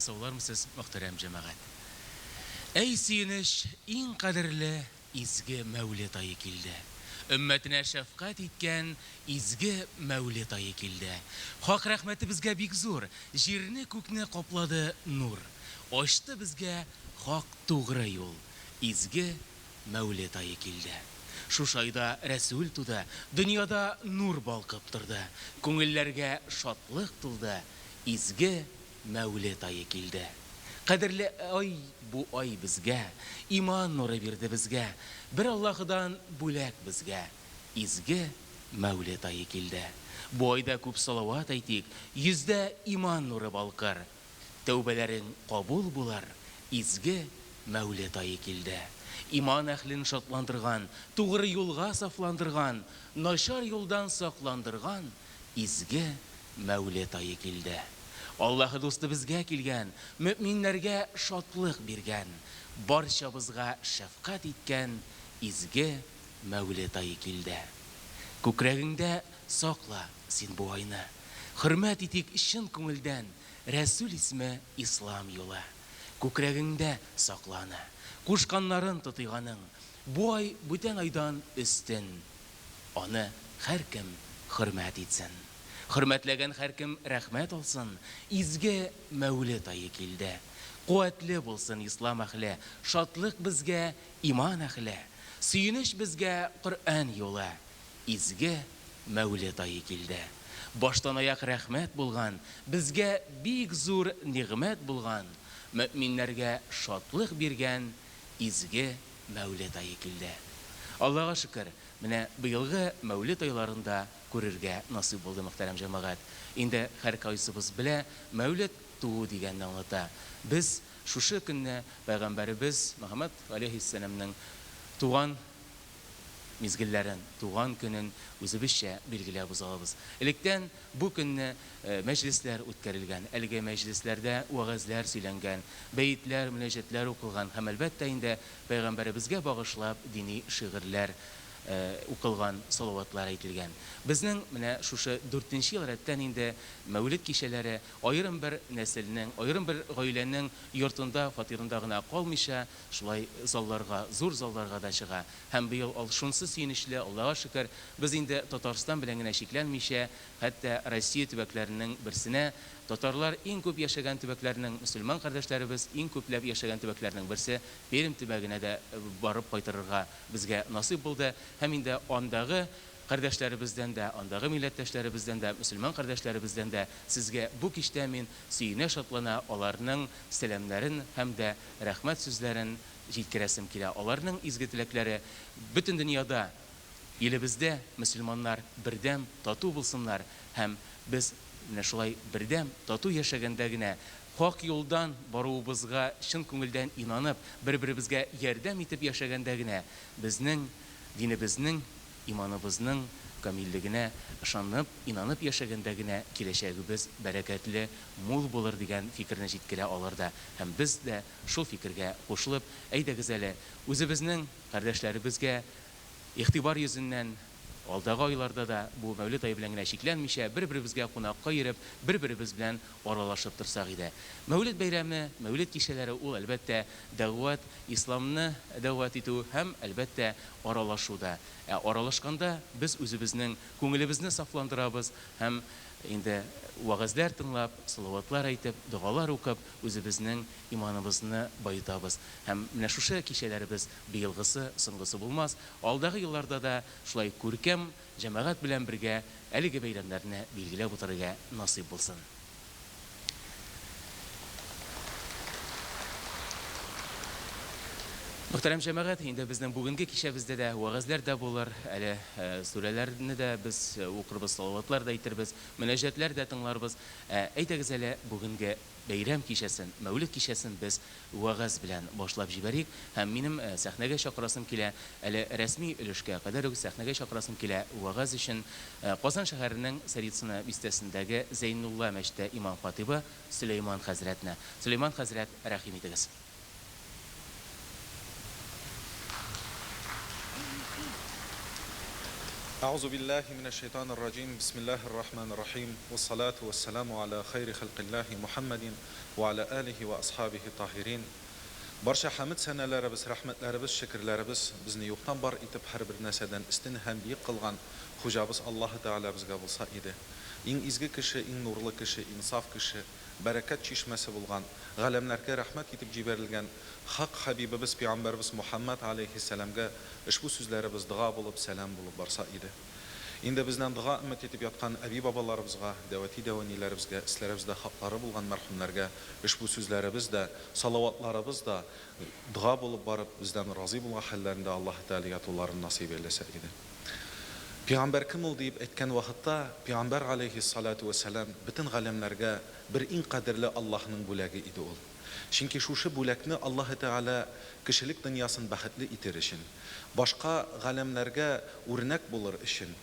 Саулармысыз, мөхтәрәм җәмәгать! Әй сөенеч, иң кадерле изге Мәүлет ае килде. Өммәтенә шәфкать иткән изге Мәүлет ае килде. Хак рәхмәте безгә бик зур, җирне-күкне каплады нур. Ачты безгә хак тугры юл, изге Мәүлет ае килде. Шушы айда Рәсүл туды, дөньяда нур балкып торды, күңелләргә шатлык тулды, изге Мәүлет ае килде. Кадерле ай бу ай безгә, Иман нуры бирде безгә, Бер Аллаһыдан бүләк безгә, Изге Мәүлет ае килде. Бу айда күп салават әйтик, Йөздә иман нуры балкыр. Тәүбәләрең кабул булыр, Изге Мәүлет ае килде. Иман әһлен шатландырган, Тугры юлга сафландырган, Начар юлдан сакландырган Изге Мәүлет ае килде. Аллаһы дусты безгә килгән, Мөэминнәргә шатлык биргән, Барчабызга шәфкать иткән Изге Мәүлет ае килде. Күкрәгеңдә сакла син бу айны. Хөрмәт итик чын күңелдән Рәсүл исме Ислам юлы. Күкрәгеңдә сакла аны. Кушканнарын тотыйк аның. Бу ай бүтән айдан өстен. Аны һәркем хөрмәт итсен. Хөрмәтләгән һәркем рәхмәт алсын. Изге Мәүлет ае килде. Куәтле булсын ислам әһле, Шатлык безгә иман әһле. Сөенеч безгә Коръән юлы. Изге Мәүлет ае килде. Баштанаяк рәхмәт булган, Безгә бик зур нигъмәт булган, Мөэминнәргә шатлык биргән Изге Мәүлет ае килде. Аллага шөкер, менә быелгы Мәүлет айларын да күрергә насыйп булды, мөхтәрәм җәмәгать. Инде һәркайсыбыз белә, Мәүлет туу дигәнне аңлата. Без шушы көнне Пәйгамбәребез Мөхәммәд галәйһиссәламнең туган мизгелләрен, туган көнен үзебезчә билгеләп узабыз. Электән бу көнне мәҗлесләр үткәрелгән, әлеге мәҗлесләрдә вәгазьләр сөйләнгән, бәетләр, мөнәҗәтләр укылган һәм, әлбәттә инде, Пәйгамбәребезгә багышлап дини шигырьләр укылган, салаватлар әйтелгән. Безнең менә шушы дүртенче ел рәттән инде Мәүлет кичәләре аерым бер нәселнең, аерым бер гаиләнең йортында, фатирында гына калмыйча, шулай залларга, зур залларга да чыга. Һәм быел ал шунсы сөенечле, Аллага шөкер, без инде Татарстан белән генә чикләнмичә, хәтта Россия төбәкләренең берсенә, татарлар иң күп яшәгән төбәкләрнең, мөселман кардәшләребез иң күпләп яшәгән төбәкләрнең берсе Пермь төбәгенә дә барып кайтырырга безгә насыйп булды. Һәм инде андагы кардәшләребездән дә, андагы милләттәшләребездән дә, мөселман кардәшләребездән дә сезгә бу кичтә мин сөенә-шатлана аларның сәламнәрен һәм дә рәхмәт сүзләрен җиткерәсем килә. Аларның изге теләкләре бөтен дөньяда, илебездә мөселманнар бердәм, тату булсыннар һәм без менә шулай бердәм, тату яшәгәндә генә хак юлдан баруыбызга чын күңелдән инанып, бер-беребезгә ярдәм итеп яшәгәндә генә безнең динебезнең, иманыбызның камиллегенә ышанып, инанып яшәгәндә генә киләчәгебез бәрәкәтле, мул булыр дигән фикерне җиткерә алар да. Һәм без дә шул фикергә кушылып, әйдәгез әле, үзебезнең кардәшләребезгә игътибар йөзеннән, алдагы айларда да бу Мәүлет ае белән генә чикләнмичә, бер-беребезгә кунакка йөреп, бер-беребез белән аралашып торсак иде. Мәүлет бәйрәме, Мәүлет кичәләре ул, әлбәттә, дәгъват, исламны дәгъват итү һәм, әлбәттә, аралашу да. Ә аралашканда без үзебезнең күңелебезне сафландырабыз һәм инде вәгазьләр тыңлап, салаватлар әйтеп, догалар укып, үзебезнең иманыбызны баетабыз. Һәм менә шушы кичәләребез быелгысы, соңгысы булмас. Алдагы елларда да шулай күркәм җәмәгать белән бергә әлеге бәйрәмнәрне билгеләп үтәргә насыйп булсын. Мөхтәрәм җәмәгать, инде безнең бүгенге кичәбездә дә вәгазьләр дә булыр, әле сүрәләрне дә без укырбыз, салаватлар да әйтербез, мөнәҗәтләр дә тыңларбыз. Ә әйдәгез әле бүгенге бәйрәм кичәсен, Мәүлед кичәсен без вәгазь белән башлап җибәрик һәм минем сәхнәгә чакырасым килә, әле рәсми өлешкә кадәр үк сәхнәгә чакырасым килә вәгазь өчен Казан шәһәренең Царицыно бистәсендәге Зәйнулла мәчете имам-хатыйбы Сөләйман хәзрәтне. Сөләйман хәзрәт, рәхим итегез. Әгъузу биллаһи минәш шәйтанир раҗим, бисмиллаһир рахманир рахим, вассалату вассаламу аля хайри халкиллаһи Мухаммадин ва аля алихи ва асхабихи таһирин. Барча хәмед сәнәләребез, рәхмәтләребез, шөкерләребез безне юктан бар итеп һәрбер нәрсәдән өстен һәм биек кылган Хуҗабыз Аллаһы Тәгаләбезгә булса иде. Иң изге кеше, иң нурлы кеше, иң саф кеше, бәрәкәт чишмәсе булган, галәмнәргә рәхмәт итеп җибәрелгән хак хәбибебез пәйгамбәребез Мухәммәд галәйһиссәламгә ошбу сүзләребез дога булып, сәлам булып барса иде. Инде бездән дога өмет итеп яткан әби-бабаларыбызга, дәүәти-дәүәниләребезгә, өсләребездә хаклары булган мәрхүмнәргә ошбу сүзләребез дә, салаватларыбыз да дога булып барып, бездән разый булган хәлләрендә Аллаһы Тәгалә ятуларын насыйп әйләсә иде. Пәйгамбәр кем ул диеп әйткән вакытта, Пәйгамбәр галәйһиссаләтү вәссәлам бөтен галәмнәргә бер иң кадерле Аллаһының бүләге иде ул. Чөнки шушы бүләкне Аллаһы Тәгалә кешелек дөньясын бәхетле итер өчен, башка галәмнәргә үрнәк булыр өчен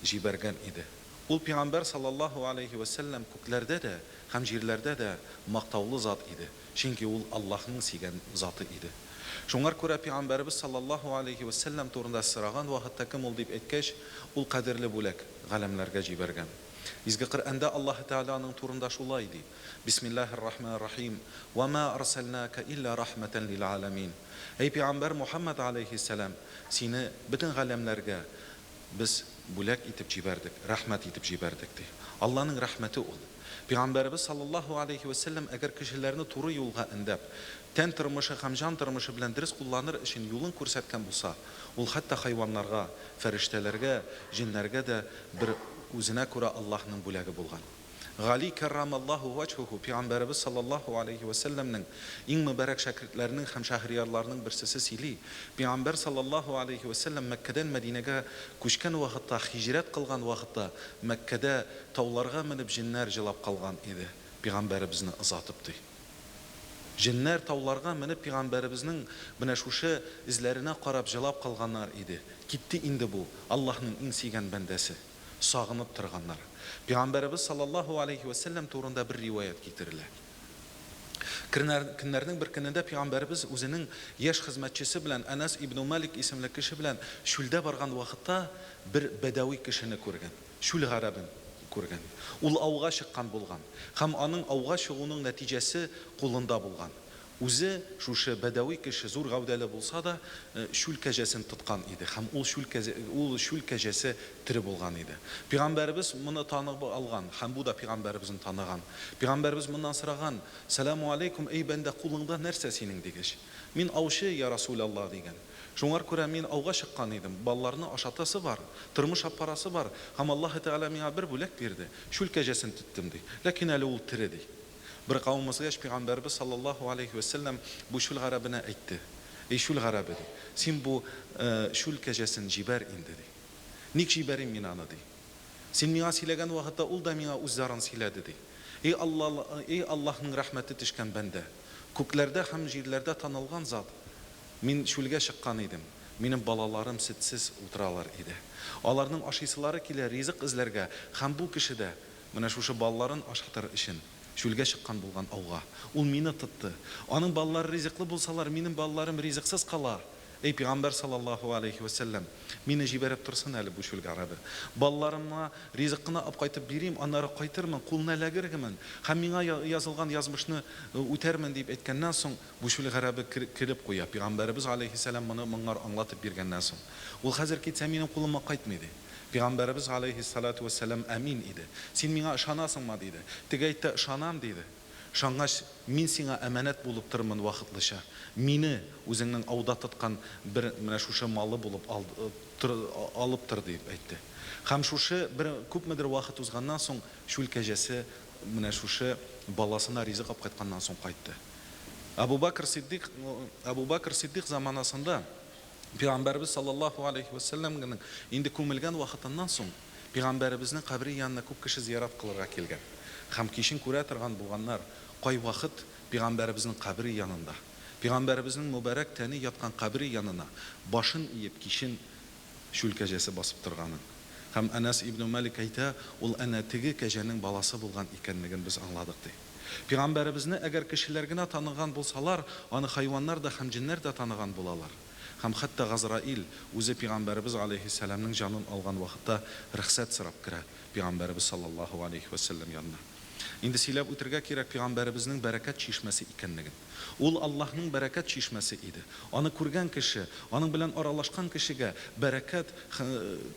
җибәргән иде. Ул Пәйгамбәр саллаллаһу галәйһи вәссәлам күкләрдә дә һәм җирләрдә дә мактаулы зат иде. Чөнки ул Аллаһның сөйгән заты иде. Шуңар күрә Пәйгамбәребез саллаллаһу галәйһи вә сәлләм турында сораган вакытта кем ул дип әйткәч, ул кадерле бүләк, галәмләргә җибәргән. Изге Коръәндә Аллаһы Тәгалә аның турында шулай ди, Бисмиллаһир-рахманир-рахим, Вә мә арсәлнәкә илля рахмәтән лил-галәмин. Әй Пәйгамбәр Мухәммәд галәйһиссәлам, сине бөтен галәмләргә без бүләк итеп җибәрдек, рәхмәт итеп җибәрдек, ди. Алланың рәхмәте ул. Пәйгамбәребез саллаллаһу галәйһи вә сәлләм әгәр кешеләрне туры юлга өндәп, тән тормышы һәм җан тормышы белән дөрес кулланыр өчен юлын күрсәткән булса, ул хәтта хайваннарга, фәрештәләргә, җеннәргә дә бер үзенә күрә Аллаһның бүләге булган. Гали кәррамаллаһу вәҗһүһү Пәйгамбәребез саллаллаһу галәйһи вә сәлләмнең иң мөбарәк шәкертләренең һәм шәһриярларының берсесе сөйли, Пәйгамбәр саллаллаһу галәйһи вә сәлләм Мәккәдән Мәдинәгә күчкән вакытта, һиҗрәт кылган вакытта, Мәккәдә тауларга менеп җеннәр җылап калган иде, Пәйгамбәребезне озатып, ди. Җеннәр тауларга менеп Пәйгамбәребезнең менә шушы эзләренә карап җылап калганнар иде. Китте инде бу, Аллаһның иң сөйгән бәндәсе. Сагынып торганнар. Пәйгамбәребез саллаллаһу алейһи вә сәлләм турында бер риваять китерелә. Көннәрнең бер көнендә Пәйгамбәребез үзенең яшь хезмәтчесе белән Әнәс ибну Малик исемле кеше белән чүлдә барган вакытта бер бәдәви кешене күргән, чүл гарәбен күргән. Ул ауга чыккан булган һәм аның ауга чыгуның нәтиҗәсе кулында булган. Үзе, шушы бәдәви кеше, зур гәүдәле булса да, чүл кәҗәсен тоткан иде һәм ул чүл кәҗә, ул чүл кәҗәсе тере булган иде. Пигамбәребез моны танып алган һәм бу да пигамбәребезне таныган. Пигамбәребез моннан сораган, Сәламү аләйкүм, әй бәндә, кулыңда нәрсә синең? дигәч. Мин аучы, йа Расүләллаһ, дигән. Шуңар күрә мин ауга чыккан идем, балаларны ашатасы бар, тормыш аппарасы бар һәм Аллаһы Тәгалә миңа бер бүләк бирде, чүл кәҗәсен тоттым, ди. Ләкин әле ул тере, ди. Бер кавым узгач, пәйгамбәребез саллаллаһу галәйһи вә сәлләм бу чүл гарәбенә әйтте, Әй чүл гарәбе, ди, син бу чүл кәҗәсен җибәр инде, ди. Ник җибәрим мин аны, ди. Син миңа сөйләгән вакытта ул да миңа үз зарын сөйләде, ди. Эй Алла, эй Аллаһның рәхмәте төшкән бәндә! Күкләрдә һәм җирләрдә танылган зат! Мин чүлгә чыккан идем, минем балаларым сөтсез утыралар иде. Аларның ашыйсылары килә, ризык эзләргә, һәм бу кеше дә, Менә шушы балаларын ашатыр өчен чүлгә чыккан булган ауга. Ул мине тотты. Аның балалары ризыклы булсалар, минем балаларым ризыксыз кала. Әй, пигамбәр саллаллаһу галәйһи вә сәлләм, мине җибәреп торсын әле бу чүл гарәбе. Балаларыма ризык кына апкайтып бирим, аннары кайтырмын, кулына эләгергемен һәм миңа язылган язмышны үтәрмен, дип әйткәннән соң, бу чүл гарәбе көлеп куя. Пигамбәребез галәйһиссәлам моны моңар аңлатып биргәннән соң. Ул хәзер китсә, минем кулыма кайтмый, ди. Пигамбәребез галәйһиссалату вәссәлам әмин иде. Син миңа ышанасыңма? диде. Теге әйтте, Ышанам, диде. Ышангач, мин сиңа әманәт булып торырмын вакытлыча. Мине үзеңнең ауда тоткан бер менә шушы малы булып ал, тор, алып тор, диеп әйтте. Һәм шушы бер күпмедер вакыт узганнан соң чүл кәҗәсе менә шушы баласына ризык алып кайтканнан соң кайтты. Әбу Бәкр Сиддик, Әбу Бәкр Сиддик заманасында Пәйгамбәребез саллаллаһу галәйһи вә сәлләмнең инде күмелгән вакытыннан соң, Пәйгамбәребезнең кабере янына күп кеше зиярат кылырга килгән. Һәм кичен күрә торган булганнар, кайвакыт Пәйгамбәребезнең кабере янында, Пәйгамбәребезнең мөбарәк тәне яткан кабере янына башын иеп кичен чүл кәҗәсе басып торганын. Һәм Әнәс ибну Мәлик әйтә, ул әнә теге кәҗәнең баласы булган икәнлеген без аңладык, ди. Пигамбәребезне әгәр кешеләр генә таныган булсалар, аны хайваннар да һәм җеннәр дә таныган булалар. Һәм хәтта Газраил үзе пигамбәребез галәйһиссәламнең җанын алган вакытта рөхсәт сорап керә пигамбәребез саллаллаһу галәйһи вә сәлләм янына. Инде сөйләп үтергә кирәк пигамбәребезнең бәрәкәт чишмәсе икәнлеген. Ул Аллаһның бәрәкәт чишмәсе иде. Аны күргән кеше, аның белән аралашкан кешегә бәрәкәт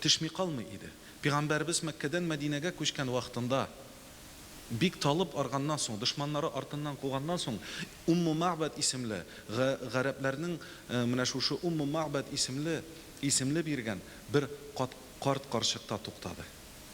төшми калмый иде. Пигамбәребез Мәккәдән Мәдинәгә күчкән вакытында, бик талып арганнан соң, дошманнары артыннан куганнан соң, Умму Мәгъбәд исемле, гарәпләрнең менә шушы Умму Мәгъбәд исемле исемле биргән бер кат карт карчыкта туктады.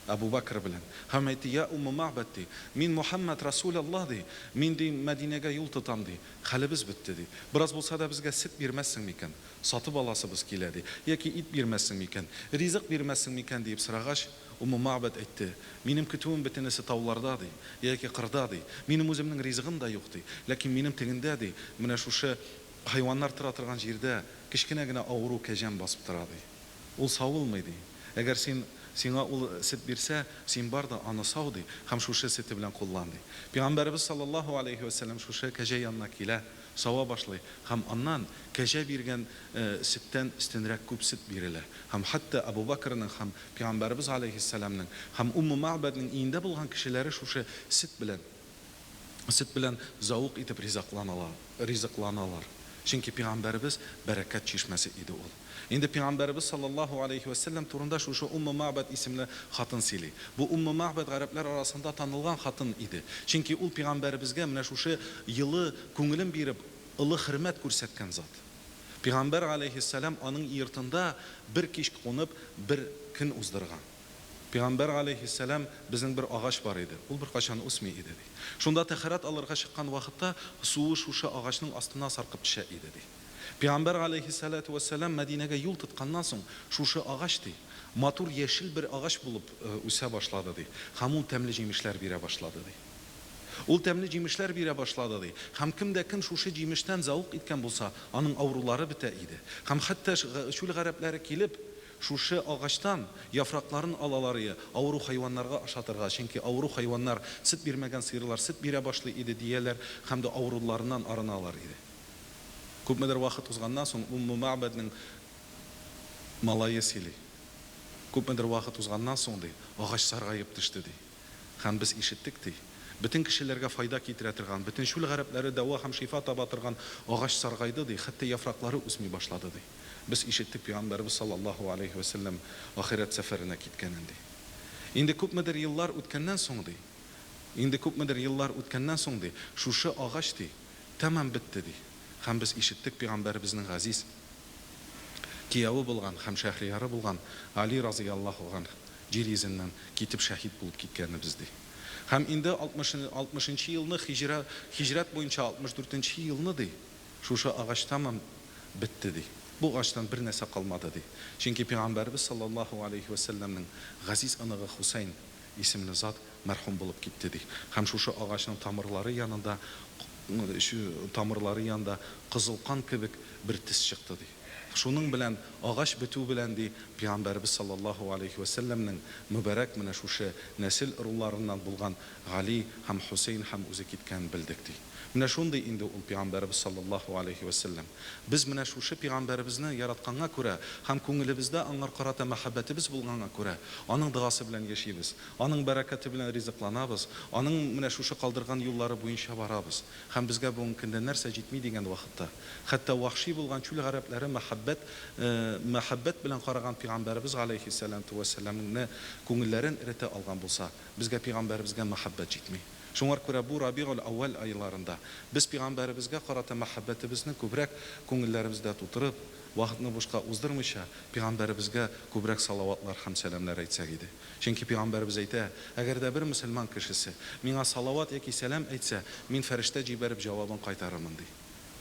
Әбу Бәкер белән. Һәм әйтте, Йә Умму Мәгъбәд, ди, мин Мөхәммәд Рәсүләллаһ, ди, мин, ди, Мәдинәгә юл тотам, ди, хәлебез бетте, ди. Бераз булса да безгә сөт бирмәссең микән? Сатып аласыбыз килә, ди. Яки ит бирмәссең микән? Ризык бирмәссең микән? диеп сорагач, Умму Мәгъбәд әйтте, Минем көтүем бөтенесе тауларда, ди, яки кырда, ди. Минем үземнең ризыгым да юк, ди. Ләкин минем тегендә, ди, менә шушы хайваннар тора торган җирдә кечкенә генә авыру кәҗәм басып тора, ди. Ул савылмый, ди. Әгәр син, сиңа ул сөт бирсә, син бар да аны сау, ди, һәм шушы сөте белән куллан, ди. Пәйгамбәребез саллаллаһу аләйһи вә сәлләм шушы кәҗә янына килә, сава башлый һәм аннан кәҗә биргән сөттән өстенрәк күп сөт бирелә. Һәм хәтта Әбу Бәкернең һәм Пәйгамбәребез галәйһиссәламнең һәм Умму Мәгъбәднең өендә булган кешеләре шушы сөт белән сөт белән зәвык итеп ризакланалар, ризыкланалар. Чөнки Пәйгамбәребез бәрәкәт чишмәсе иде ул. Инде Пәйгамбәребез саллаллаһу галәйһи вә сәлләм турында шушы Умму Мәгъбәд исемле хатын сөйли. Бу Умму Мәгъбәд гарәпләр арасында танылган хатын иде. Чөнки ул Пәйгамбәребезгә менә шушы елы күңелен биреп, олы хөрмәт күрсәткән зат. Пәйгамбәр галәйһиссәлам аның йортында бер кич кунып, бер көн уздырган. Пәйгамбәр галәйһиссәлам, Безнең бер агач бар иде, ул беркайчан үсми иде, ди. Шунда тәһарәт алырга чыккан вакытта суы шушы агачның астына саркып төшә иде, ди. Пәйгамбәр галәйһиссәләтү вәссәлам Мәдинәгә юл тотканнан соң, шушы агач, ди, матур яшел бер агач булып үсә башлады, ди, һәм ул тәмле җимешләр бирә башлады, ди. Ул тәмле җимешләр бирә башлады, ди, һәм кем дә кем шушы җимештән зәвык иткән булса, аның авырулары бетә иде. Һәм хәтта чүл гарәпләре килеп, шушы агачтан яфракларын алалар ие, авыру хайваннарга ашатырга, чөнки авыру хайваннар, сөт бирмәгән сыерлар сөт бирә башлый иде, дияләр, һәм дә авыруларыннан арыналар иде. Күпмедер вакыт узганнан соң Умму Мәгъбәднең малае сөйли. Күпмедер вакыт узганнан соң, ди, агач саргаеп төште, ди. Һәм без ишеттек, ди, бөтен кешеләргә файда китерә торган, бөтен чүл гарәпләре дәва һәм шифа таба торган агач саргайды, ди, хәтта яфраклары үсми башлады, ди. Без ишеттек Пәйгамбәребез саллаллаһу аләйһи вә сәлләм ахирәт сәфәренә киткәнен, ди. Инде күпмедер еллар үткәннән соң, ди, инде күпмедер еллар үткәннән соң, ди, шушы агач, ди, Тәмам бетте, ди. Һәм без ишеттек пигамбәребезнең газиз кияве булган һәм шәһрияры булган Али разыяллаһу ганһ җир йөзеннән китеп шәһид булып киткәнебез, ди. Һәм инде алтмышынчы елны һиҗра һиҗрәт буенча 64 нче елны, ди, шушы агач тәмам бетте, ди. Бу агачтан бер нәрсә калмады, ди. Чөнки пигамбәребез саллаллаһу галәйһи вә сәлләмнең газиз оныгы Хусәйн исемле зат мәрхүм булып китте, ди. Һәм шушы агачның тамырлары янында тамырлары янында кызыл кан кебек бер төс чыкты, ди. Шуның белән, агач бетү белән, ди, Пәйгамбәребез саллаллаһу галәйһи вә сәлләмнең мөбарәк менә шушы нәсел ыруларыннан булган Гали һәм Хөсәен һәм үзе киткәнен белдек, ди. Менә шундый инде ул Пәйгамбәребез саллаллаһу галәйһи вә сәлләм. Без менә шушы Пәйгамбәребезне яратканга күрә һәм күңелебездә аңар карата мәхәббәтебез булганга күрә, аның догасы белән яшибез, аның бәрәкәте белән ризыкланабыз, аның менә шушы калдырган юллары буенча барабыз. Һәм безгә бүгенге көндә нәрсә җитми дигән вакытта, хәтта вәхши булган чүл гарәпләре мәхәббәт мәхәббәт белән караган Пәйгамбәребез галәйһиссәләмтү вәссәламне күңелләрен эретә алган булса, безгә Пәйгамбәребезгә мәхәббәт җитми. Шуңар күрә бу Рабигуль-әүвәл айларында без Пәйгамбәребезгә карата мәхәббәтебезне күбрәк күңелләребездә тутырып, вакытны бушка уздырмыйча, Пәйгамбәребезгә күбрәк салаватлар һәм сәламнәр әйтсәк иде. Чөнки Пәйгамбәребез әйтә, Әгәр дә бер мөселман кешесе миңа салават яки сәлам әйтсә, мин фәрештә җибәреп җавабын кайтарырмын, ди.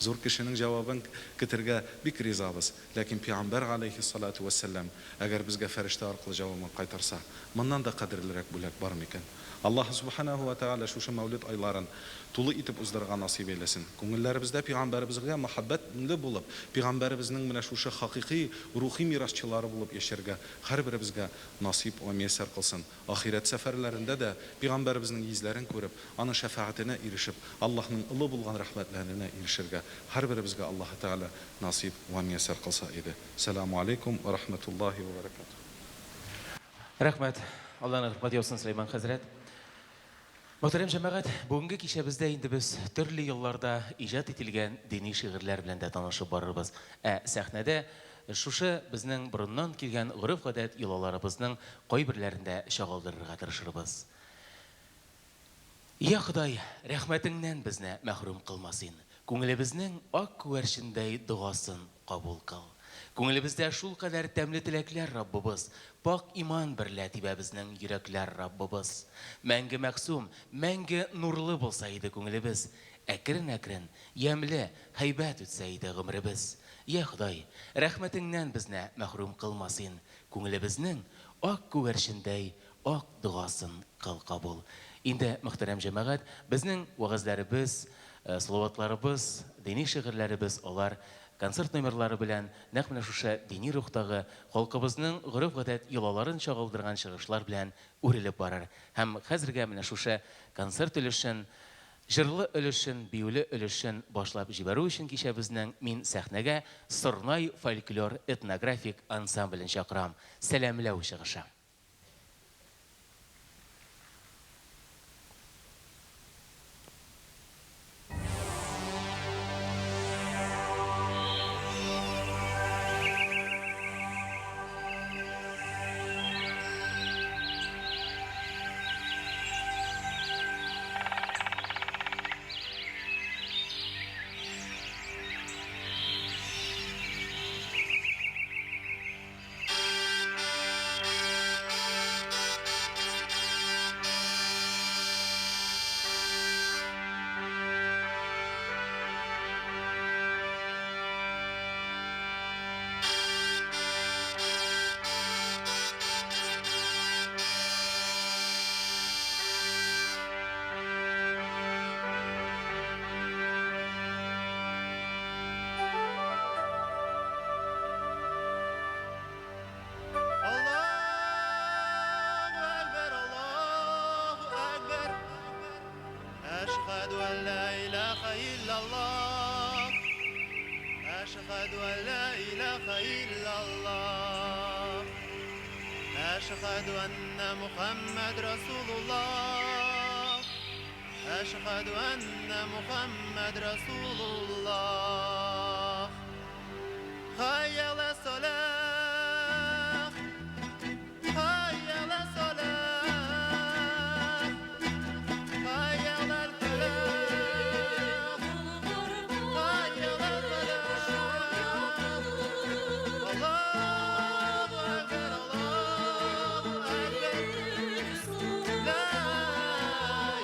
Зур кешенең җавабын көтергә бик ризабыз, ләкин Пәйгамбәр галәйһиссалату вәссәлам әгәр безгә фәрештә аркылы җавабын кайтарса, моннан да кадерлерәк бүләк бар микән? Аллаһы Сүбхәнәһү вә Тәгалә шушы Мәүлид айларын, Тулы итеп уздырырга насыйп әйләсен. Күңелләребездә пигамбәребезгә мәхәббәтле булып, пигамбәребезнең менә шушы хакыйкый рухи мирасчылары булып яшәргә һәрберебезгә насыйп вә мияссәр кылсын. Ахирәт сәфәрләрендә дә пигамбәребезнең йөзләрен күреп, аның шәфәгатенә ирешеп, Аллаһның олы булган рәхмәтләренә ирешергә һәрберебезгә Аллаһы Тәгалә насыйп вә мияссәр кылса иде. Сәламү алейкум вә рахмәтуллаһи вә бәрәкәтүһ. Рәхмәт. Алланың рәхмәте яусын, Сөләйман хәзрәт. Мөхтәрәм җәмәгать, бүгенге кичәбездә инде без төрле елларда иҗат ителгән дини шигырьләр белән дә танышып барырбыз. Ә сәхнәдә шушы безнең борыннан килгән гореф-гадәт йолаларыбызның кайберләрен дә чагылдырырга тырышырбыз. Йа Ходай, рәхмәтеңнән безне мәхрүм кылма син. Күңелебезнең ак күгәрчендәй догасын кабул кыл. Күңелебездә шулкадәр тәмле теләкләр, Раббыбыз, пакь иман берлә тибә безнең йөрәкләр, Раббыбыз. Мәңге мәгъсүм, мәңге нурлы булса иде күңелебез, әкрен-әкрен, ямьле, һәйбәт үтсә иде гомеребез. Йа Ходай, рәхмәтеңнән безне мәхрүм кылма син, күңелебезнең ак күгәрчендәй ак догасын кыл кабул. Инде, мөхтәрәм җәмәгать, безнең вәгазьләребез, салаватларыбыз, дини шигырьләребез алар концерт номерлары белән нәкъ менә шушы дини рухтагы, халкыбызның гореф-гадәт йолаларын чагылдырган чыгышлар белән үрелеп барыр. Һәм хәзергә менә шушы концерт өлешен, җырлы өлешен, биюле өлешен башлап җибәрү өчен кичәбезнең мин сәхнәгә Сорнай фольклор-этнографик ансамблен чакырам. Сәламләү чыгышы. Аллаһу әкбәр, Аллаһу әкбәр. Әшһәдү ән ла илаһа иллаллаһ. Әшһәдү ән ла илаһа иллаллаһ. Әшһәдү әннә Мухаммад Расулуллаһ. Әшһәдү әннә Мухаммад Расулуллаһ. Хәйя галә салах. Хәйя галә салах. Хәйя галәл фәлах. Хәйя галәл фәлах. Аллаһу әкбәр, Аллаһу әкбәр. Ла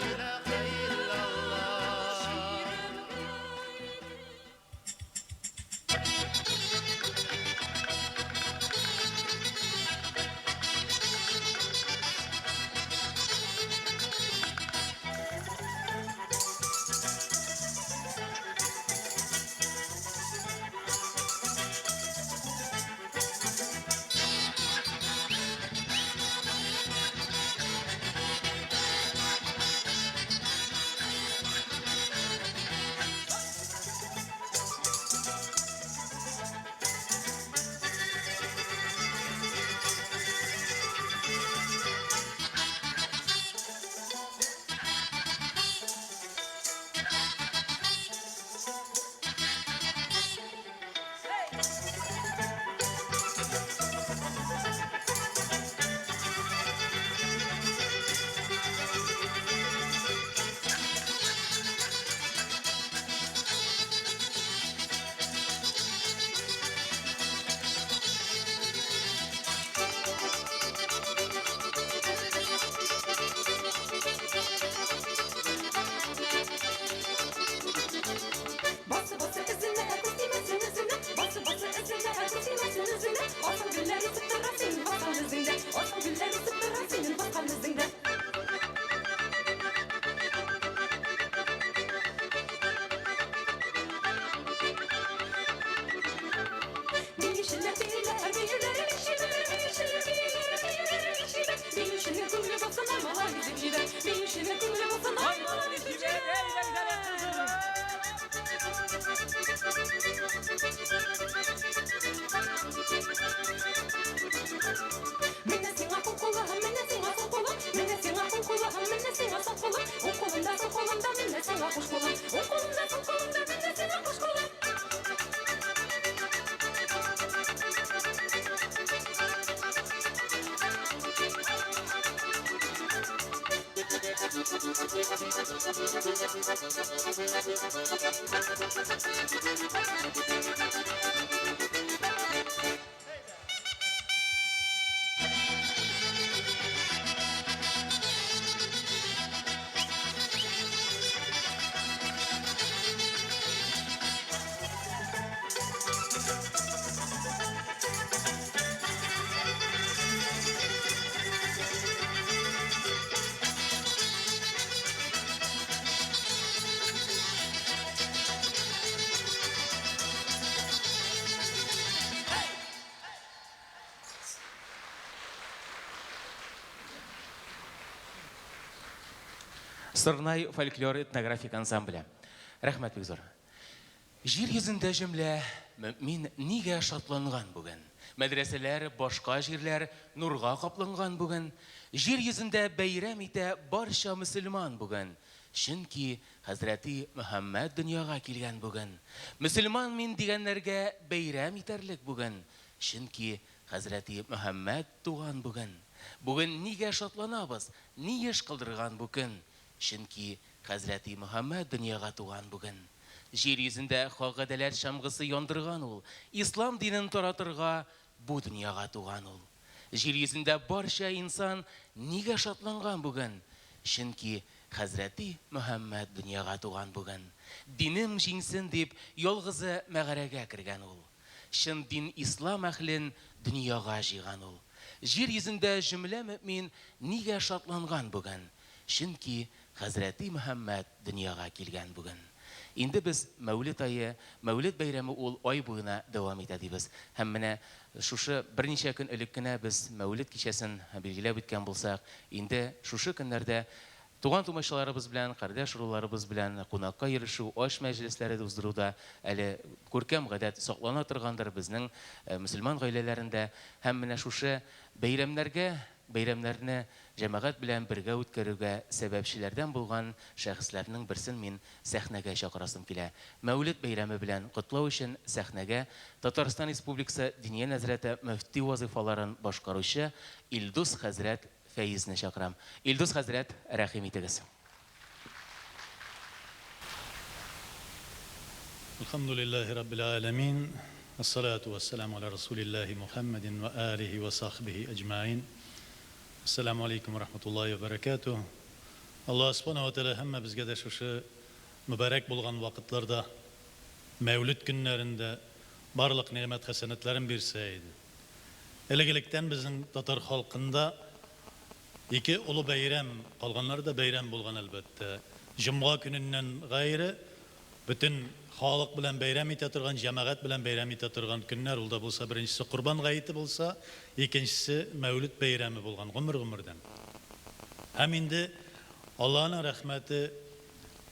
илаһа иллаллаһ. Сорнай фольклор этнографик ансамбле. Рәхмәт бик зур. Җир йөзендә җөмлә мөэмин нигә шатланган бүген? Мәдрәсәләр, башка җирләр нурга капланган бүген. Җир йөзендә бәйрәм итә барча мөселман бүген. Чөнки хәзрәти Мөхәммәд дөньяга килгән бүген. Мөселман мин дигәннәргә бәйрәм итәрлек бүген. Чөнки хәзрәти Мөхәммәд туган бүген. Бүген нигә шатланабыз, ни эш кылдырган бу көн? Чөнки хәзрәти Мөхәммәд дөньяга туган бүген. Җир йөзендә хак-гадәләт чамгысы яндырган ул, ислам динен таратырга бу дөньяга туган ул. Җир йөзендә барча инсан нигә шатланган бүген? Чөнки хәзрәти Мөхәммәд дөньяга туган бүген. Динем җиңсен дип, ялгызы мәгарәгә кергән ул. Чын дин ислам әһлен дөньяга җыйган ул. Җир йөзендә җөмлә мөэмин нигә шатланган бүген? Чөнки хәзрәти Мөхәммәд дөньяга килгән бүген. Инде без Мәүлет ае, Мәүлет бәйрәме ул ай буена дәвам итә дибез. Һәм менә шушы берничә көн элек кенә без Мәүлет кичәсен билгеләп үткән булсак, инде шушы көннәрдә Туган-тумачаларыбыз белән, кардәш-ыруларыбыз белән кунакка йөрешү, аш мәҗлесләре уздыру да әле күркәм гадәт саклана торгандыр безнең мөселман гаиләләрендә. Һәм менә шушы бәйрәмнәргә, бәйрәмнәрне җәмәгать белән бергә үткәрүгә сәбәпчеләрдән булган шәхесләрнең берсен мин сәхнәгә чакырасым килә. Мәүлет бәйрәме белән котлау өчен сәхнәгә Татарстан Республикасы Диния нәзарәте мөфти вазыйфаларын башкаручы Илдус хәзрәт Фәизне чакырам. Илдус хәзрәт, рәхим итегез. Әлхәмдүлилләһи раббил галәмин, әссалату вәссәламу аля расулилләһи Мухәммәдин вә алиһи вә сахбиһи әҗмәгыйн. Әссәламү алейкүм вә рахматуллаһи вә бәрәкәтүһ. Аллаһ Сүбхәнәһү вә Тәгалә һәммәбезгә дә шушы мөбарәк булган вакытларда, Мәүлид көннәрендә барлык нигъмәт-хәсәнәтләрен бирсә иде. Элек-электән безнең татар халкында ике олы бәйрәм, калганнары да бәйрәм булган, әлбәттә. Җомга көненнән гайре, бөтен халык белән бәйрәм итә торган, җәмәгать белән бәйрәм итә торган көннәр, ул да булса беренчесе Корбан гаете булса, икенчесе Мәүлет бәйрәме булган гомер-гомердән. Һәм инде Аллаһының рәхмәте,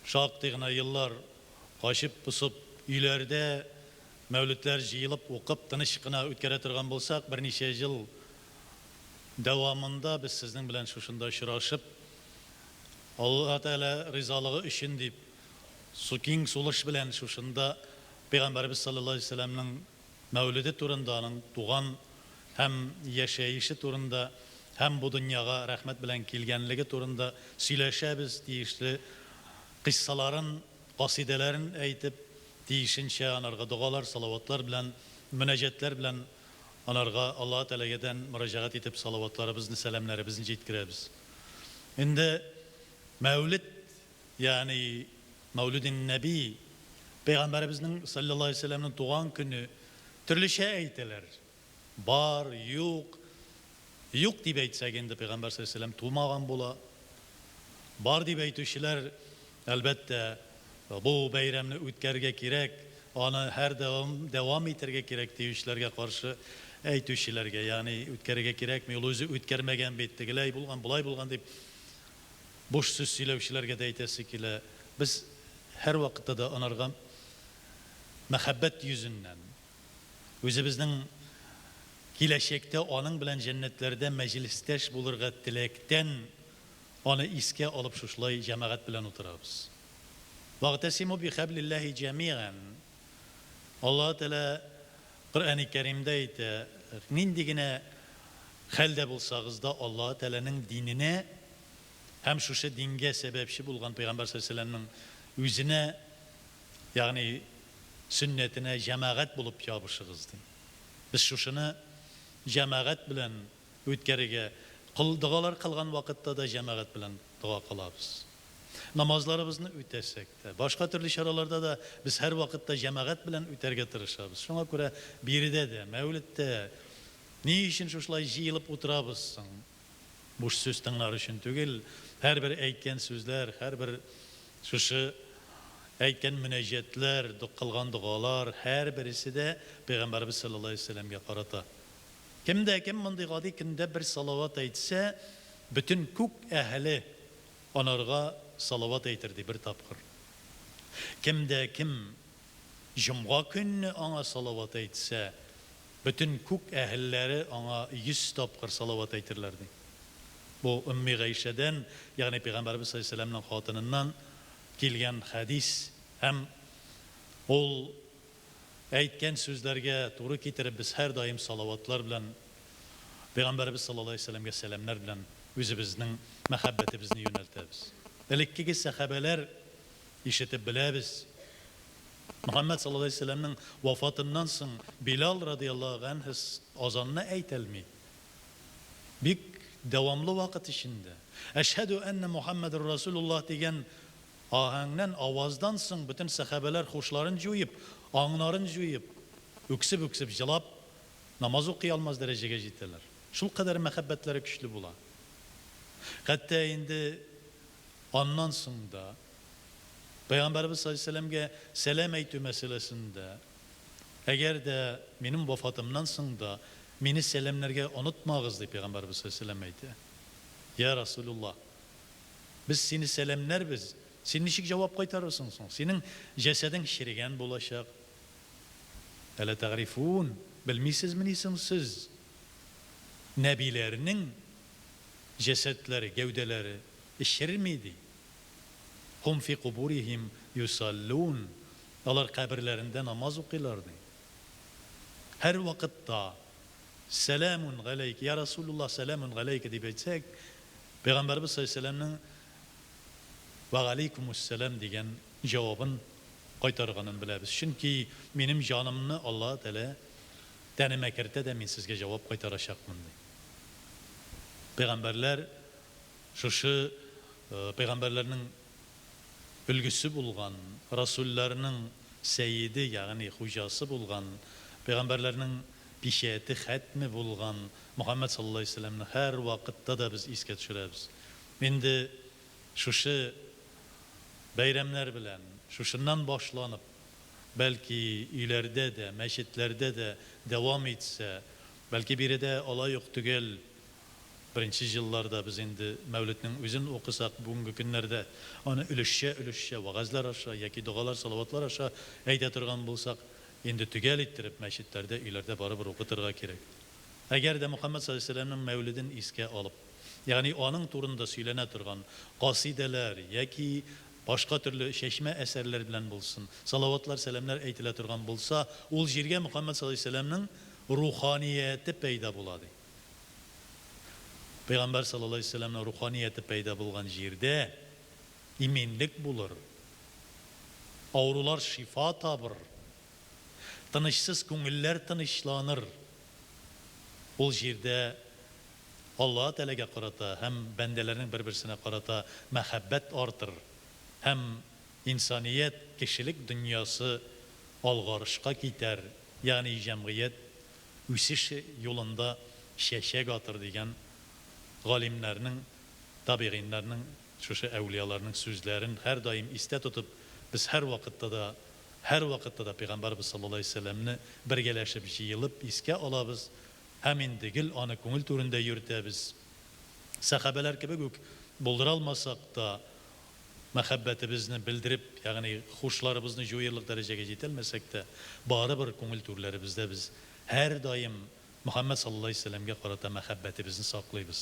шактый гына еллар качып-посып өйләрдә Мәүледләр җыелып укып, тыныч кына үткәрә торган булсак, берничә ел дәвамында без сезнең белән шушында очрашып, Аллаһ Тәгалә ризалыгы өчен дип, киң сулыш белән шушында Пәйгамбәребез салләллаһу галәйһи ва сәлләмнең Мәүледе турында, аның туган һәм яшәеше турында һәм бу дөньяга рәхмәт белән килгәнлеге турында сөйләшәбез, тиешле кыйссаларын, касыйдәләрен әйтеп, Тиешенчә анарга догалар, салаватлар белән, мөнәҗәтләр белән анарга Аллаһы Тәгаләгәдән мөрәҗәгать итеп салаватларыбызны, сәламнәребезне җиткерәбез. Инде Мәүлид, ягъни Мәүлидин Нәби, Пәйгамбәребезнең салләллаһу галәйһи ва сәлләмнең туган көне төрлечә әйтәләр. Бар, юк. Юк дип әйтсәк инде пәйгамбәр салләллаһу галәйһи ва сәлләм тумаган була. Бар дип әйтүчеләр, әлбәттә, бу бәйрәмне үткәрергә кирәк, аны һәрдәвам дәвам итәргә кирәк диючеләргә каршы әйтүчеләргә, ягъни үткәрергә кирәкми, ул үзе үткәрмәгән бит, тегеләй булган, болай булган дип буш сүз сөйләүчеләргә дә әйтәсе килә. Без һәрвакытта да анарга мәхәббәт йөзеннән, Үзебезнең киләчәктә аның белән җәннәтләрдә мәҗлестәш булырга теләктән аны искә алып шушылай җәмәгать белән утырабыз. Вәгътәсимү бихәблилләһи җәмигән. Аллаһы Тәгалә Коръәни Кәримдә әйтә, нинди генә хәлдә булсагыз да Аллаһы Тәгаләнең диненә Һәм шушы дингә сәбәпче булган Пәйгамбәр саллаллаһу алейһи ва сәлләмнең үзенә, ягъни сөннәтенә җәмәгать булып ябышыгыз, ди. Без шушыны җәмәгать белән үткәрергә, кыл, догалар кылган вакытта да җәмәгать белән дога кылабыз. Намазларыбызны үтәсәк тә, башка төрле чараларда да без һәрвакытта җәмәгать белән үтәргә тырышабыз. Шуңа күрә биредә дә, Мәүлеттә ни өчен шушылай җыелып утырабыз соң? Буш сүз тыңлар өчен түгел, һәрбер әйткән сүзләр, һәрбер шушы әйткән мөнәҗәтләр, кылган догалар, һәрбересе дә Пәйгамбәребез салләллаһу галәйһи ва сәлләмгә карата. Кем дә кем мондый гади көндә бер салават әйтсә, бөтен күк әһеле анарга салават әйтер, ди, бер тапкыр. Кем дә кем җомга көнне аңа салават әйтсә, Бөтен күк әһелләре аңа 100 тапкыр салават әйтерләр, ди. Бу Өмми Гайшәдән, ягъни Пәйгамбәребез салләллаһу галәйһи ва сәлләмнең хатыныннан килгән хәдис һәм ул әйткән сүзләргә туры китереп без һәрдаим салаватлар белән Пәйгамбәребез салләллаһу галәйһи ва сәлләмгә сәламнәр белән үзебезнең мәхәббәтебезне юнәлтәбез. Элеккеге сәхабәләр ишетеп беләбез, Мөхәммәд саллаллаһу галәйһи ва сәлләмнең вафатыннан соң Билал радыяллаһу ганһу азанны әйтәлми. Бик дәвамлы вакыт эчендә. Әшһәдү әннә Мухәммәдер Расулуллаһ дигән аһәңнән, аваздан соң бөтен сәхабәләр хушларын җуеп, аңнарын җуеп, үксеп-үксеп җылап, намаз укый алмас дәрәҗәгә җитәләр. Шулкадәр мәхәббәтләре көчле була. Хәтта инде аннан соң да Пәйгамбәребез саллаллаһу галәйһи ва сәлләмгә сәлам әйтү мәсьәләсендә, Әгәр дә минем вафатымнан соң да мине сәламнәргә онытмагыз, ди Пәйгамбәребез саллаллаһу галәйһи ва сәлләм әйтә. Йә Расулуллаһ, без сине сәламнәрбез, син ничек җавап кайтарырсың соң? Синең җәсәдең черегән булачак. Әлә тәгърифун, белмисезмени соң сез нәбиләрнең җәсәдләре, гәүдәләре черми, ди. Һум фи кубурихим юсаллун, алар каберләрендә намаз укыйлар, ди. Һәрвакытта Сәламун галәйкә, йа Расулуллаһ, сәламун галәйкә дип әйтсәк, Пәйгамбәребез саллаллаһу галәйһи ва сәлләмнең Вә галәйкүмүссәлам дигән җавабын кайтарганын беләбез. Чөнки минем җанымны Аллаһы Тәгалә тәнемә кертә дә, мин сезгә җавап кайтарачакмын, ди. Пәйгамбәрләр Шушы пәйгамбәрләрнең өлгесе булган, расүлләрнең сәйеде, ягъни хуҗасы булган, пәйгамбәрләрнең пичәте, хәтме булган Мөхәммәд саллаллаһу галәйһи ва сәлләмне һәрвакытта да без искә төшерәбез. Инде шушы бәйрәмнәр белән, шушыннан башланып, бәлки өйләрдә дә, мәчетләрдә дә дәвам итсә, бәлки биредә алай ук төгәл Беренче елларда без инде Мәүлетнең үзен укысак, бүгенге көннәрдә аны өлешчә-өлешчә вәгазьләр аша яки догалар, салаватлар аша әйтә торган булсак, инде төгәл иттереп мәчетләрдә, өйләрдә барыбер укытырга кирәк. Әгәр дә Мөхәммәд салләллаһу галәйһи ва сәлләмнең Мәүледен искә алып, ягъни аның турында сөйләнә торган касыйдәләр яки башка төрле чәчмә әсәрләр белән булсын, салаватлар, сәламнәр әйтелә торган булса, ул җиргә Мөхәммәд салләллаһу галәйһи ва сәлләмнең руханияте пәйда була, ди. Пәйгамбәр саллаллаһу галәйһи ва сәлләмнең руханияте пәйда булган җирдә иминлек булыр, авырулар шифа табыр, тынычсыз күңелләр тынычланыр. Ул җирдә Аллаһы Тәгаләгә карата һәм бәндәләрнең бер-берсенә карата мәхәббәт артыр һәм инсаният, кешелек дөньясы алгарышка китәр, ягъни җәмгыять үсеш юлында чәчәк атыр дигән галимнәрнең, табигыйннәрнең, шушы әүлияларның сүзләрен һәрдаим истә тотып, без һәрвакытта да, һәрвакытта да Пәйгамбәребез саллаллаһу галәйһи ва сәлләмне бергәләшеп җыелып искә алабыз һәм инде гел аны күңел түрендә йөртәбез. Сәхабәләр кебек үк булдыра алмасак та, мәхәббәтебезне белдереп, ягъни хушларыбызны җуерлык дәрәҗәгә җитәлмәсәк тә, барыбер күңел түрләребездә без һәрдаим Мөхәммәд саллаллаһу галәйһи ва сәлләмгә карата мәхәббәтебезне саклыйбыз.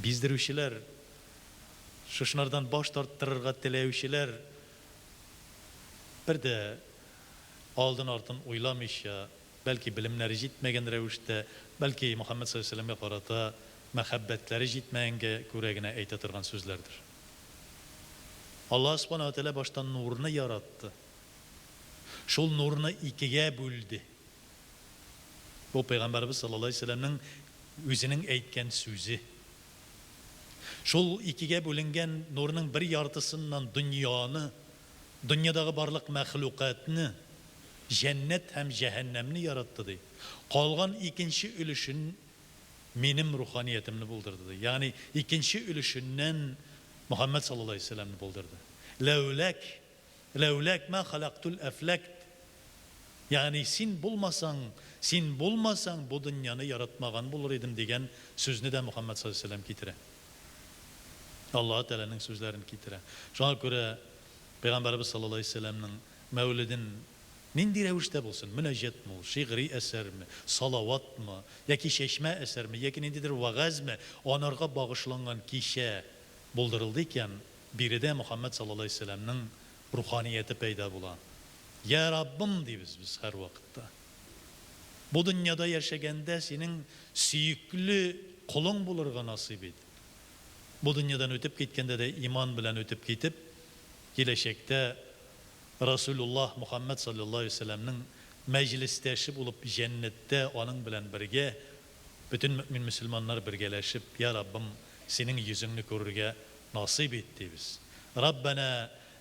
Биздерүчеләр, шушынардан баш тарттырырга теләүчеләр бер дә алдын-артын уйламыйча, бәлки белемнәре җитмәгән рәвештә, бәлки Мөхәммәд саллаллаһу галәйһи ва сәлләмгә карата мәхәббәтләре җитмәгәнгә күрә генә әйтә торган сүзләрдер. Аллаһ Субхана ва Тәгалә башта нурны яратты. Шул нурны икегә бүлде. Бу Пәйгамбәребез саллаллаһу алейһи ва сәлләмнең үзенең әйткән сүзе. Шул икегә бүленгән нурның бер яртысыннан дөньяны, дөньядагы барлык мәхлукатны, җәннәт һәм җәһәннәмне яратты, ди. Калган икенче өлешен минем руханиятемне булдырды, ди. Ягъни икенче өлешеннән Мөхәммәд саллаллаһу алейһи ва сәлләмне булдырды. Ләүләк, ләүләк ма халактул әфләк, ягъни син булмасаң, син булмасаң, бу дөньяны яратмаган булыр идем дигән сүзне дә Мөхәммәд саллаллаһу алейһи ва сәлләм китерә. Аллаһы Тәгаләнең сүзләрен китерә. Шуңа күрә Пәйгамбәребез саллаллаһу алейһи ва сәлләмнең мәүлиден нинди рәвештә булсын, мөнәҗәтме ул, шигъри әсәрме, салаватмы, яки чәчмә әсәрме, яки ниндидер вәгазьме, анарга багышланган кичә булдырылды икән, биредә Мөхәммәд саллаллаһу алейһи ва сәлләмнең руханияте пәйда була. Йә Раббым, дибез без һәрвакытта. Бу дөньяда яшәгәндә синең сөекле колың булырга насыйп ит. Бу дөньядан үтеп киткәндә дә иман белән үтеп китеп, киләчәктә Расүлуллаһ Мөхәммәд салләллаһу алейһи ва сәлләмнең мәҗлестәше булып җәннәттә аның белән бергә бөтен мөэмин-мөселманнар бергәләшеп, Йа Раббым, синең йөзеңне күрергә насыйп ит, дибез. Раббәнә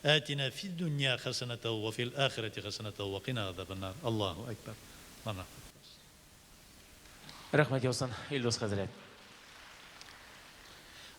атина фид-дунья хәсәнәтәү ва фил ахирәти хәсәнәтәү ва кина газабәннар. Аллаһу әкбәр. Аллаһ рәхмәт кылсын. Рәхмәт яусын, Илдус хәзрәт.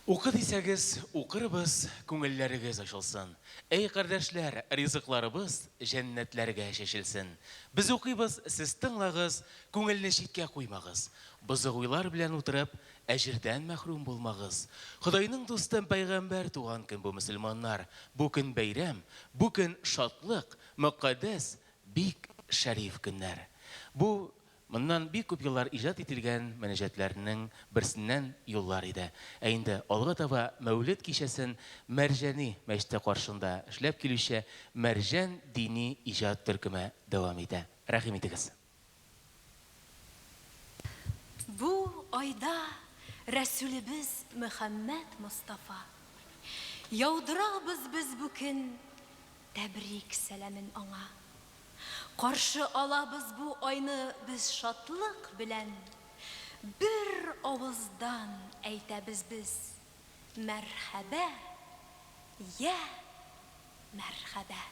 Укы дисәгез, укырбыз, күңелләрегез ачылсын. Әй, кардәшләр, ризыкларыбыз җәннәтләргә чәчелсен. Без укыйбыз, сез тыңлагыз, күңелне читкә куймагыз. Бозык уйлар белән утырып, әҗердән мәхрүм булмагыз. Ходайның дусты пәйгамбәр туган көн бу, мөселманнар. Бу көн бәйрәм, бу көн шатлык, мөкаддәс, бик шәриф көннәр. Бу Моннан бик күп еллар иҗат ителгән мөнәҗәтләрнең берсеннән юллар иде. Ә инде алга таба Мәүлет кичәсен Мәрҗани мәчете каршында эшләп килүче Мәрҗән дини иҗат төркеме дәвам итә. Рәхим итегез. Бу айда Рәсүлебез Мөхәммәд Мостафа. Яудырабыз без бу көн тәбрик сәламен аңа. Каршы алабыз бу айны без шатлык белән, Бер авыздан әйтәбез без, Мәрхәбә, йә мәрхәбә!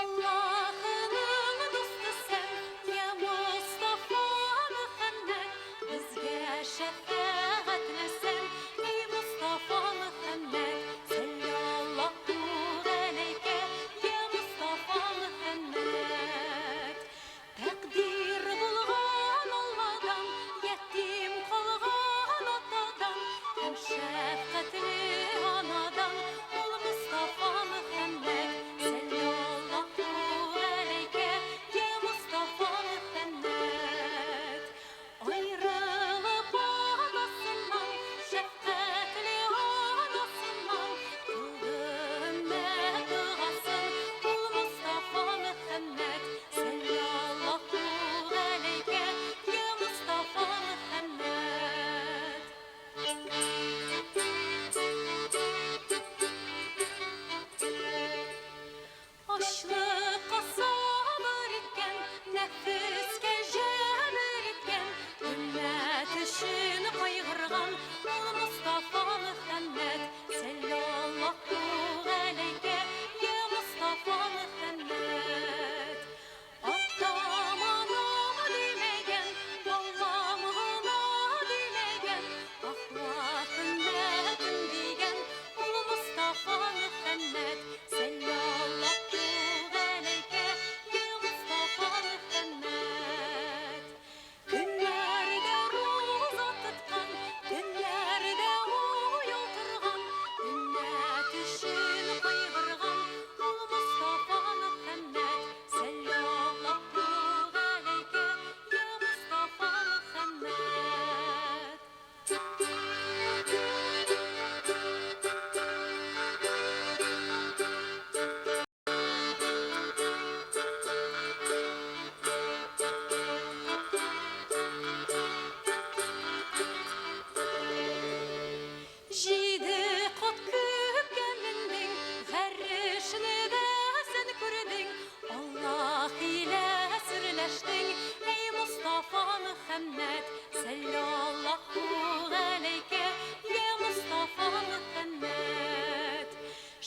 Аллаһының дусты сән, я Мостафа Мөхәммәд, Безгә шәфәгатьле сән, эй Мостафа Мөхәммәд.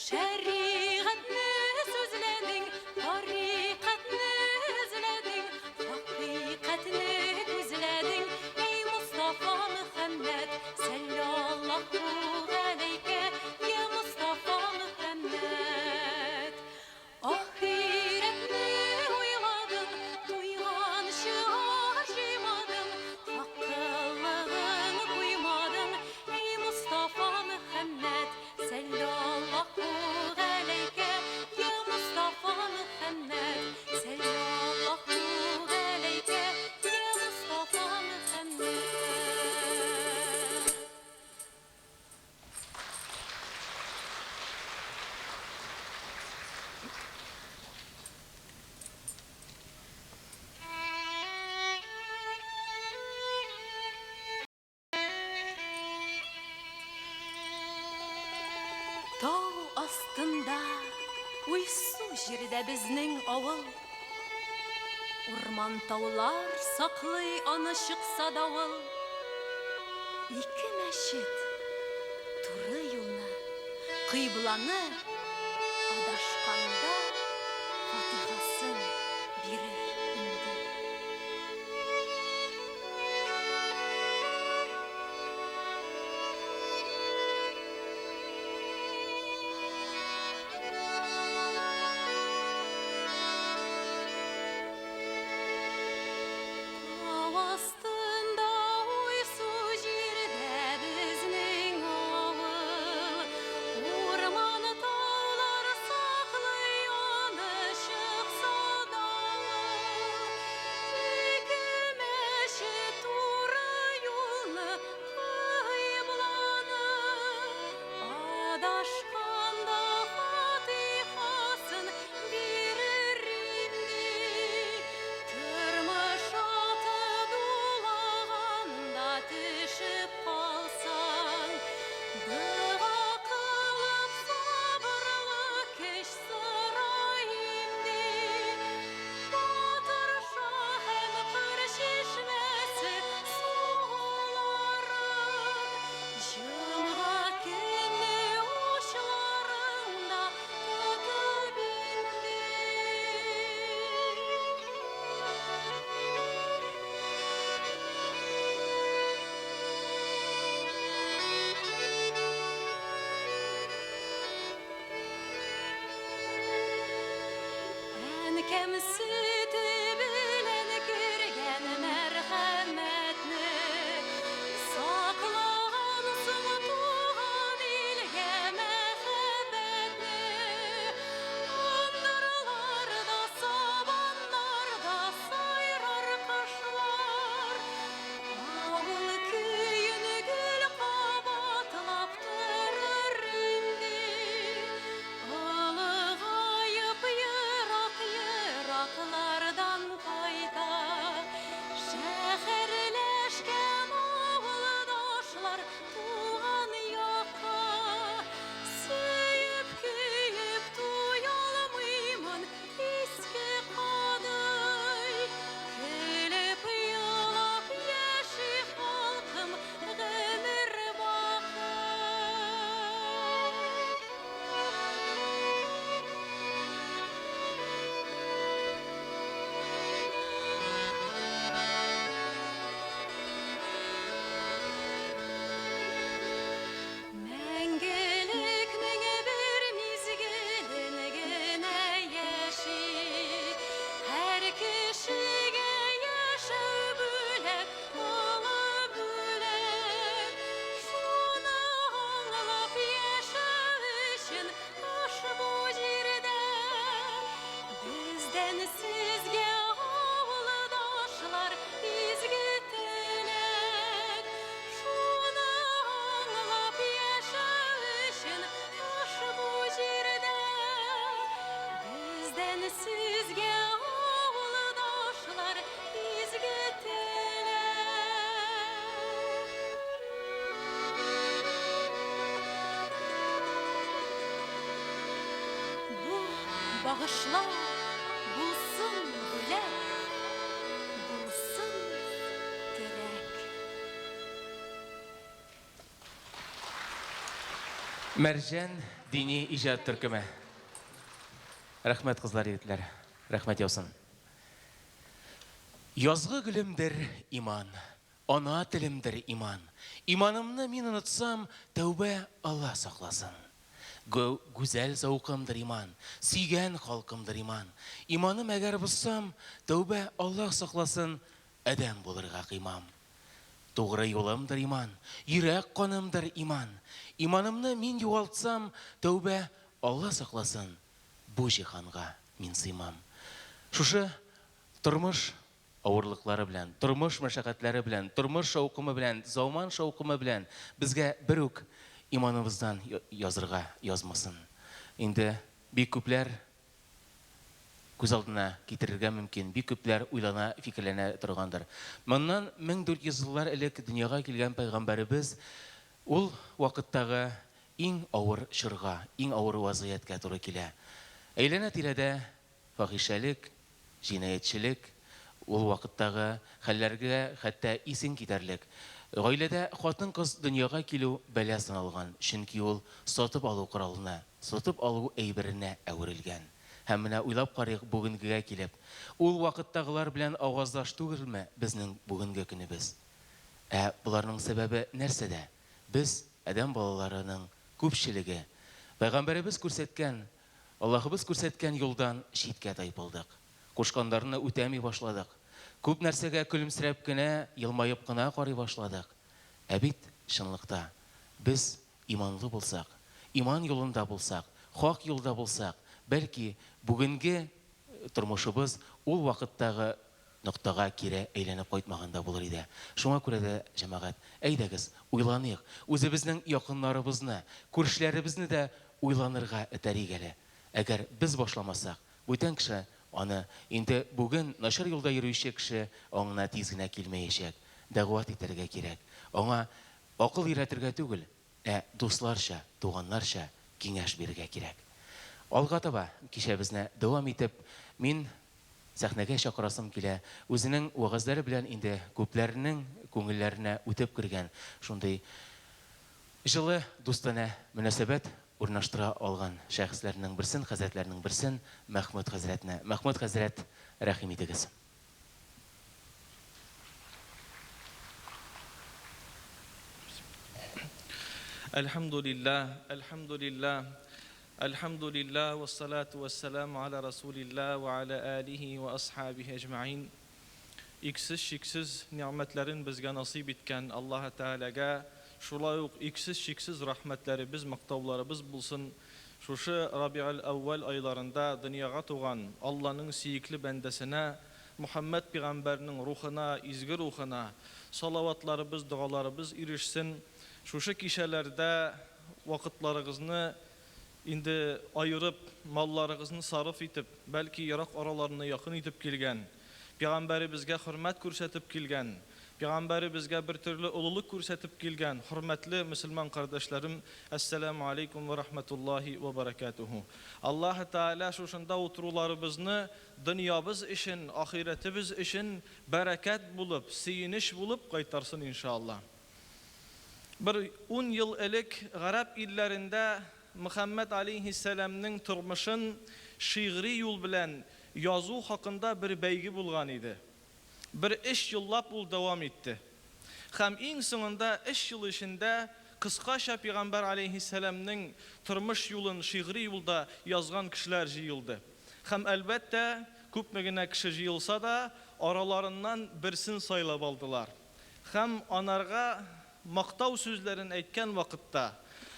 Шәригатьне сүзләдең, тарикатьне эзләдең, хакыйкатьне күзләдең. Әй Мостафа Мөхәммәд, сәлләллаһу галәйкә, я Мостафа Мөхәммәд. Ахирәтне уйладың, туйганчы ашыймадың, хаккылыгын куймадың. Әй Мостафа Мөхәммәд, сәлләллаһу галәйкә, я Мостафа Мөхәммәд, сәлләллаһу галәйкә, я Мостафа Мөхәммәд. Тау астында, уйсу җирдә безнең авыл. Урман таулар саклый аны чыкса давыл. Ике мәчет туры юлны, кыйбланы адашканда фатихасын бирер инде. Тау астында уйсу җирдә безнең авыл. Урман таулар саклый аны чыкса давыл. Ике мәчет туры юлны кыйбланы. Адашканда фатихасын бирер имди. Тормыш аты дулаганда төшеп калсаң, дога кылып сабырлы көч сора имди. Батырша һәм Кыр чишмәсе суларын җомга көнне учларыңда тотып инде. Әнкәм сөте белән кергән мәрхәмәтне саклагансың туган илгә мәхәббәтне. Ындырларда, сабаннарда сайрар кошлар, авыл көен гел кабатлап торыр инде. Олыгаеп ерак-ераклардан кайта, шәһәрләшкән авылдашлар туган якка. Сөеп көеп туялмыймын Иске Кадай. Көлеп елап яши халкым гомер бакый. Мәңгелекнең бер мизгелен генә яши. Һәр кешегә яшәү бүләк, олы бүләк. Шуны аңлап яшәү өчен ошбу җирдә бездән сезгә, авылдашлар, изге теләк. Шуны аңлап яшәү өчен ошбу җирдә бездән сезгә, авылдашлар, изге теләк. Бу багышлау булсын бүләк, булсын терәк. Мәрҗән дини иҗат төркеме. Рәхмәт, кызлар, егетләр. Рәхмәт яусын. Язгы гөлемдер иман, ана телемдер иман. Иманымны мин онытсам, тәүбә Алла сакласын. Гүзәл зәүкымдыр иман, сөйгән халкымдыр иман. Иманым әгәр бозсам, тәүбә Аллаһ сакласын, адәм булырга кыймам. Тугры юлымдыр иман, йөрәк канымдыр иман. Иманымны мин югалтсам, тәүбә Алла сакласын, бу җиһанга мин сыймам. Шушы тормыш авырлыклары белән, тормыш мәшәкатьләре белән, тормыш шаукымы белән, заман шаукымы белән безгә бер үк иманыбыздан язырга язмасын. Инде бик күпләр күз алдына китерергә мөмкин, бик күпләр уйлана, фикерләнә торгандыр. Моннан 1400 еллар элек дөньяга килгән пәйгамбәребез ул вакыттагы иң авыр чорга, иң авыр вазгыятькә туры килә. Әйләнә-тирәдә фахишәлек, җинаятьчелек, ул вакыттагы хәлләргә хәтта исең китәрлек. Гаиләдә хатын-кыз дөньяга килү бәла саналган, чөнки ул сатып алу коралына, сатып алу әйберенә әверелгән. Һәм менә уйлап карыйк бүгенгегә килеп, ул вакыттагылар белән аваздаш түгелме безнең бүгенге көнебез? Ә боларның сәбәбе нәрсәдә? Без, адәм балаларының күпчелеге, Пәйгамбәребез күрсәткән Аллаһыбыз күрсәткән юлдан читкә тайпылдык. Кушканнарны үтәми башладык. Күп нәрсәгә көлемсерәп кенә, елмаеп кына карый башладык. Ә бит, чынлыкта, без иманлы булсак, иман юлында булсак, хак юлда булсак, бәлки, бүгенге тормышыбыз ул вакыттагы ноктага кире әйләнеп кайтмаган да булыр иде. Шуңа күрә дә, җәмәгать, әйдәгез, уйланыйк, үзебезнең якыннарыбызны, күршеләребезне дә уйланырга этәрик әле. Әгәр без башламасак, бүтән кеше аны, инде бүген начар юлда йөрүче кеше аңына тиз генә килмәячәк. Дәгъват итәргә кирәк. Аңа акыл өйрәтергә түгел, ә дусларча, туганнарча киңәш бирергә кирәк. Алга таба кичәбезне дәвам итеп, мин сәхнәгә чакырасым килә, үзенең вәгазьләре белән инде күпләрнең күңелләренә үтеп кергән, шундый җылы, дустанә мөнәсәбәт урнаштыра алган шәхесләрнең берсен, хәзрәтләрнең берсен, Мәхмүт хәзрәтне. Мәхмүт хәзрәт, рәхим итегез. Әлхәмдүлилләһ, әлхәмдүлилләһ, әлхәмдүлилләһ, вәссалату вәссәламу аля расулилләһ вә аля алихи вә асхабихи әҗмәгыйн. Иксез-чиксез нигъмәтләрен безгә насыйп иткән Аллаһы Тәгаләгә шулай ук иксез-чиксез рәхмәтләребез, мактауларыбыз булсын. Шушы Рабигель-әүвәл айларында дөньяга туган Алланың сөекле бәндәсенә, Мөхәммәд пигамбәрнең рухына, изге рухына салаватларыбыз, догаларыбыз ирешсен. Шушы кичәләрдә вакытларыгызны инде аерып, малларыгызны сарыф итеп, бәлки ерак араларны якын итеп килгән, пигамбәребезгә хөрмәт күрсәтеп килгән, пигамбәребезгә бер төрле олылык күрсәтеп килгән хөрмәтле мөселман кардәшләрем, Әссәләмү алейкум вә рахмәтуллаһи вә бәрәкәтүһү. Аллаһы Тәгалә шушында утыруларыбызны дөньябыз өчен, ахирәтебез өчен бәрәкәт булып, сөенеч булып кайтарсын, иншалла. Бер ун ел элек гарәп илләрендә Мөхәммәд алейһиссәламнең тормышын шигъри юл белән язу хакында бер бәйге булган иде. Бер өч еллап ул дәвам итте. Һәм иң соңында өч ел эчендә кыскача пигамбәр алейһиссәламнең тормыш юлын шигъри юлда язган кешеләр җыелды. Һәм, әлбәттә, күпме генә кеше җыелса да, араларыннан берсен сайлап алдылар. Һәм анарга мактау сүзләрен әйткән вакытта,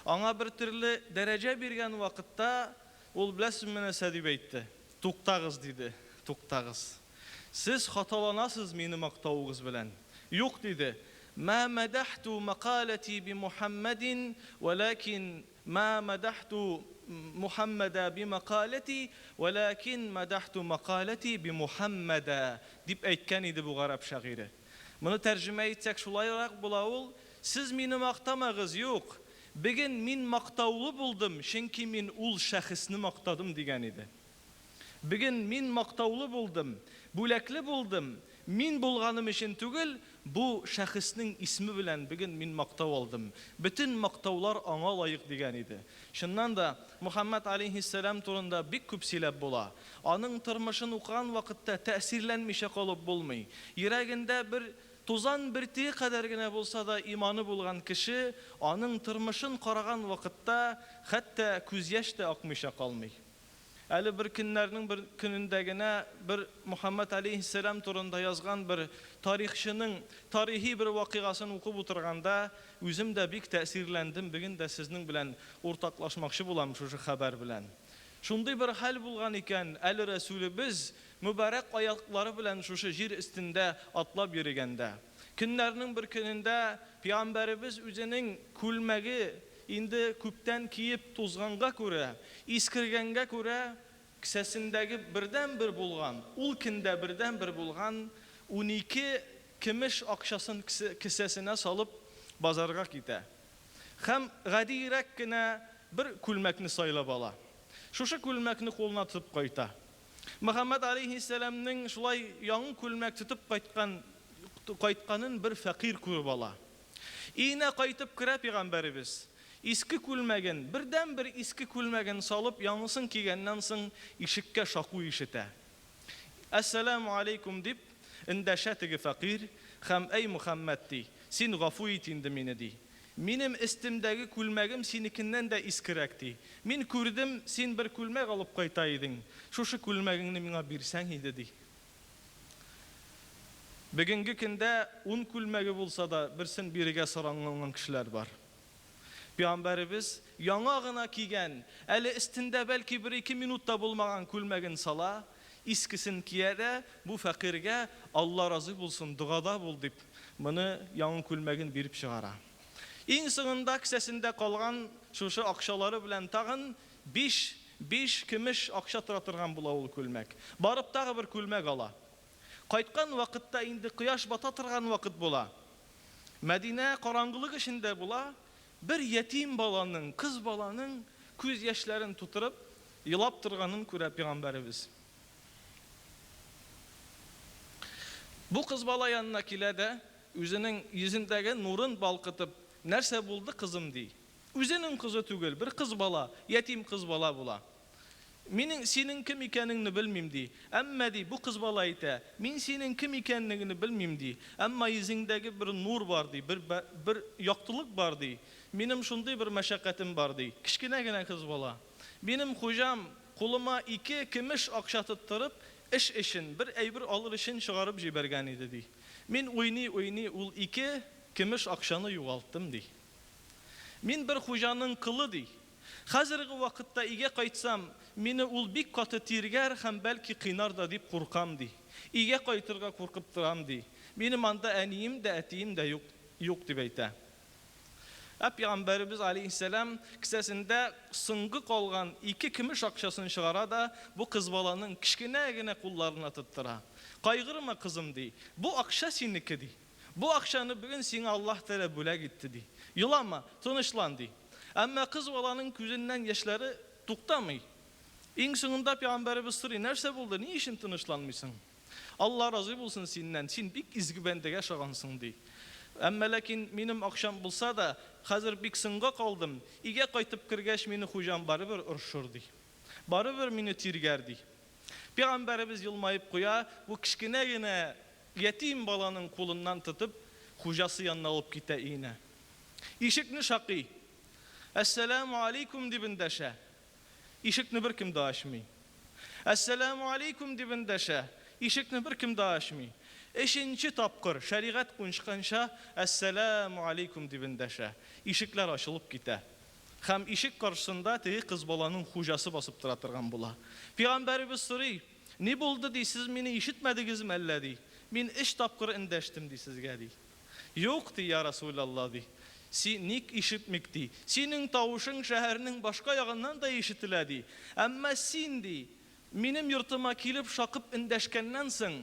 аңа бер төрле дәрәҗә биргән вакытта, ул, беләсезме, нәрсә дип әйтте? Туктагыз, диде, туктагыз. Сез хаталанасыз мине мактавыгыз белән. Юк, диде, Ма мәдәхту мәкаләти би Мухәммәдин, вәләкин ма мәдәхту Мухәммәдә би мәкаләти, вәләкин мәдәхту мәкаләти би Мухәммәдә, дип әйткән иде бу гарәп шагыйре. Моны тәрҗемә итсәк шулайрак була ул, Сез мине мактамагыз, юк, бүген мин мактаулы булдым, чөнки мин ул шәхесне мактадым, дигән иде. Бүген мин мактаулы булдым, бүләкле булдым, мин булганым өчен түгел, Бу шәхеснең исме белән бүген мин мактау алдым. Бөтен мактаулар аңа лаек, дигән иде. Чыннан да, Мөхәммәд аләйһиссәлам турында бик күп сөйләп була. Аның тормышын укыган вакытта тәэсирләнмичә калып булмый. Йөрәгендә бер тузан бөртеге кадәр генә булса да иманы булган кеше аның тормышын караган вакытта хәтта күз яшь тә акмыйча калмый. Әле бер көннәрнең бер көнендә генә бер Мөхәммәд аләйһиссәлам турында язган бер тарихчының тарихи бер вакыйгасын укып утырганда, үзем дә бик тәэсирләндем, бүген дә сезнең белән уртаклашмакчы булам шушы хәбәр белән. Шундый бер хәл булган икән, әле Рәсүлебез мөбарәк аяклары белән шушы җир өстендә атлап йөрегәндә. Көннәрнең бер көнендә пәйгамбәребез үзенең күлмәге Инде күптән киеп тузганга күрә, искергәнгә күрә, кесәсендәге бердәнбер булган, ул көндә бердәнбер булган 12 көмеш акчасын кесәсенә салып базарга китә. Һәм гадиерәк кенә бер күлмәкне сайлап ала. Шушы күлмәкне кулына тотып кайта. Мөхәммәд аләйһиссәламнең шулай яңы күлмәк тотып кайткан кайтканын бер фәкыйрь күреп ала. Өенә кайтып керә пигамбәребез. Иске күлмәген, бердәнбер иске күлмәген салып, яңысын кигәннән соң, ишеккә шаку ишетә. Әссәламү аләйкүм, дип эндәшә теге фәкыйрь һәм, Әй Мөхәммәд, ди, син гафу ит инде мине, ди. Минем өстемдәге күлмәгем синекеннән дә искерәк, ди. Мин күрдем, син бер күлмәк алып кайта идең. Шушы күлмәгеңне миңа бирсәң иде, ди. Бүгенге көндә ун күлмәге булса да, берсен бирергә саранланган кешеләр бар. Пәйгамбәребез яңа гына кигән, әле өстендә бәлки бер-ике минут та булмаган күлмәген сала, искесен кия дә, бу фәкыйрьгә, Алла разый булсын, догада бул, дип, моны яңа күлмәген биреп чыгара. Иң соңында кесәсендә калган шушы акчалары белән тагын биш, биш көмеш акча тора торган була ул күлмәк. Барып тагы бер күлмәк ала. Кайткан вакытта инде кояш бата торган вакыт була. Мәдинә караңгылык эчендә була, бер ятим баланың, кыз баланың күз яшьләрен тутырып, елап торганын күрә пәйгамбәребез. Бу кыз бала янына килә дә, үзенең йөзендәге нурын балкытып, Нәрсә булды, кызым, ди. Үзенең кызы түгел, бер кыз бала, ятим кыз бала була. Минең синең кем икәнеңне белмим, ди. Әмма, ди, бу кыз бала әйтә, мин синең кем икәнлегеңне белмим, ди. Әмма йөзеңдәге бер нур бар, ди, бер, бер яктылык бар, ди. Минем шундый бер мәшәкатем бар, ди. Кечкенә генә кыз бала. Минем хуҗам, кулыма ике көмеш акча тоттырып, эш өчен, бер әйбер алыр өчен чыгарып җибәргән иде, ди. Мин уйный-уйный ул ике көмеш акчаны югалттым, ди. Мин бер хуҗаның колы, ди. Хәзерге вакытта өйгә кайтсам, мине ул бик каты тиргәр һәм бәлки кыйнар да дип куркам, ди. Өйгә кайтырга куркып торам, ди. Минем анда әнием дә, әтием дә юк, юк, дип әйтә. Ә пәйгамбәребез алейһиссәлам кесәсендә соңгы калган ике көмеш акчасын чыгара да бу кыз баланың кечкенә генә кулларына тоттыра. Кайгырма, кызым, ди, бу акча синеке, ди. Бу акчаны бүген сиңа Аллаһ Тәгалә бүләк итте, ди. Елама, тынычлан, ди. Әмма кыз баланың күзеннән яшьләре туктамый. Иң соңында пәйгамбәребез сорый, Нәрсә булды, ни өчен тынычланмыйсың? Алла разый булсын синнән, син бик изге бәндәгә ошагансың, ди. Әмма ләкин минем акчам булса да, хәзер бик соңга калдым, өйгә кайтып кергәч, мине хуҗам барыбер орышыр, ди. Барыбер мине тиргәр, ди. Пәйгамбәребез елмаеп куя, бу кечкенә генә ятим баланың кулыннан тотып, хуҗасы янына алып китә өенә. Ишекне шакый. Әссәләмү алейкум дип эндәшә. Ишекне беркем дә ачмый. Әссәләмү алейкум дип эндәшә. Ишекне беркем дә ачмый. Өченче тапкыр, шәригать куншканча, Әссәләмү алейкум дип эндәшә. Ишекләр ачылып китә. Һәм ишек каршысында теге кыз баланың хуҗасы басып тора торган була. Пәйгамбәребез сорый, Ни булды, ди, сез мине ишетмәдегезме әллә, ди. Мин өч тапкыр эндәштем, ди, сезгә, ди. Юк, ди, я Расүләлла, ди. Си, ник ишетмик, ди. Синең тавышың шәһәрнең башка ягыннан да ишетелә, ди. Әмма син, ди, минем йортыма килеп шакып эндәшкәннән соң,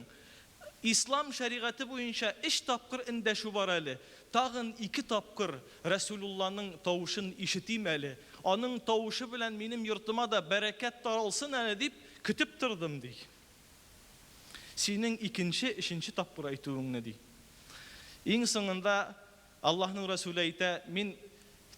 Ислам шәригате буенча өч тапкыр эндәшү бар әле. Тагын ике тапкыр Рәсүлулланың тавышын ишетим әле. Аның тавышы белән минем йортыма да бәрәкәт таралсын әле дип көтеп тордым, ди. Синең икенче, өченче тапкыр әйтүеңне, ди. Иң соңында Аллаһның Рәсүле әйтә, мин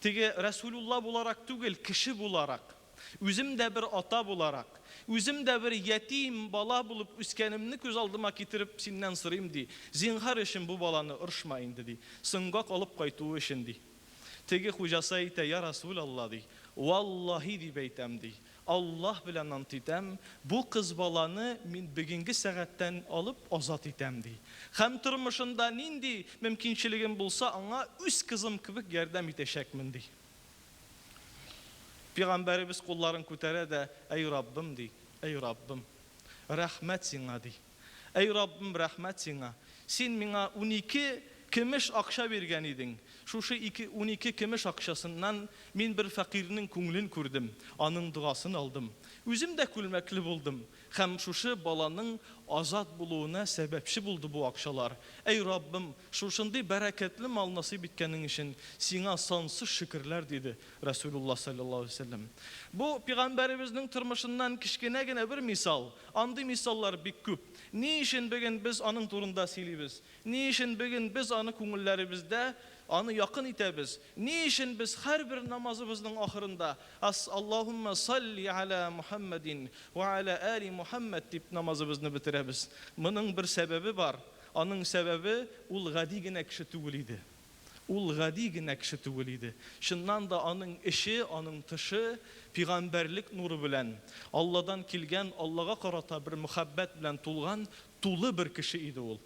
теге Рәсүлулла буларак түгел, кеше буларак, үзем дә бер ата буларак, үзем дә бер ятим бала булып үскәнемне күз алдыма китереп синнән сорыйм, ди. Зинһар өчен бу баланы орышма инде, ди. Соңга калып кайтуы өчен, ди. Теге хуҗасы әйтә, Я Расүлалла, ди, валлаһи дип әйтәм, ди, Аллаһ белән ант итәм, бу кыз баланы мин бөгенге сәгатьтән алып азат итәм, ди. Һәм тормышында нинди мөмкинчелегем булса, аңа үз кызым кебек ярдәм итәчәкмен, ди. Пигамбәребез кулларын күтәрә дә, Әй Раббым, ди, әй Раббым, рәхмәт сиңа, ди. Әй Раббым, рәхмәт сиңа! Син миңа 12 көмеш акча биргән идең. Шушы ике 12 көмеш акчасыннан мин бер фәкыйрьнең күңелен күрдем, аның догасын алдым. Үзем дә күлмәкле булдым һәм шушы баланың азат булуына сәбәпче булды бу акчалар. Әй Раббым, шушындый бәрәкәтле мал насыйп иткәнең өчен сиңа сансыз шөкерләр, диде Рәсүлулла салләллаһу галәйһи ва сәлләм. Бу, пигамбәребезнең тормышыннан кечкенә генә бер мисал. Андый мисаллар бик күп. Ни өчен бүген без аның турында сөйлибез? Ни өчен бүген без аны күңелләребездә аны якын итәбез? Ни өчен без һәрбер намазыбызның ахырында Ас Аллаһуммә салли аля Мухәммәдин вә аля али Мухәммәд дип намазыбызны бетерәбез? Моның бер сәбәбе бар. Аның сәбәбе, ул гади генә кеше түгел иде. Ул гади генә кеше түгел иде. Чыннан да аның эче, аның тышы пигамбәрлек нуры белән, Алладан килгән, Аллага карата бер мөхәббәт белән тулган тулы бер кеше иде ул.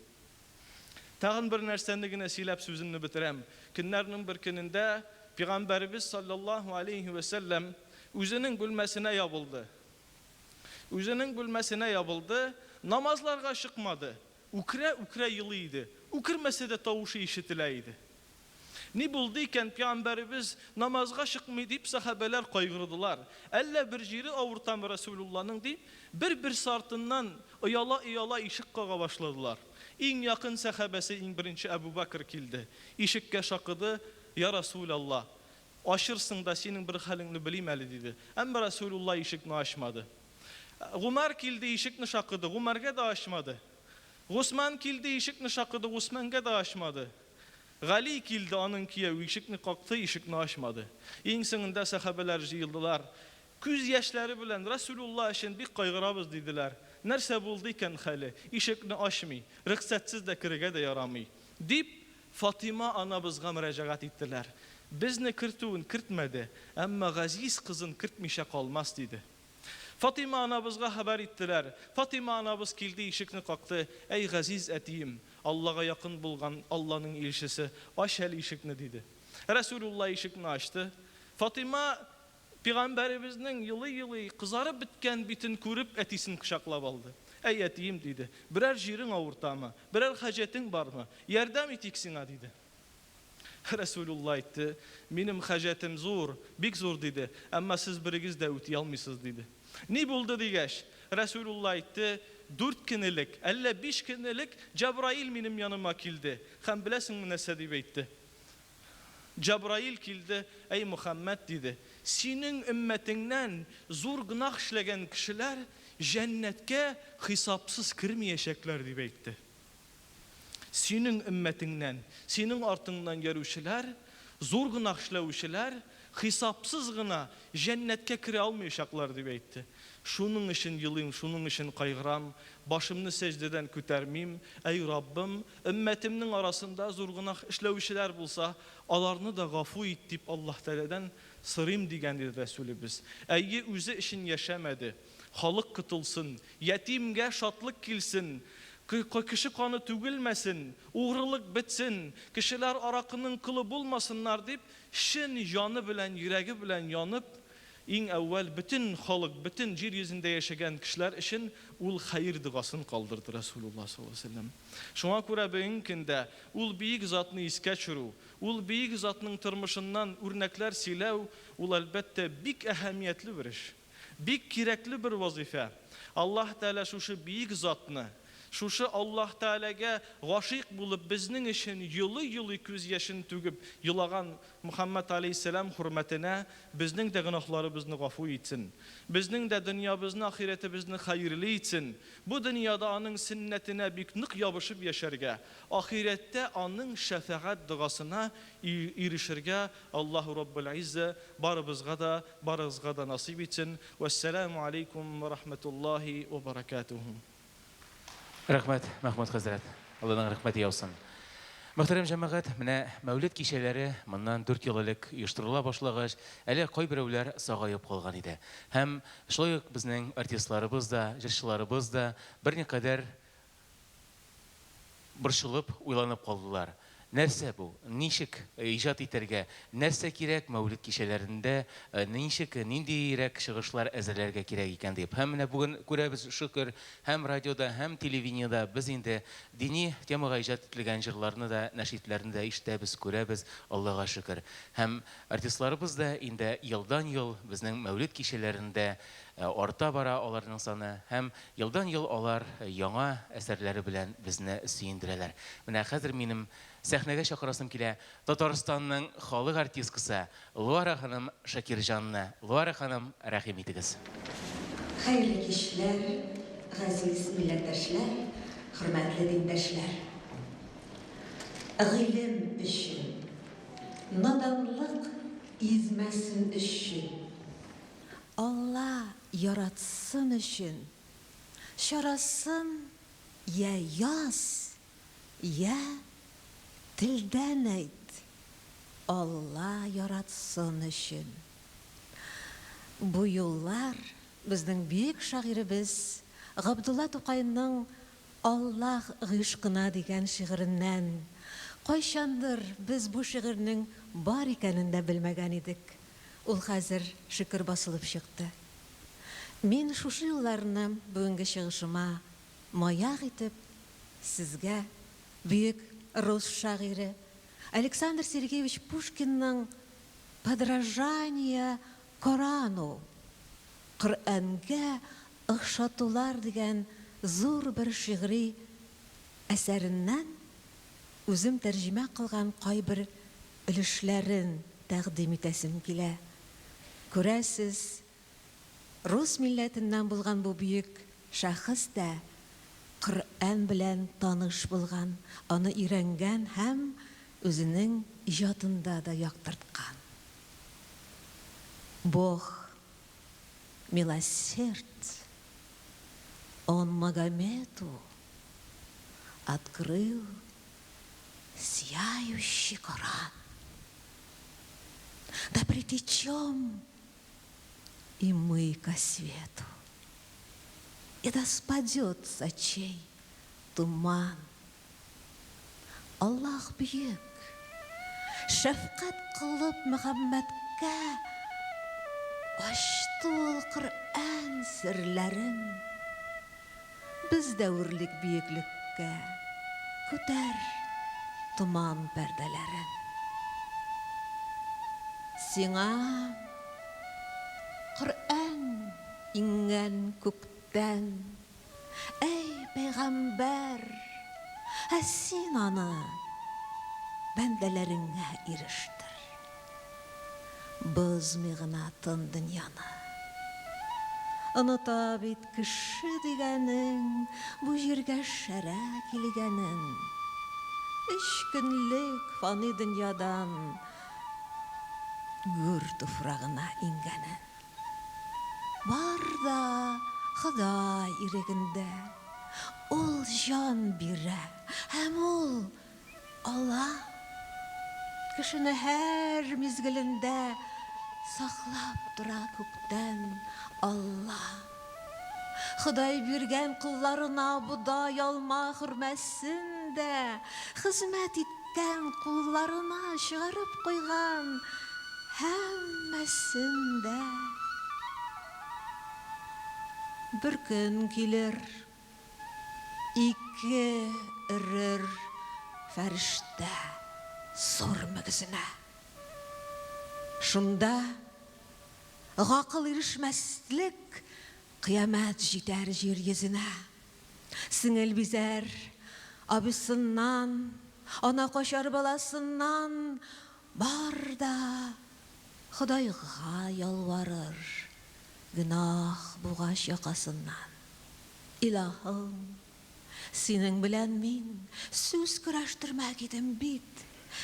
Тагын бер нәрсәне генә сөйләп сүземне бетерәм. Көннәрнең бер көнендә пигамбәребез салләллаһу алейһи вә сәлләм үзенең бүлмәсенә ябылды. Үзенең бүлмәсенә ябылды, намазларга чыкмады. Үкерә-үкерә елый иде. Үкермәсә дә тавышы ишетелә иде. Ни булды икән, пәйгамбәребез намазга чыкмый дип сәхабәләр кайгырдылар. Әллә бер җире авыртамы Рәсүлулланың дип, бер-берсе артыннан ояла-ояла ишек кага башладылар. Иң якын сәхабәсе иң беренче Әбү Бәкер килде. Ишеккә шакыды, Я Рәсүләлла, ачырсың да синең бер хәлеңне белим әле, диде. Әмма Рәсүлулла ишекне ачмады. Гумәр килде, ишекне шакыды, Гумәргә дә ачмады. Госман килде, ишекне шакыды, Госмангә дә ачмады. Гали килде, аның кияве, ишекне какты, ишекне ачмады. Иң соңында сәхабәләр җыелдылар. Күз яшьләре белән, Рәсүлулла өчен бик кайгырабыз, диделәр. Нәрсә булды икән хәле, ишекне ачмый, рөхсәтсез дә керергә дә ярамый, дип, Фатыйма анабызга мөрәҗәгать иттеләр. Безне кертүен кертмәде, әмма газиз кызын кертмичә калмас, диде. Фатыйма анабызга хәбәр иттеләр. Фатыйма анабыз килде, ишекне какты. Әй, газиз әтием, Аллага якын булган Алланың илчесе, ач әле ишекне, диде. Рәсүлулла ишекне ачты. Фатыйма пигамбәребезнең елый-елый кызарып беткән битен күреп, әтисен кочаклап алды. Әй, әтием, диде, берәр җирең авыртамы, берәр хаҗәтең бармы, ярдәм итик сиңа, диде. Рәсүлулла әйтте, Минем хаҗәтем зур, бик зур, диде, әмма сез берегез дә үти алмыйсыз, диде. Ни булды, дигәч, Рәсүлулла әйтте, Дүрт көн элек, әллә биш көн элек Җәбраил минем яныма килде һәм беләсеңме нәрсә дип әйтте? Җәбраил килде, Әй Мөхәммәд, диде, синең өммәтеңнән зур гөнаһ эшләгән кешеләр җәннәткә хисапсыз кермиячәкләр, дип әйтте. Синең өммәтеңнән, синең артыңнан йөрүчеләр, зур гөнаһ эшләүчеләр хисапсыз гына җәннәткә керә алмаячаклар, дип әйтте. Шуның өчен елыйм, шуның өчен кайгырам, башымны сәҗдәдән күтәрмим. Әй Раббым, өммәтемнең арасында зур гөнаһ эшләүчеләр булса, аларны да гафу ит, дип Аллаһ Тәгаләдән сорыйм, дигән иде Рәсүлебез. Әйе, үзе өчен яшәмәде. Халык котылсын, ятимгә шатлык килсен, кеше каны түгелмәсен, угрылык бетсен, кешеләр аракының колы булмасыннар дип, чын җаны белән, йөрәге белән янып, иң әүвәл бөтен халык, бөтен җир йөзендә яшәгән кешеләр өчен ул хәер догасын калдырды Рәсүлулла саллаллаһу галәйһи ва сәлләм. Шуңа күрә бүгенге көндә ул бөек затны искә төшерү, ул бөек затның тормышыннан үрнәкләр сөйләү, ул, әлбәттә, бик әһәмиятле бер эш. Бик кирәкле бер вазыйфа. Аллаһ Тәгалә шушы биек затны, Шушы Аллаһ Тәгаләгә гашыйк булып, безнең өчен елый-елый күз яшен түгеп елаган Мөхәммәд аләйһиссәлам хөрмәтенә безнең дә гөнаһларыбызны гафу итсен. Безнең дә дөньябызны, ахирәтебезне хәерле итсен. Бу дөньяда аның сөннәтенә бик нык ябышып яшәргә, ахирәттә аның шәфәгать догасына ирешергә Аллаһу Раббул Иззә барыбызга да, барыгызга да насыйп итсен. Вәссәламү аләйкүм вә рахмәтуллаһи вә бәрәкәтүһү. Рәхмәт, Мәхмүт хәзрәт. Алланың рәхмәте яусын. Мөхтәрәм җәмәгать, менә Мәүлид кичәләре моннан дүрт ел элек оештырыла башлагач, әле кайберәүләр сагаеп калган иде. Һәм шулай ук безнең артистларыбыз да, җырчыларыбыз да берникадәр борчылып, уйланып калдылар. Нәрсә бу? Ничек иҗат итәргә? Нәрсә кирәк Мәүлид кичәләрендә? Ничек, ниндиерәк чыгышлар әзерләргә кирәк икән дип. Һәм менә бүген күрәбез, шөкер, һәм радиода, һәм телевидениедә без инде дини темага иҗат ителгән җырларны да, нәшидләрне дә ишетәбез, күрәбез, Аллага шөкер. Һәм артистларыбыз да инде елдан-ел безнең Мәүлид кичәләрендә арта бара аларның саны һәм елдан-ел алар яңа әсәрләре белән безне сөендерәләр. Менә хәзер минем сәхнәгә чакырасым килә Татарстанның халык артисткасы Луара ханым Шакирҗанны. Луара ханым, рәхим итегез. Хәерле кичләр, газиз милләттәшләр, хөрмәтле диндәшләр! Гыйлем өчен, наданлык измәсен өчен. Алла яратсын өчен чарасын йә яз, йә телдән әйт, Алла яратсын өчен. Бу юллар безнең бөек шагыйребез Габдулла Тукайның Аллаһ гыйшкына дигән шигыреннән. Кайчандыр без бу шигырьнең бар икәнен дә белмәгән идек. Ул хәзер, шөкер, басылып чыкты. Мин шушы юлларны бүгенге чыгышыма маяк итеп, сезгә бөек рус шагыйре Александр Сергеевич Пушкинның Подражание Корану, Коръәнгә охшатулар дигән зур бер шигъри әсәреннән үзем тәрҗемә кылган кайбер өлешләрен тәкъдим итәсем килә. Күрәсез, рус милләтеннән булган бу бөек шәхес тә Коръән белән таныш булган, аны өйрәнгән һәм үзенең иҗатында да яктырткан. Бог милосерд, Он Магомету открыл сияющий Коран. Да притечем и мы ко свету, И да спадет с очей туман. Аллаһ бөек, шәфкать кылып Мөхәммәдкә Ачты ул Коръән серләрен. Без дә үрлик биеклеккә, Күтәр томан пәрдәләрен. Сиңа Коръән иңгән күктән. Әй, пәйгамбәр, ә син аны бәндәләреңә ирештер. Бозмый гына тын дөньяны. Оныта бит кеше дигәнең бу җиргә шәрә килгәнен. Өч көнлек фани дөньядан гүр туфрагына иңгәнен. Бар да Ходай ирегендә. Ул җан бирә һәм ул ала. Кешене һәр мизгелендә саклап тора күктән Алла. Ходай биргән кулларына бодай, алма, хөрмәсен дә, хезмәт иткән кулларына чыгарып куйган һәммәсен дә. Бер көн килер, ике өрер фәрештә зур мөгезенә. Шунда Гакыл ирешмәслек кыямәт җитәр җир йөзенә. Сеңел бизәр абыйсыннан, ана качар баласыннан, бар да Ходайга ялварыр, гөнаһ бугач якасыннан. Илаһым, синең белән мин сүз көрәштермәк идем бит,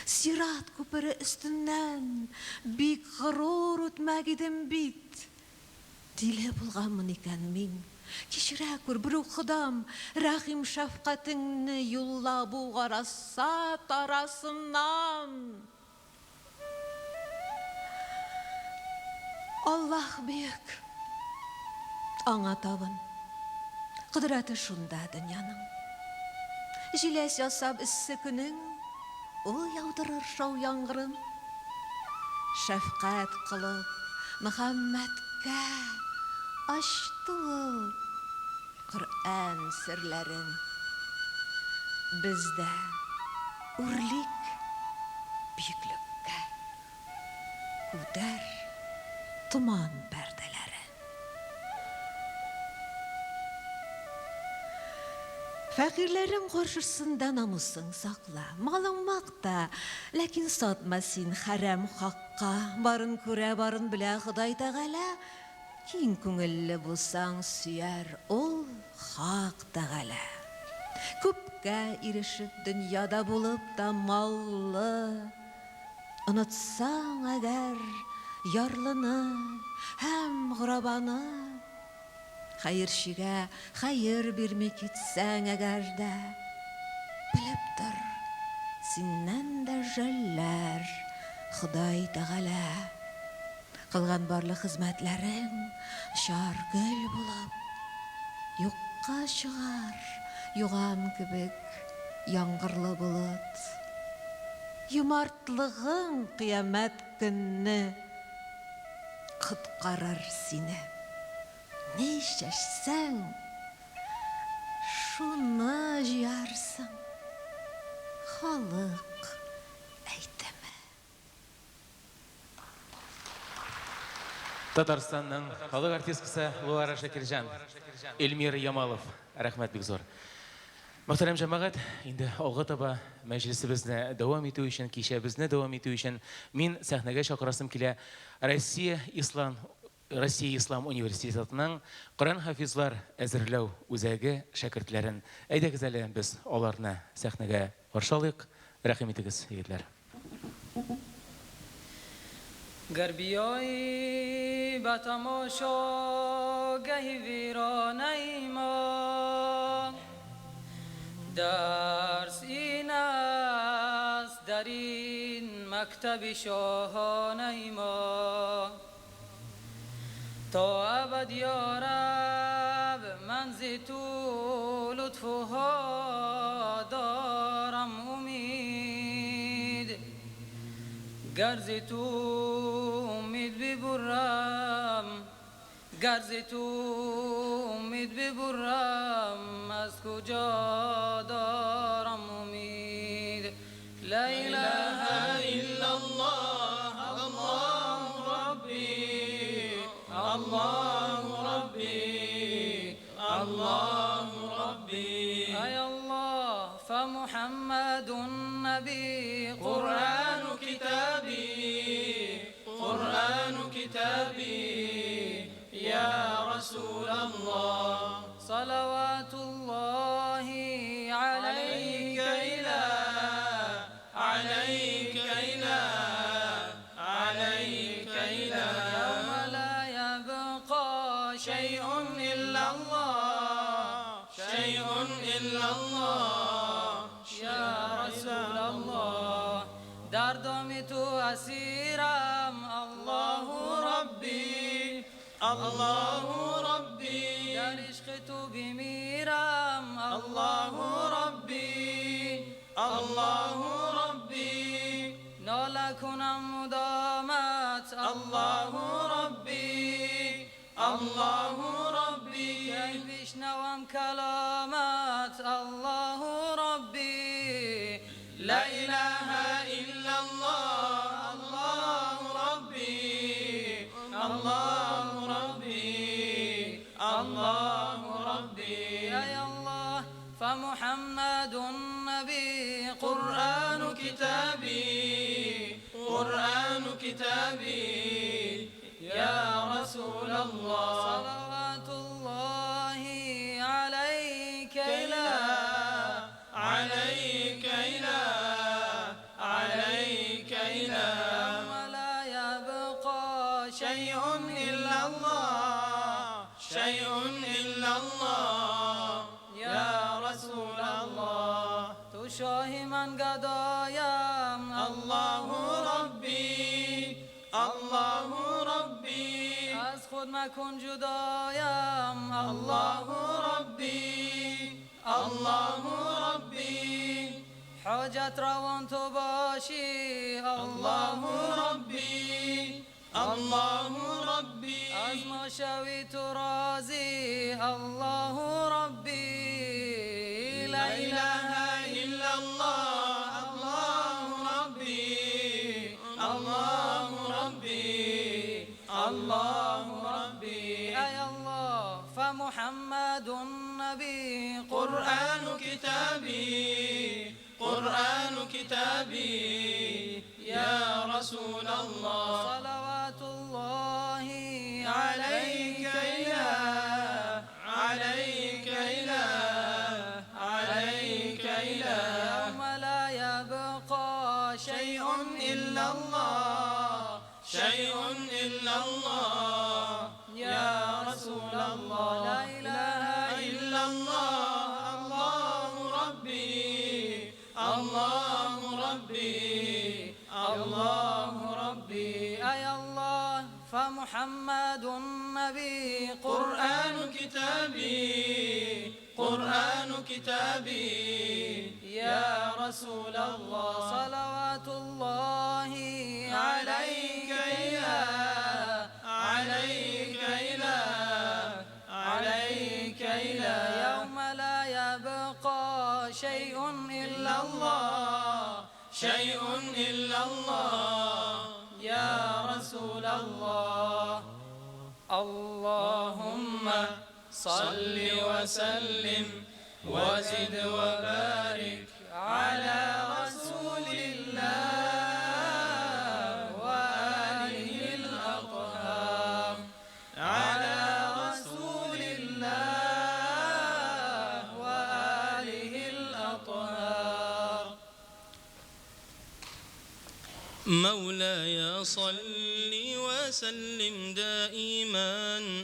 сират күпере өстеннән бик горур үтмәк идем бит. Тиле булганмын икән мин, кичерә күр, берүк Ходам, рәхим-шәфкатеңне юлла бу гарасат арасыннан. Аллаһ бөек, аңа табын. Кодрәте шунда дөньяның. Җиләс ясап эссе көнең, ул яудырыр шау яңгырын. Шәфкать кылып Мөхәммәдкә ачты ул Коръән серләрен. Без дә үрлик бөеклеккә. Күтәр томан пәрдәләрен. Фәкыйрьләрең каршысында намусың сакла. Малың макта, ләкин сатма син хәрәм хакка. Барын күрә, барын белә Ходай Тәгалә. Киң күңелле булсаң, сөяр ул Хак Тәгалә. Күпкә ирешеп дөньяда булып та маллы, Онытсаң әгәр ярлыны һәм горабаны, Хәерчегә хәер бирми китсәң әгәр дә, Белеп тор, синнән дә жәлләр Ходай Тәгалә. Кылган барлык хезмәтләрең очар гөл булып, Юкка чыгар юган кебек яңгырлы болыт. Юмартлыгың кыямәт көнне коткарыр сине. Ни чәчсәң, шуны җыярсың, халык әйтеме. Татарстанның халык артисткасы Луара Шакирҗан, Эльмир Ямалов, рәхмәт бик зур. Мөхтәрәм җәмәгать, инде алга таба мәҗлесебезне дәвам итү өчен, кичәбезне дәвам итү өчен мин сәхнәгә чакырасым килә Россия Ислам Россия Ислам университетының Коръән хафизлар әзерләү үзәге шәкертләрен. Әйдәгез әле без аларны сәхнәгә каршы алыйк. Рәхим итегез, егетләр. Гар биёӣ ба тамошогаҳи виронаи мо, дарс ин аст дар ин мактаби шоҳонаи мо. То абад ё раб, ман зи ту лутфуҳо дорам умид, гар зи ту умид бибурам, гар зи ту умид бибурам, аз куҷо дорам умид? Ла илаҳа иллаллоҳ, Аллоҳу Рабби, Аллоҳу Рабби, Аллоҳу Рабби. Ай Аллоҳ, фамуҳаммадун наби, Қуръану китаби, Қуръану китаби, я Расулаллоҳ, салаватуллоҳи алайка ила, алайка ила, алайка ила явма ла ябқа шайъун иллаллоҳ, шайъун иллаллоҳ, я Расулаллоҳ. Дар доми ту асирам, Аллоҳу Рабби, Аллоҳу Рабби, дар ишқи ту бимирам, Аллоҳу Рабби, Аллоҳу Рабби, нола кунам мудомат, Аллоҳу Рабби, Аллоҳу Рабби, кай бишнавам каломат, Аллоҳу Рабби. Ла илаҳа иллаллоҳ, Аллоҳу Рабби, Аллоҳу Рабби, Аллоҳу Рабби. Ай Аллоҳ, فمحمد النبي قرآن كتابي قرآن كتابي يا رسول الله. صلوات الله عليك إلى عليك إلى عليك إلى ولا يبقى شيء إلا الله شيء إلا الله يا رسول الله. تشاهي من قضايا الله ربي الله ربي از خود مکن جدایم الله ربي الله ربي حاجت روان تو باشی الله ربي الله ربي از ما شوی تو راضی الله ربي لا إله إلا الله الله ربي الله ربي الله ربي أي الله. فمحمد النبي قرآن كتابي قرآن كتابي يا رسول الله. صلوات الله عليك إلى عليك إلى عليك إلى يوم لا يبقى شيء إلا الله شيء إلا الله يا رسول الله. لا إله إلا الله الله ربي الله ربي الله ربي أي الله. فمحمد النبي قرآن كتابي قرآن كتابي يا رسول الله. صلوات الله عليك إلى عليك إلى عليك إلى يوم لا يبقى شيء إلا الله شيء إلا الله يا رسول الله. اللهم صل وسلم وزد وبارك على رسول الله وآله الأطهار على رسول الله وآله الأطهار. مولاي صل وسلم دائما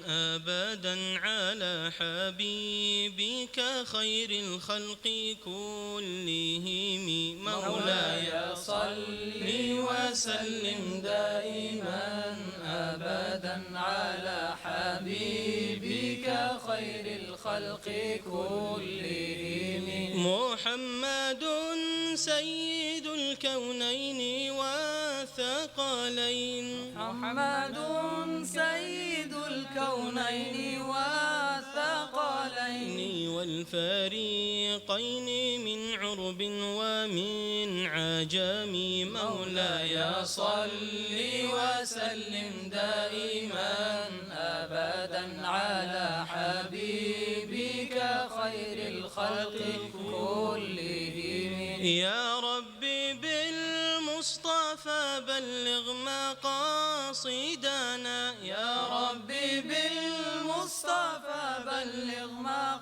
أبدا على حبيبك خير الخلق كلهم. مولاي صل وسلم دائما أبدا على حبيبك خير الخلق كلهم. محمد سيد الكونين والثقلين محمد سيد الكونين والثقلين والفريقين من عرب ومن عجم. مولاي صل وسلم دائما أبدا على حبيبك خير الخلق كلهم. يا ربي بالمصطفى بلغ مقاصدنا يا ربي بالمصطفى بلغ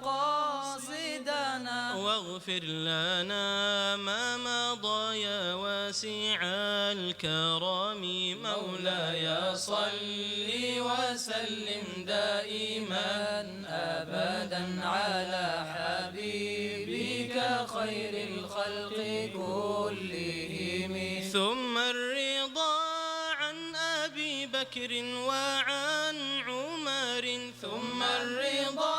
مقاصدنا واغفر لنا ما مضى يا واسع الكرم. مولاي صل وسلم دائما أبدا على حبيبك خير الخلق كلهم. ثم الرضا عن أبي بكر وعن عمر ثم الرضا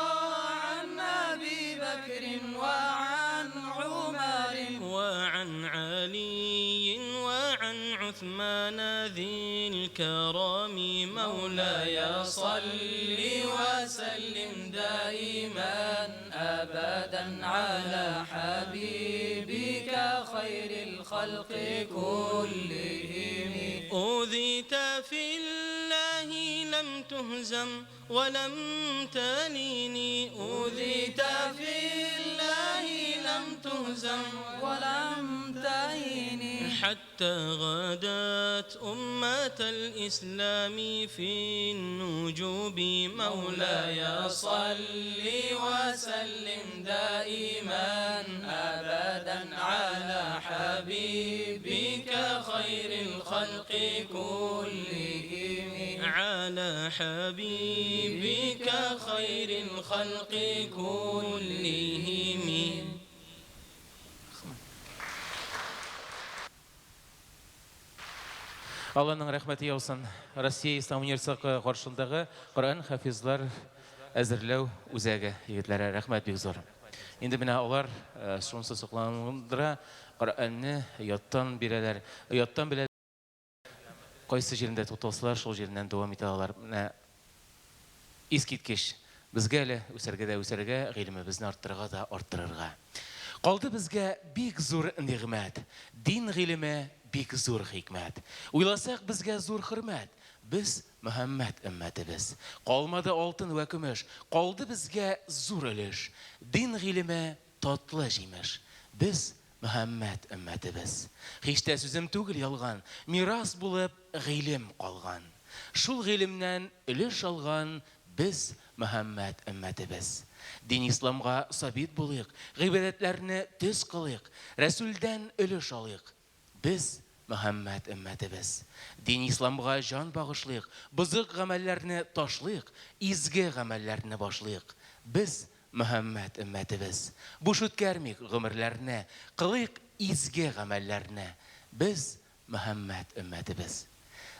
عن أبي بكر وعن عمر وعن علي وعن عثمان ذي الكرم. مولاي صل وسلم دائما أبدا على حبيبك خير الخلق كلهم. أوذيت في الله لم تهزم ولم تليني أوذيت في الله تهزم ولم تهيني حتى غدت أمة الإسلام في النجوب. مولاي صل وسلم دائما أبدا على حبيبك خير الخلق كلهم. على حبيبك خير الخلق كلهم. Алланың рәхмәте яусын. Россия Ислам университеты каршындагы Коръән хафизлар әзерләү үзәге егетләре, рәхмәт бик зур. Инде менә алар шунысы сокландыра, Коръәнне яттан бирәләр. Яттан белә кайсы җирендә тукталсалар, шул җиреннән дәвам итә алалар. Менә искиткеч. Безгә әле үсәргә дә үсәргә, гыйлемебезне арттырырга да арттырырга. Калды безгә бик зур нигъмәт. Дин гыйлеме бик зур хикмәт. Уйласак безгә зур хөрмәт. Без Мөхәммәд өммәтебез. Калмады алтын вә көмеш, калды безгә зур өлеш. Дин гыйлеме татлы җимеш. Без Мөхәммәд өммәтебез. Һич тә сүзем түгел ялган, мирас булып гыйлем калган. Шул гыйлемнән өлеш алган без Мөхәммәд өммәтебез. Дин исламга сабит булыйк, гыйбадәтләрне төз кылыйк, Рәсүлдән өлеш алыйк. Без Мөхәммәд өммәтебез. Дин исламга җан багышлыйк, бозык гамәлләрне ташлыйк, изге гамәлләрне башлыйк. Без Мөхәммәд өммәтебез. Буш үткәрмик гомерләрне, кылыйк изге гамәлләрне. Без Мөхәммәд өммәтебез.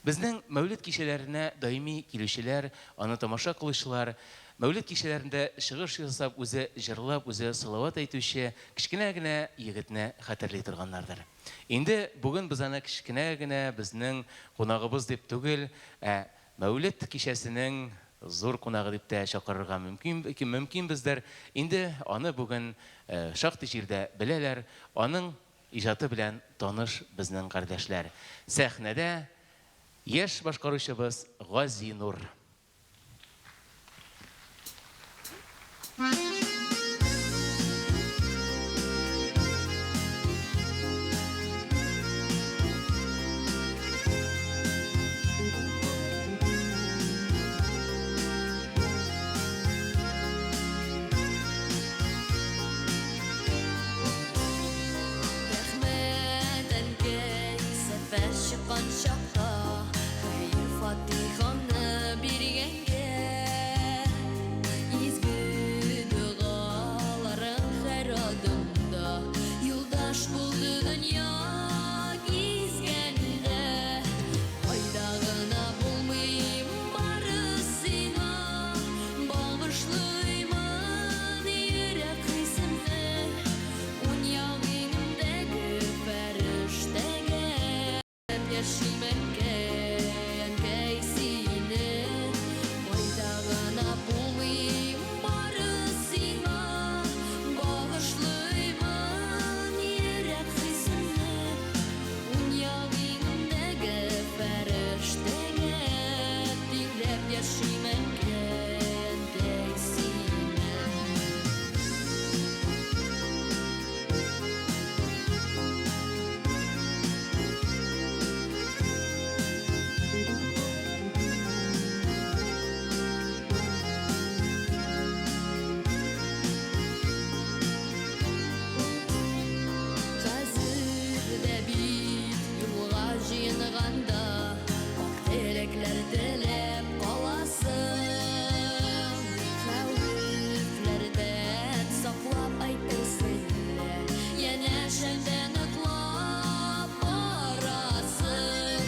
Безнең Мәүлид кичәләренә даими килүчеләр, аны тамаша кылучылар, Мәүлид кичәләрендә чыгыш ясап, үзе җырлап, үзе салават әйтүче кечкенә генә егетне хәтерли торганнардыр. Инде бүген без аны кечкенә генә безнең кунагыбыз дип түгел, ә Мәүлид кичәсенең зур кунагы дип тә чакырырга мөмкин, мөмкинбездер. Инде аны бүген шактый җирдә беләләр, аның иҗаты белән таныш безнең кардәшләр. Сәхнәдә яшь башкаручыбыз Газинур. Рәхмәт, әнкәй, сәфәр чыккан чакта хәер-фатихамны биргәнгә. Изге догаларың һәр адымда юлдаш булды дөнья гизгәндә. Кайда гына булмыйм, бары сиңа багышлыймын йөрәк хисемне. Уң як иңемдәге фәрештәгә яшим, әнкәй, әнкәй, сине. Кайда гына булмыйм, бары сиңа багышлыймын йөрәк хисемне. Уң як иңемдәге фәрештәгә тиңләп яшим, әнкәй, әнкәй, сине. Хәзер дә бит юлга җыенганда ак теләкләр теләп каласың. Хәвефләрдән саклап әйтәсең лә, янәшәңдә ныклап барасың.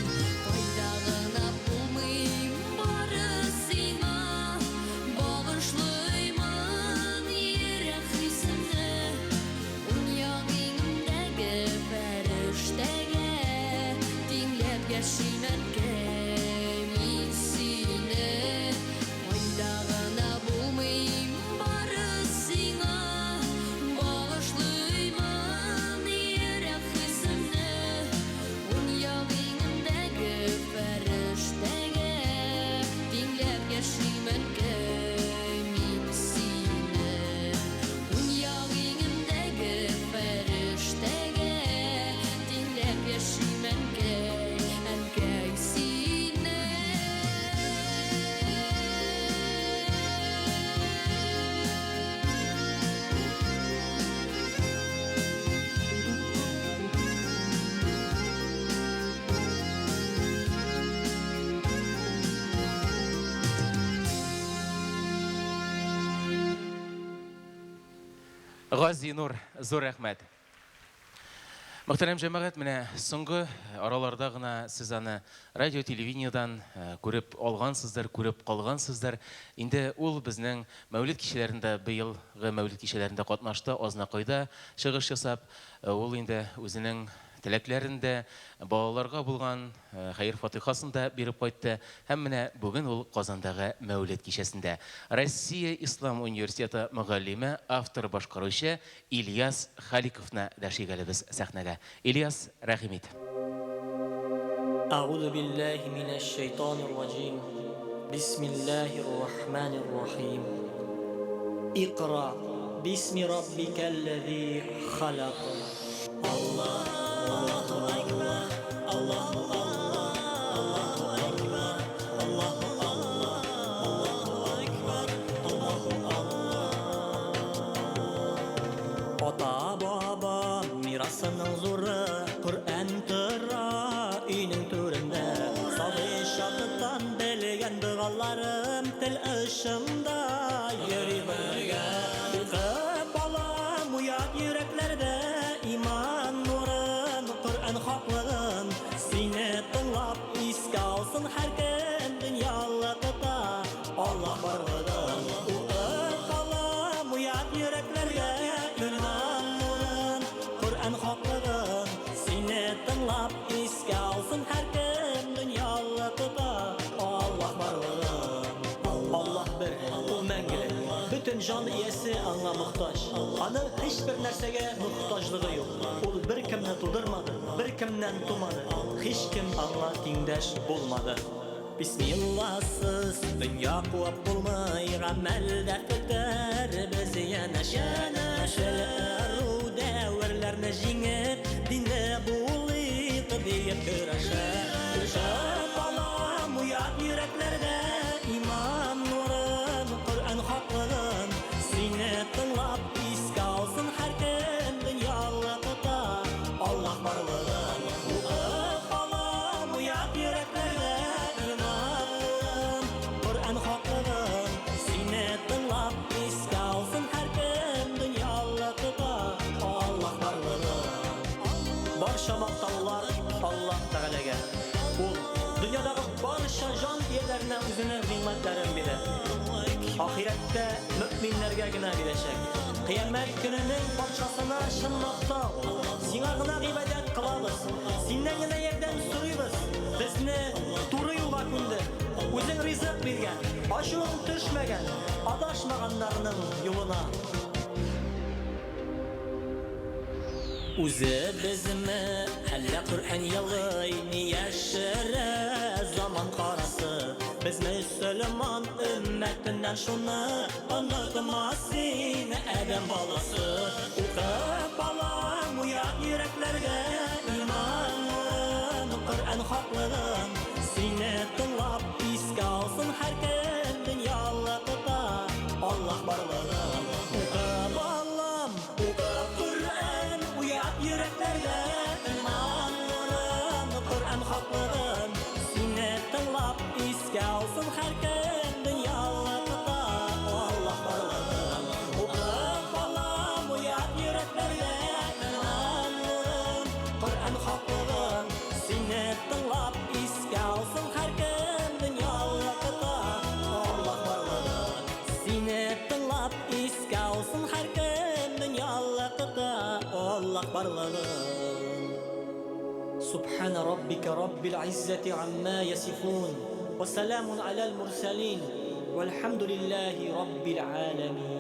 Кайда гына булмыйм, бары сиңа багышлыймын йөрәк хисемне. Уң як иңемдәге фәрештәгә тиңләп яшим, әнкәй, мин сине. Кайда гына булмыйм, бары сиңа багышлыймын йөрәк хисемне. Уң як иңемдәге фәрештәгә тиңләп яшим, әнкәй, мин сине. Уң як иңемдәге фәрештәгә Газинур, зур рәхмәт. Мөхтәрәм җәмәгать, менә соңгы араларда гына сез аны радио телевидениедан күреп алгансыздыр, күреп калгансыздыр. Инде ул безнең Мәүлид кичәләрендә, быелгы Мәүлид кичәләрендә катнашты, Азнакайда чыгыш ясап, ул инде үзенең теләкләрен дә, балаларга булган хәер-фатыйхасын да биреп кайтты. Һәм менә бүген ул Казандагы Мәүлид кичәсендә. Россия Ислам университеты мөгаллиме, автор-башкаручы Ильяс Халиковны дәшик әле без сәхнәгә. Ильяс, рәхим ит. أعوذ بالله من الشيطان الرجيم بسم الله الرحمن الرحيم اقرأ باسم ربك الذي خلق الله الله أكبر الله الله الله أكبر الله الله الله أكبر الله الله Ата-баба мирасының зуры Коръән тора өйнең түрендә. Сабый чактан белгән догаларым тел очымда йөри бергә. Укып алам уят йөрәкләрдә иман нурын, Коръән хаклыгын. Сине тыңлап искә алсын һәркем дөньялыкта Аллаһ барлыгын. Укып алам уят йөрәкләргә иман нурын, Коръән хаклыгын. Сине тыңлап искә алсын һәркем дөньялыкта Аллаһ барлыгын. Аллаһ бер, ул мәңгелек. Бөтен җан иясе аңа мохтаҗ. Аның һичбер нәрсәгә мохтаҗлыгы юк. Ул беркемне тудырмады, беркемнән тумады. Һичкем аңа тиңдәш булмады. Бисмилласыз дөнья куып булмый, гамәлдә фетер без янәшә. Нәсел ыру дәверләрне җиңеп, динле булыйк диеп көрәшә. Укып алам уят йөрәкләрдә иман нурын, Коръән хаклыгын. Сине тыңлап искә алсын һәркем дөньялыкта Аллаһ барлыгын. Укып алам уят йөрәкләрдә иман нурын, Коръән хаклыгын. Сине тыңлап искә алсын һәркем дөньялыкта Аллаһ барлыгын. Барча мактаулар Аллаһ Тәгаләгә. Ул дөньядагы барча җан ияләренә үзенең нигъмәтләрен бирә. Ахирәттә мөэминнәргә генә бирәчәк. Кыямәт көненең патшасына чын мактау. Сиңа гына гыйбадәт кылабыз. Синнән генә ярдәм сорыйбыз. Безне туры юлга күндер. Үзең ризык биргән, ачуың төшмәгән, адашмаганнарның юлына. Үзебезме, әллә Коръән елый, ни яшерә заман карасы? Без мөселман өммәтеннән шуны онытма син, адәм баласы. Укып алам уят йөрәкләргә иман нурын, Коръән хаклыгын. Сине тыңлап искә алсын һәркем дөньялыкта Аллаһ барлыгын. Укып алам, укып Коръән, уят йөрәкләргә иман нурын, Коръән хаклыгын. Сине тыңлап искә алсын һәркем дөньялыкта Аллаһ барлыгын. Укып алам уят йөрәкләргә иман нурын, Коръән хаклыгын. Сине тыңлап искә алсын һәркем дөньялыкта Аллаһ барлыгын. Сине тыңлап искә алсын һәркем дөньялыкта Аллаһ барлыгын. سبحان ربك رب العزة عما يصفون وسلام على المرسلين والحمد لله رب العالمين.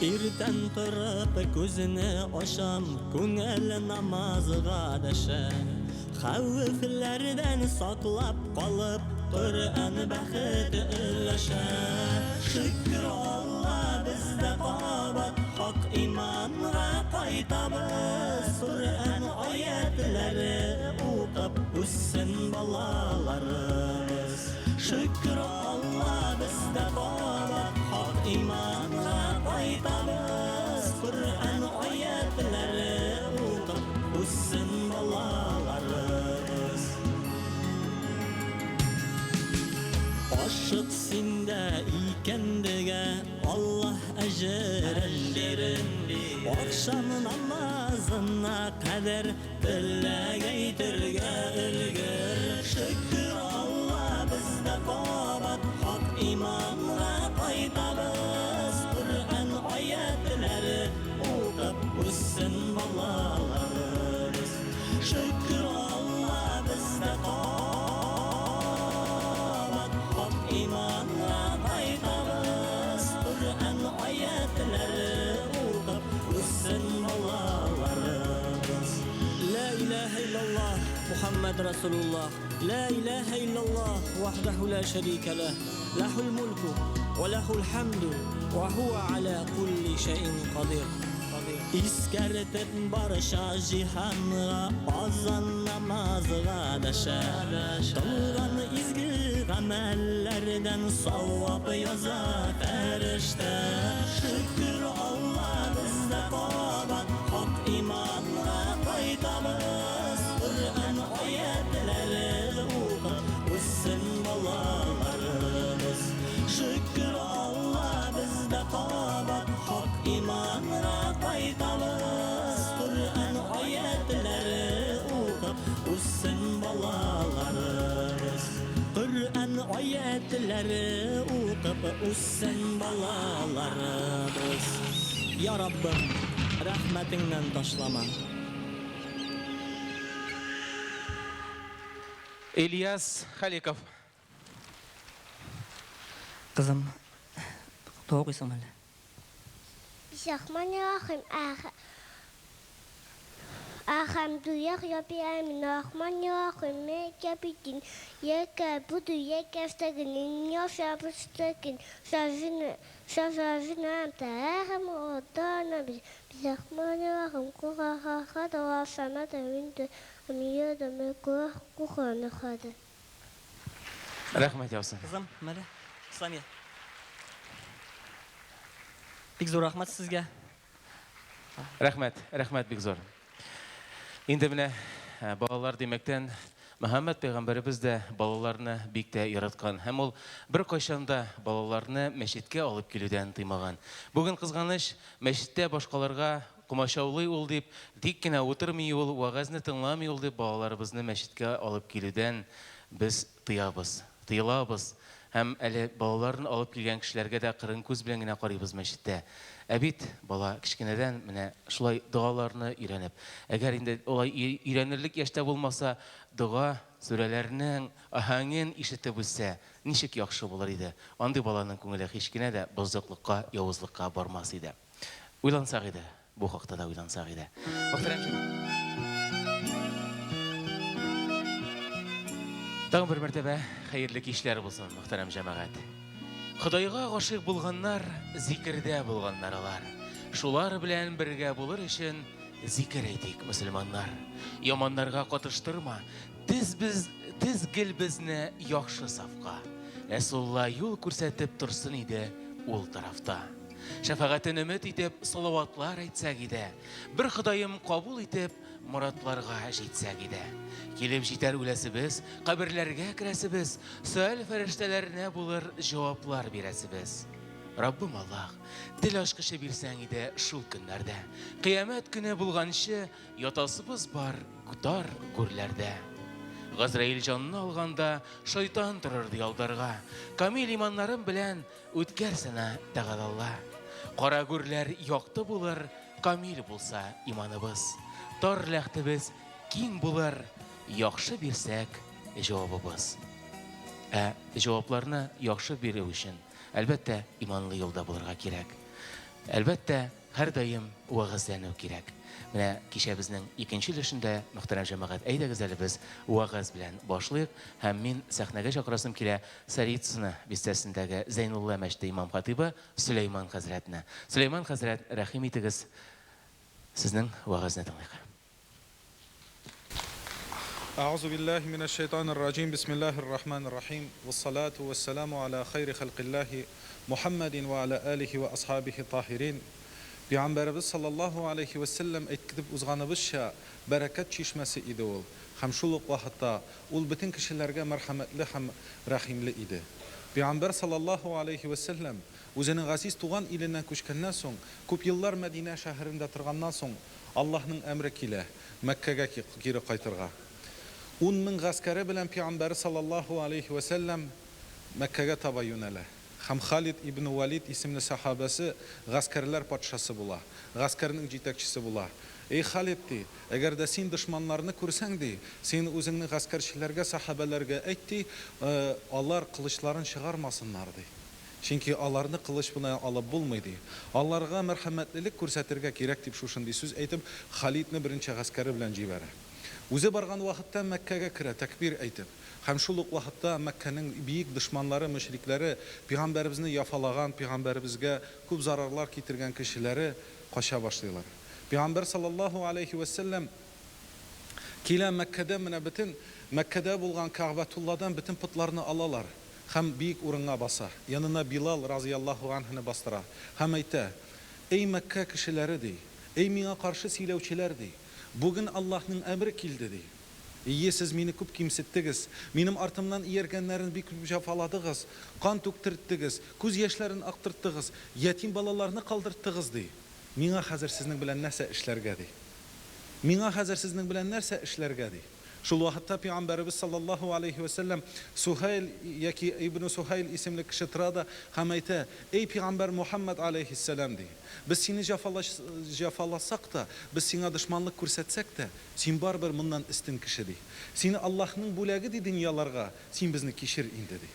Иртән торып күзне ачам, күңел намазга дәшә. Хәвефләрдән саклап калып, Коръән бәхет өләшә. Аятләре укып үссен балаларыбыз. Шөкер Алла, без дә кабат хак иманга кайтабыз. Коръән аятләре укып үссен балаларыбыз. Ашык син дә икәндегә, Аллаһ әҗерен бирер. Ахшам намазына кадәр теләк әйтергә өлгер. Шөкер Алла, без дә кабат хак иманга кайтабыз. Коръән аятләре укып үссен балаларыбыз. Шөкер Алла, без дә кабат хак иманга кайтабыз. Коръән аятләре укып үссен балаларыбыз. Ла илаһа иллаллаһ, Мухаммад Расулуллаһ. Ла илаһа иллаллаһ, вахдаху ла шәрикә ләһ. Ләһул мулку ва ләһул хәмду ва һуа аля кулли шәйин кадир. Искәртеп барча җиһанга азан намазга дәшә. Кылган изге гамәлләрдән савап яза фәрештә. Шөкер Алла, без дә кабат хак иманга кайтабыз. Коръән аятләре укып үссен балаларыбыз. Шөкер Алла, без дә кабат хак иманга кайтабыз. Коръән аятләре укып үссен балаларыбыз. Коръән аятләре укып үссен балаларыбыз. Я Раббым, рәхмәтеңнән ташлама. Ильяс Халиков. Кызым, дога укыйсыңмы әллә? Бисмиллахиррахманиррахим. Әлхәмдүлилләһи раббил галәмин. Рахманиррахим. Малики яумиддин. Ияка нәгъбуду ва ияка нәстәгыйн. Иһдинас сираtal мустәкыйм. Сираtal ләзина әнъамтә аләйһим ғайрил Бисмиллахиррахманиррахим. Кул һуаллаһу әхәд. Аллаһус самад. Ләм йәлид ва ләм юлад ва ләм йәкүл ләһү куфуән әхәд. Рәхмәт яусын. Кызым, мәле, Исламия. Бик зур рәхмәт сезгә. Рәхмәт, рәхмәт бик зур. Инде менә балалар димәктән, Мөхәммәд пәйгамбәребез дә балаларны бик тә яраткан һәм ул беркайчан да балаларны мәчеткә алып килүдән тыймаган. Бүген, кызганыч, мәчеттә башкаларга комачаулый ул дип, тик кенә утырмый ул, вәгазьне тыңламый ул дип балаларыбызны мәчеткә алып килүдән без тыябыз, тыелабыз һәм әле балаларын алып килгән кешеләргә дә кырын күз белән генә карыйбыз мәчеттә. Ә бит бала кечкенәдән менә шулай догаларны өйрәнеп, әгәр инде алай өйрәнерлек яшьтә булмаса, дога сүрәләренең аһәңен ишетеп үссә, ничек яхшы булыр иде. Андый баланың күңеле һич кенә дә бозыклыкка, явызлыкка бармас иде. Уйлансак иде, бу хакта да уйлансак иде. Мөхтәрәм Тагын бер мәртәбә хәерле кичләр булсын, мөхтәрәм җәмәгать. Ходайга гашыйк булганнар, зикердә булганнар алар. Шулар белән бергә булыр өчен зикер әйтик, мөселманнар. Яманнарга катыштырма, тез без, тез гел безне яхшы сафка. Рәсулла юл күрсәтеп торсын иде ул тарафта. Шәфәгатен өмет итеп, салаватлар әйтсәк иде. Бер Ходаем кабул итеп, морадларга җитсәк иде. Килеп җитәр үләсебез, каберләргә керәсебез, сөаль фәрештәләренә булыр җаваплар бирәсебез. Раббым Аллаһ, тел ачкычы бирсәң иде шул көннәрдә. Кыямәт көне булганчы ятасыбыз бар тар гүрләрдә. Газраил җанны алганда шайтан торыр ди алдарга. Камил иманнарым белән Үткәрсенә Тәгалә. Кара гүрләр якты булыр, Камил булса иманыбыз. Тар ләхтебез киң булыр, Яхшы бирсәк җавабыбыз. Ә җавапларны яхшы бирү өчен, әлбәттә, иманлы юлда булырга кирәк. Әлбәттә, Һәрдаим вәгазьләнү кирәк. Менә кичәбезнең икенче өлешендә, мөхтәрәм җәмәгать, әйдәгез әле без вәгазь белән башлыйк һәм мин сәхнәгә чакырасым килә Царицыно бистәсендәге Зәйнулла мәчете имам-хатыйбы Сөләйман хәзрәтне. Сөләйман хәзрәт, рәхим итегез, сезнең вәгазьне тыңлыйк. Әгъузу биллаһи минәш шайтанир раҗим. Бисмиллаһир рахманир рахим. Вассалату вассаламу аля хайри халкиллаһи Мухаммадин ва аля алихи ва асхабихи таһирин. Пәйгамбәребез саллаллаһу алейһи вә сәлләм әйткетеп узганыбызча, бәрәкәт чишмәсе иде ул, һәм шул ук вакытта ул бөтен кешеләргә мәрхәмәтле һәм рәхимле иде. Пәйгамбәр саллаллаһу алейһи вә сәлләм үзенең газиз туган иленнән күчкәннән соң, күп еллар Мәдинә шәһәрендә торганнан соң, Аллаһның әмре килә, Мәккәгә кире кайтырга. 10 000 гаскәре белән пәйгамбәре саллаллаһу алейһи вә сәлләм Мәккәгә таба юнәлә. Һәм Халид ибн Вәлид исемле сәхабәсе гаскәрләр патшасы була, гаскәрнең җитәкчесе була. Эй, Халид, ди, әгәр дә син дошманнарны күрсәң, ди, син үзеңнең гаскәрчеләргә, сәхабәләргә әйт, ди, алар кылычларын чыгармасыннар, ди. Чөнки аларны кылыч белән алып булмый, ди. Аларга мәрхәмәтлелек күрсәтергә кирәк, дип шушындый сүз әйтеп, Халидны берничә гаскәре белән җибәрә. Үзе барган вакытта Мәккәгә керә, тәкбир әйтеп. Һәм шул ук вакытта Мәккәнең биек дошманлары, мөшрикләре, пигамбәребезне яфалаган, пигамбәребезгә күп зарарлар китергән кешеләре кача башлыйлар. Пигамбәр саллаллаһу аләйһи вә сәлләм килә Мәккәдә менә бөтен Мәккәдә булган Кәгъбәтулладан бөтен потларны алалар һәм биек урынга баса. Янына Билал разыяллаһу анһуны бастыра һәм әйтә, Эй Мәккә кешеләре, ди, эй миңа каршы сөйләүчеләр, ди, бүген Аллаһның әмере килде, ди. Ие, сез мине күп кимсеттегез, минем артымнан ияргәннәрен бик күп җәфаладыгыз, кан түктерттегез, күз яшьләрен актырттыгыз, ятим балаларны калдырттыгыз, ди. Миңа хәзер сезнең белән нәрсә эшләргә, ди. Миңа хәзер сезнең белән нәрсә эшләргә, ди. Шул вакытта пәйгамбәребез саллаллаһу алейһи вә сәлләм Суһайл яки ибну Суһайл исемле кеше тора да һәм әйтә, Эй пәйгамбәр Мухәммәд алейһиссәлам, ди, без сине җәфаласак та, без сиңа дошманлык күрсәтсәк тә, син барыбер моннан өстен кеше, ди. Сине Аллаһның бүләге, ди, дөньяларга, син безне кичер инде, ди.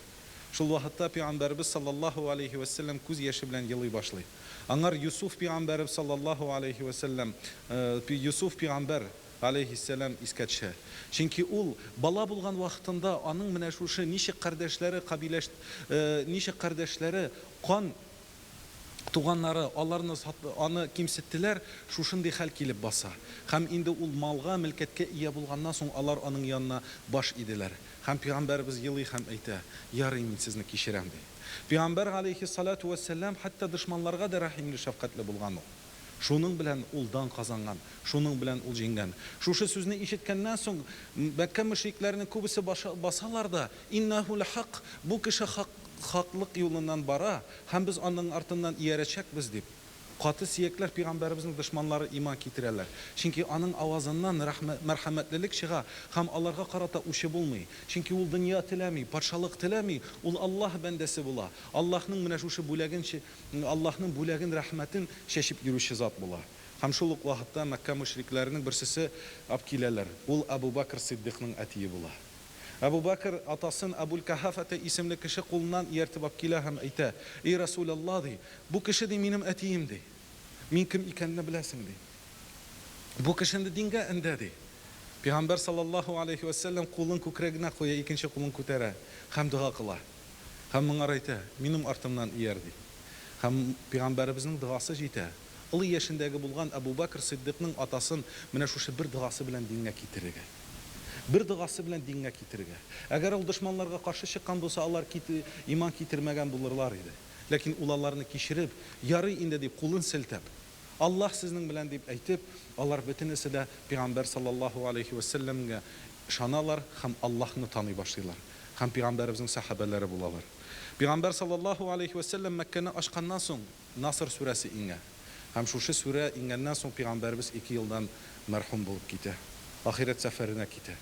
Шул вакытта пәйгамбәребез саллаллаһу алейһи вә сәлләм күз яше белән елый башлый. Аңар Юсуф пәйгамбәребез саллаллаһу алейһи вә сәлләм, Юсуф пәйгамбәр, Галәйһиссәлам искә төшә. Чөнки ул бала булган вакытында аның менә шушы ничек кардәшләре, кабиләш, ничек кардәшләре, кан туганнары аларны сат, аны кимсеттеләр, шушындый хәл килеп баса. Һәм инде ул малга, мөлкәткә ия булганнан соң алар аның янына баш иделәр. Һәм пәйгамбәребез елый һәм әйтә, Ярый, мин сезне кичерәм, ди. Пәйгамбәр галәйһиссалату вәссәлам хәтта дошманларга да рәхимле, шәфкатьле булган ул. Шуның белән ул дан казанган, шуның белән ул җиңгән. Шушы сүзне ишеткәннән соң, Мәккә мөшрикләренең күбесе басалар да, Иннәһү ләхакк, бу кеше хак, хаклык юлыннан бара һәм без аның артыннан иярәчәкбез, дип, каты сөякләр пәйгамбәребезнең дошманнары иман китерәләр. Чөнки аның авазыннан мәрхәмәтлелек чыга һәм аларга карата үче булмый. Чөнки ул дөнья теләми, патшалык теләми, ул Аллаһ бәндәсе була. Аллаһның менә шушы бүләген Аллаһның бүләген, рәхмәтен чәчеп йөрүче зат була. Һәм шул ук вакытта Мәккә мөшрикләренең берсесе ап киләләр. Ул Әбү Бәкр Сиддикның әтие була. Әбү Бәкр атасын Әбүл-Каһафәте исемле кеше кулыннан ияртеп ап килә һәм әйтә, Эй Рәсүләллаһ, ди, бу кеше, ди, минем әтием, ди. Мин кем икәнне беләсең, ди. Бу кешене дингә өндә, ди. Пәйгамбәр саллаллаһу алейһи вә сәлләм кулын күкрәгенә куя, икенче кулын күтәрә һәм дога кыла. Һәм моңар әйтә, Минем артымнан ияр, ди. Һәм пәйгамбәребезнең догасы җитә. Олы яшендәге булган Әбү Бәкр Сыйддыйкның атасын менә шушы бер догасы белән дингә китерергә. Бер догасы белән дингә китерергә. Әгәр ул дошманларга каршы чыккан булса, алар иман китермәгән булырлар иде. Ләкин ул аларны кичереп, ярый инде дип, кулын селтәп, Аллаһ сезнең белән дип әйтеп, алар бөтенесе дә пәйгамбәр саллаллаһу алейһи вә сәлләмгә ышаналар һәм Аллаһны таный башлыйлар һәм пәйгамбәребезнең сәхабәләре булалар. Пәйгамбәр саллаллаһу алейһи вә сәлләм Мәккәне ачканнан соң Наср сүрәсе иңә. Һәм шушы сүрә иңгәннән соң пәйгамбәребез ике елдан мәрхүм булып китә. Ахирәт сәфәренә китә.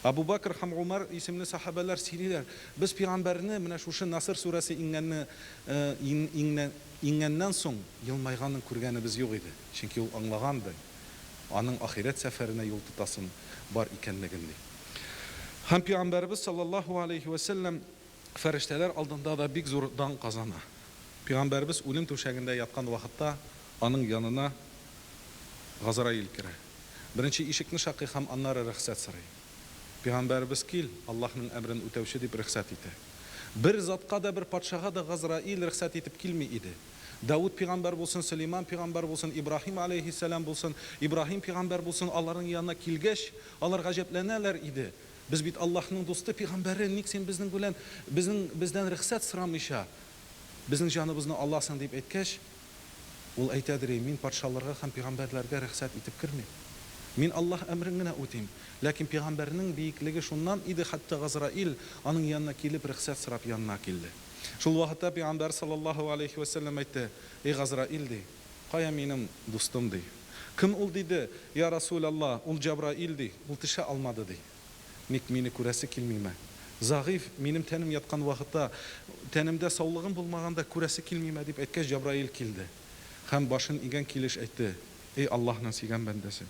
Әбу Бәкр һәм Умәр исемле сәхабәләр сөйлиләр, Без пәйгамбәрне менә шушы Наср сүрәсе иңгәнне иңгәннән соң елмайганын күргәнебез юк иде, чөнки ул аңлаган, ди, аның ахирәт сәфәренә юл тотасын бар икәнлеген, ди. Һәм пәйгамбәребез саллаллаһу алейһи вә сәлләм фәрештәләр алдында да бик зур дан казана. Пәйгамбәребез үлем түшәгендә яткан вакытта аның янына Газраил керә. Беренче ишекне шакый һәм аннары рөхсәт сорый. Пәйгамбәребез кил, Аллаһның әмерен үтәүче дип рөхсәт итә. Бер затка да, бер патшага да Газраил рөхсәт итеп килми иде. Давыт пәйгамбәр булсын, Сөләйман пәйгамбәр булсын, Ибраһим аләйһиссәлам булсын, Ибраһим пәйгамбәр булсын, аларның янына килгәч, алар гаҗәпләнәләр иде. Без бит Аллаһның дусты, пигамбәре, ник син безнең белән, безнең, бездән рөхсәт сорамыйча, безнең җаныбызны аласың, дип әйткәч, ул әйтәдер, Мин патшаларга һәм пигамбәрләргә рөхсәт итеп кермим. Мин Аллаһ әмерен генә үтим. Ләкин пигамбәрнең биеклеге шуннан иде, хәтта Газраил аның янына килеп, рөхсәт сорап янына килде. Шул вакытта пигамбәр саллаллаһу галәйһи вә сәлләм әйтте, Эй Газраил, ди, кая минем дустым, ди. Кем ул, диде, Я Расүләллаһ, ул Җәбраил, ди, ул төшә алмады, ди. Ник, мине күрәсе килмиме? Зәгыйфь, минем тәнем яткан вакытта, тәнемдә саулыгым булмаганда күрәсе килмиме, дип әйткәч, Җәбраил килде һәм башын игән килеш әйтте, Эй Аллаһның сөйгән бәндәсе!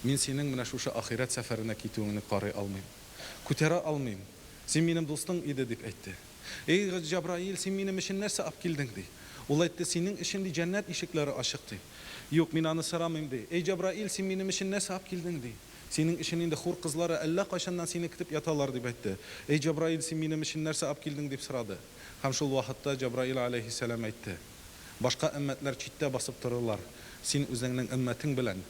Мин синең менә шушы ахирәт сәфәренә китүеңне карый алмыйм. Күтәрә алмыйм. Син минем дустың иде, дип әйтте. Эй, Җәбраил, син минем өчен нәрсә апкилдең? ди. Ул әйтте, Синең өчен, ди, җәннәт ишекләре ачык, ди. Юк, мин аны сорамыйм, ди. Эй, Җәбраил, син минем өчен нәрсә апкилдең? ди. Синең өчен инде хур кызлары әллә кайчаннан сине көтеп яталар, дип әйтте. Эй, Җәбраил, син минем өчен нәрсә апкилдең? дип сорады. Һәм шул вакытта Җәбраил аләйһиссәлам әйтте, Башка өммәтләр читтә басып торырлар, син үзеңнең өммәтең белән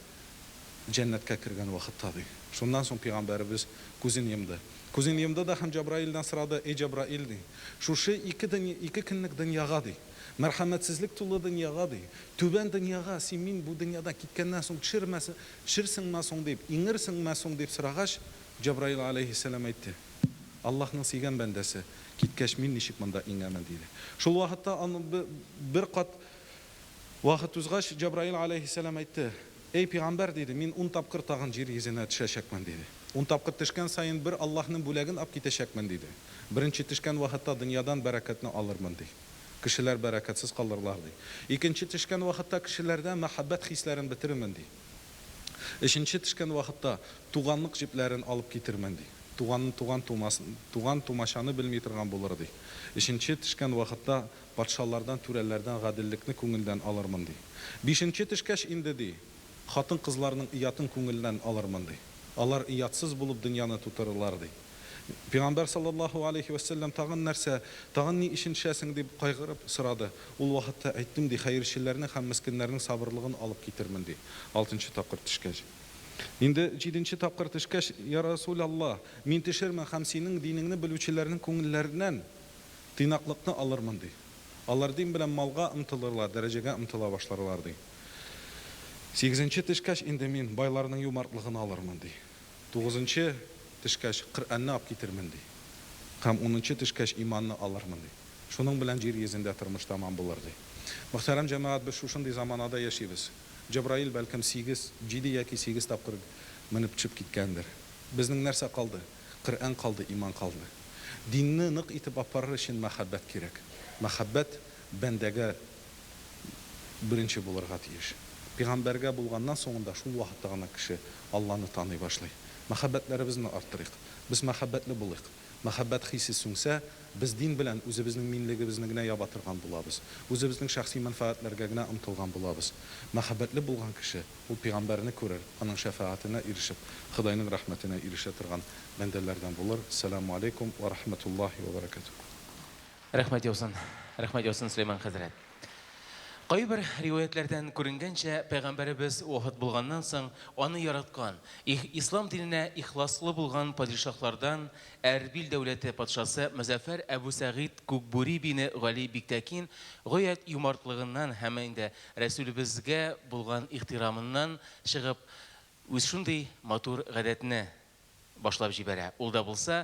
җәннәткә кергән вакытта, ди. Шуннан соң пәйгамбәребез күзен йомды. Күзен йомды да һәм Җәбраилдән сорады, Эй, Җәбраил, ди, шушы ике дөнья, ике көнлек дөньяга, ди, мәрхәмәтсезлек тулы дөньяга, ди, түбән дөньяга син мин бу дөньядан киткәннән соң төшермәс, төшерсеңме соң, дип, иңерсеңме соң, дип сорагач, Җәбраил аләйһиссәлам әйтте, Аллаһның сөйгән бәндәсе, киткәч, мин ничек монда иңәмен, диде. Шул вакытта аны бер кат вакыт узгач, Җәбраил аләйһиссәлам әйтте, Әй, пигамбәр, диде, мин ун тапкыр тагын җир йөзенә төшәчәкмен, диде. Ун тапкыр төшкән саен бер Аллаһның бүләген ап китәчәкмен, диде. Беренче төшкән вакытта дөньядан бәрәкәтне алырмын, ди. Кешеләр бәрәкәтсез калырлар, ди. Икенче төшкән вакытта кешеләрдә мәхәббәт хисләрен бетерермен, ди. Өченче төшкән вакытта туганлык җепләрен алып китермен, ди. Туганны туган тумас, туган тумачаны белми торган булыр, ди. Өченче төшкән вакытта патшалардан, түрәләрдән гаделлекне күңелдән алырмын, ди. Бишенче төшкәч инде, ди, хатын-кызларның оятын күңелдән алырмын, ди. Алар оятсыз булып дөньяны тутырырлар, ди. Пәйгамбәр саллаллаһу алейһи вә сәлләм тагын нәрсә, тагын ни өчен төшәсең, дип кайгырып сорады. Ул вакытта әйттем, ди, хәерчеләрнең һәм мескеннәрнең сабырлыгын алып китермен, ди, алтынчы тапкыр төшкәч. Инде җиденче тапкыр төшкәч, Йа Расүләллаһ, мин төшермен һәм синең динеңне белүчеләрнең күңелләреннән тыйнаклыкны алырмын, ди. Алар дин белән малга омтылырлар, дәрәҗәгә омтыла башларлар, ди. Сигезенче төшкәч, инде мин байларның юмартлыгын алырмын, ди. Тугызынчы төшкәч, Коръәнне ап китермен, ди. Һәм унынчы төшкәч, иманны алырмын, ди. Шуның белән җир йөзендә тормыш тәмам булыр, ди. Мөхтәрәм җәмәгать, без шушындый заманада яшибез. Җәбраил, бәлкем, сигез, җиде яки сигез тапкыр менеп төшеп киткәндер. Безнең нәрсә калды? Коръән калды, иман калды. Динне нык итеп апарыр өчен мәхәббәт кирәк. Мәхәббәт бәндәгә беренче булырга тиеш. Пигамбәргә булганнан соңында шул вакытта гына кеше Алланы таный башлый. Мәхәббәтләребезне арттырыйк. Без мәхәббәтле булыйк. Мәхәббәт хисе сүнсә, без дин белән үзебезнең минлегебезне генә яба торган булабыз, үзебезнең шәхси мәнфәгатьләргә генә омтылган булабыз. Мәхәббәтле булган кеше, ул пигамбәрне күрер, аның шәфәгатенә ирешеп, Ходайның рәхмәтенә ирешә торган бәндәләрдән булыр. Сәламү алейкум вә рахмәтуллаһи вә бәрәкәтүһ. Рәхмәт яусын. Рәхмәт яусын, Сөләйман хәзрәт. Кайбер риваятьләрдән күренгәнчә, пәйгамбәребез вафат булганнан соң, аны яраткан, ислам диненә ихласлы булган падишаһлардан Әрбил дәүләте патшасы Мөзәффәр Әбү Сәгыйд Күкбүри бине Гали Биктәкин гаять юмартлыгыннан һәм инде Рәсүлебезгә булган ихтирамыннан чыгып, үз шундый матур гадәтне башлап җибәрә. Ул да булса,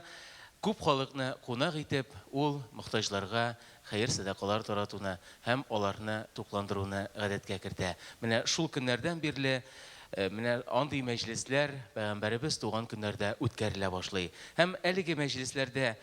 күп халыкны кунак итеп, ул мохтаҗларга хәер-сәдакалар таратуны һәм аларны тукландыруны гадәткә кертә. Менә шул көннәрдән бирле менә андый мәҗлесләр пәйгамбәребез туган көннәрдә үткәрелә башлый. Һәм әлеге мәҗлесләрдә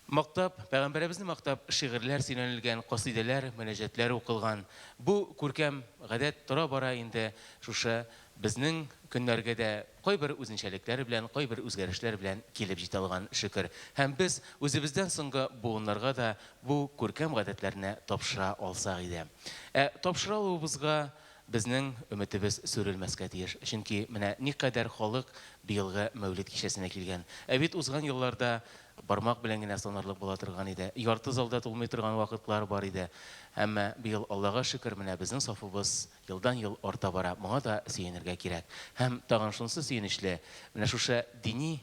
Мактап, пәйгамбәребезне мактап шигырьләр сөйләнелгән, касыйдәләр, мөнәҗәтләр укылган. Бу күркәм гадәт тора-бара инде шушы безнең көннәргә дә кайбер үзенчәлекләр белән, кайбер үзгәрешләр белән килеп җитә алган, шөкер. Һәм без үзебездән соңгы буыннарга да бу күркәм гадәтләрне тапшыра алсак иде. Ә тапшыра алуыбызга безнең өметебез сүрелмәскә тиеш. Чөнки менә никадәр халык быелгы Мәүлид кичәсенә килгән. Ә бит узган елларда Бармак белән генә санарлык була торган иде. Ярты залда тулмый торган вакытлар бар иде. Әмма быел, Аллага шөкер, менә безнең сафыбыз елдан-ел арта бара. Моңа да сөенергә кирәк. Һәм тагын шунысы сөенечле, менә шушы дини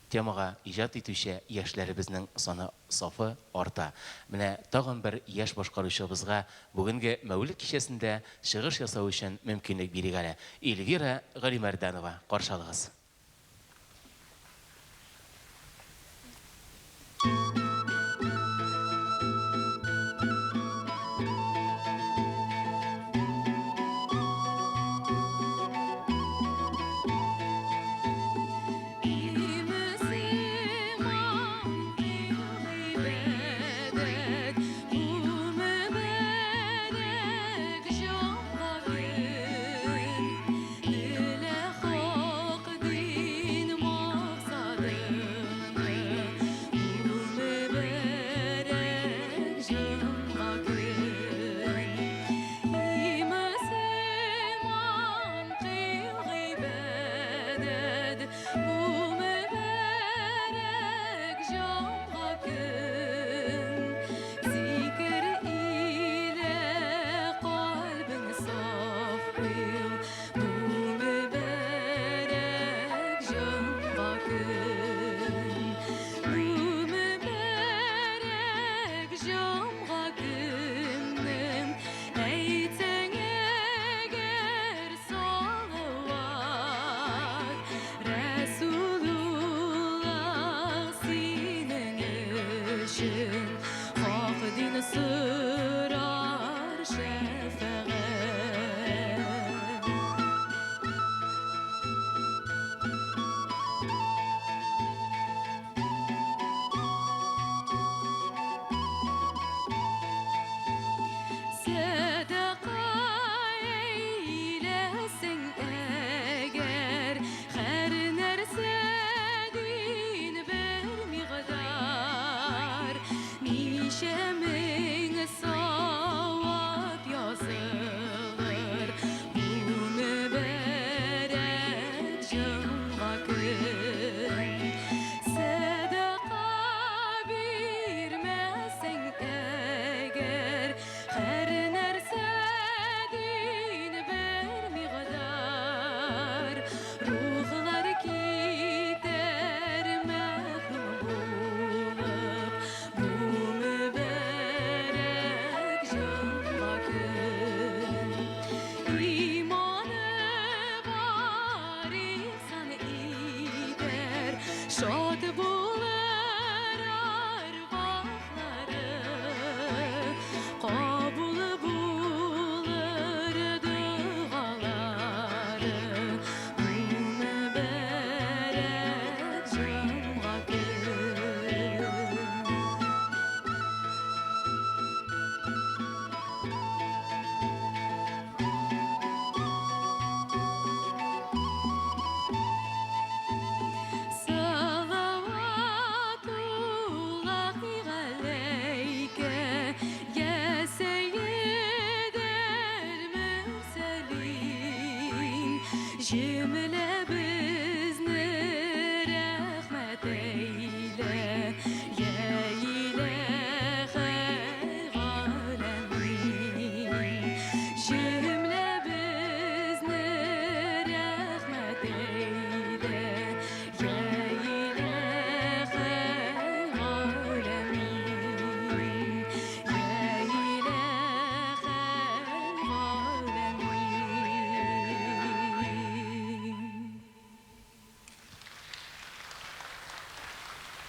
темага иҗат итүче яшьләребезнең саны сафы арта. Менә тагын бер яшь башкаручыбызга бүгенге Мәүлет кичәсендә чыгыш ясау өчен мөмкинлек бирик әле. Эльвира Галимәрдәнова, каршы алыгыз.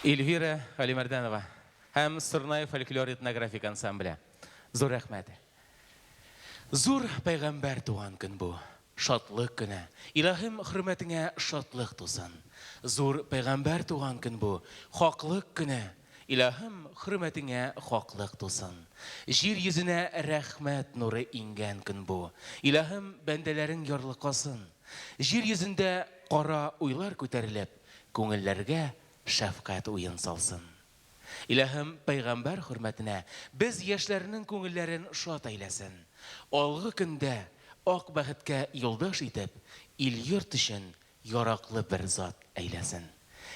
Эльвира Галимәрдәнова һәм Сорнай фольклор этнографик ансамбле. Зур рәхмәт. Зур пәйгамбәр туган көн бу. Шатлык көне. Илаһим хөрмәтеңә шатлык тусын. Зур пәйгамбәр туган көн бу. Хаклык көне. Илаһым хөрмәтеңә хаклык тусын. Җир йөзенә рәхмәт нуры иңгән көн бу. Илаһым бәндәләрең ярлыкасын. Җир йөзендә кара уйлар күтәрелеп, күңелләргә шәфкать уен салсын. Илаһым пәйгамбәр хөрмәтенә без яшьләрнең күңелләрен шат әйләсен. Алгы көндә ак бәхеткә юлдаш итеп, ил-йорт өчен яраклы бер зат әйләсен.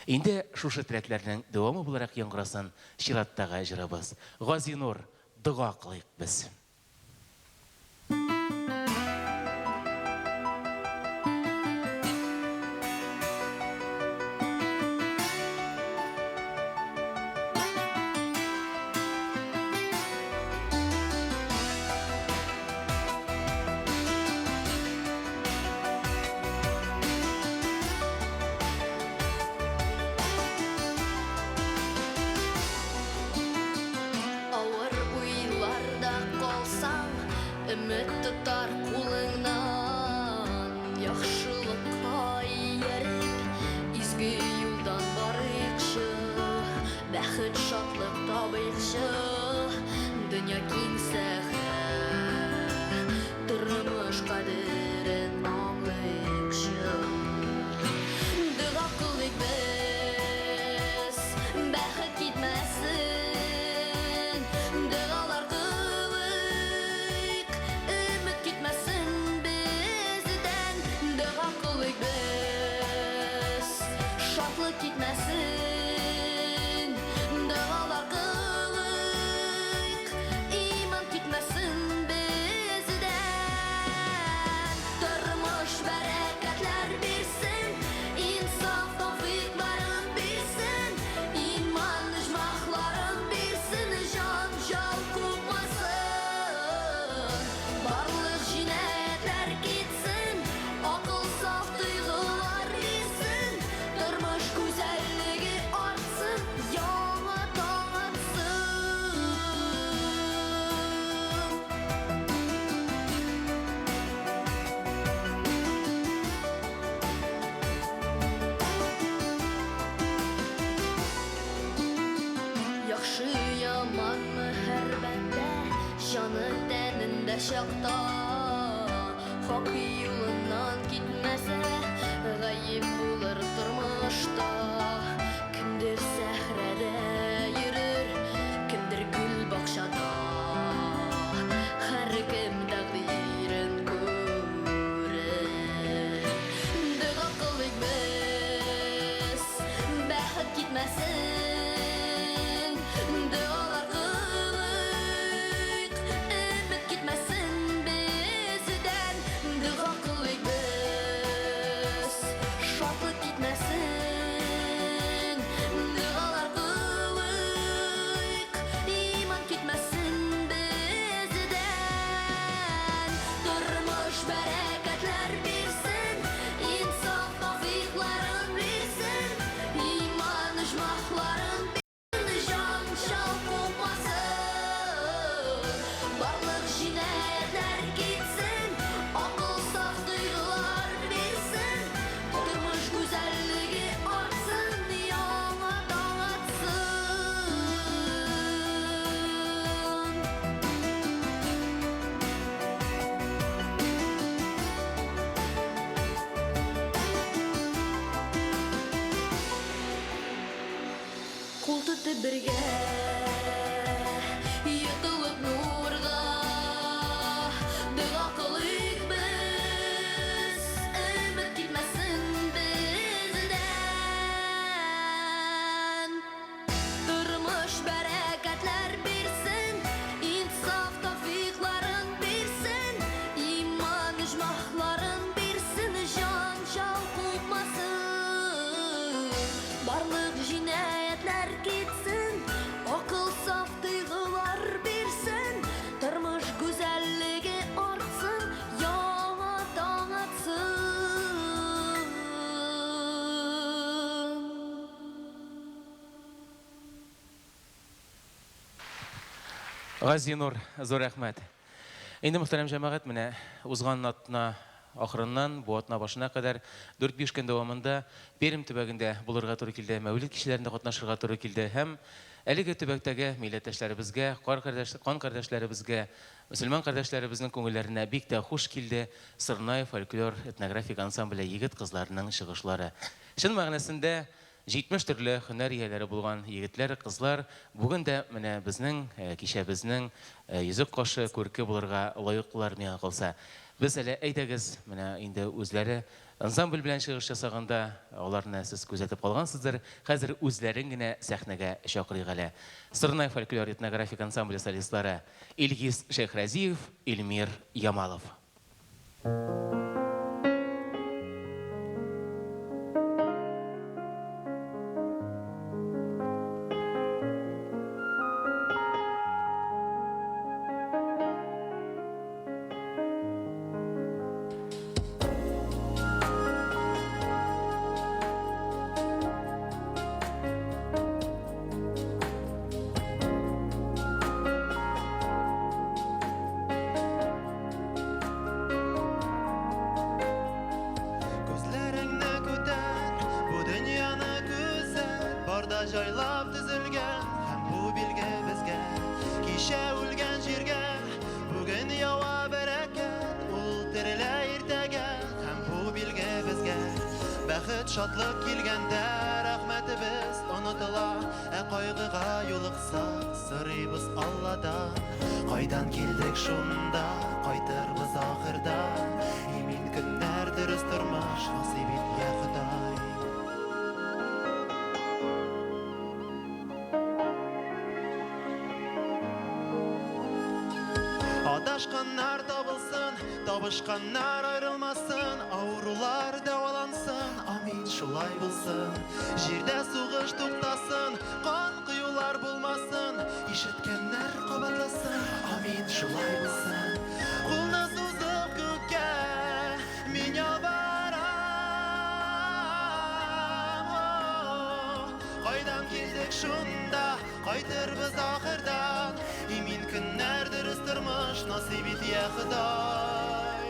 Инде шушы теләкләрнең дәвамы буларак яңгырасын чираттагы җырыбыз. Газинур, дога кылыйк без. Чүлдә чакта Хак юлыннан китмәсә, гаеп булыр тормышта. Кемдер сәхрәдә йөрер, кемдер гөл бакчада. Һәркем тәкъдирен күрер. Дога кылыйк без, бәхет китмәсен. Догалар кылыйк, өмет китмәсен бездән. Дога кылыйк без, шатлык китмәсен. Догалар кылыйк, иман китмәсен бездән. Тормыш бәрәкәтләр бирсен, инсаф тәүфыйкларын бирсен, иман оҗмахларын Җан чал купмасын, барлык җинаятьләр китсен, акыл саф тойгылар бирсен, тормыш гүзәллеге артсын, яңа таң атсын. Кул тотып бергә йотылып нурга дога кылыйк без, өмет китмәсен бездән. Тормыш бәрәкәтләр бирсен, инсаф тәүфыйкларын бирсен, иман оҗмахларын бирсен, җан чал купмасын. Барлык җинаятьләр китсен, акыл саф тойгылар бирсен, тормыш гүзәллеге артсын, яңа таң атсын. Газинур, зур рәхмәт. Инде, мөхтәрәм җәмәгать, менә узган атна ахырыннан бу атна башына кадәр 4-5 көн дәвамында Пермь төбәгендә булырга туры килде, Мәүлид кичәләрендә катнашырга туры килде һәм әлеге төбәктәге милләттәшләребезгә, кан кардәшләребезгә, мөселман кардәшләребезнең күңелләренә бик тә хуш килде Сорнай фольклор этнографик ансамбле егет-кызларының чыгышлары. Чын мәгънәсендә 70 төрле һөнәр ияләре булган егетләр, кызлар бүген дә менә безнең кичәбезнең йөзек кашы, күрке булырга лаеклылар миңа калса. Без әле әйдәгез, менә инде үзләре ансамбль белән чыгыш ясаганда аларны сез күзәтеп калгансыздыр. Хәзер үзләрен генә сәхнәгә чакырыйк әле. Сорнай фольклор этнографик ансамбле солистлары Илгиз Шәйхразиев, Эльмир Ямалов. Күзләреңне күтәр, бу дөньяны күзәт, бар да җайлап төзелгән һәм бу билге безгә. Кичә үлгән җиргә бүген ява бәрәкәт, ул терелә иртәгә һәм бу билге безгә. Бәхет, шатлык килгәндә рәхмәтебез онытыла, ә кайгыга юлыксак сорыйбыз Алладан. Кайдан килдек шунда, кайтырбыз ахырда. Имин көннәр, дөрес тормыш насыйп ит, я Ходай. Адашканнар табылсын, табышканнар аерылмасын, авырулар дәвалансын, амин шулай булсын. Җирдә сугыш туктасын, кан коюлар булмасын, ишеткәннәр кабатласын, амин шулай булсын. Кулны сузып күккә мин ялварам, кайдан килдек шунда, кайтырбыз ахырдан. Имин көннәр, дөрес тормыш насыйп ит, я Ходай.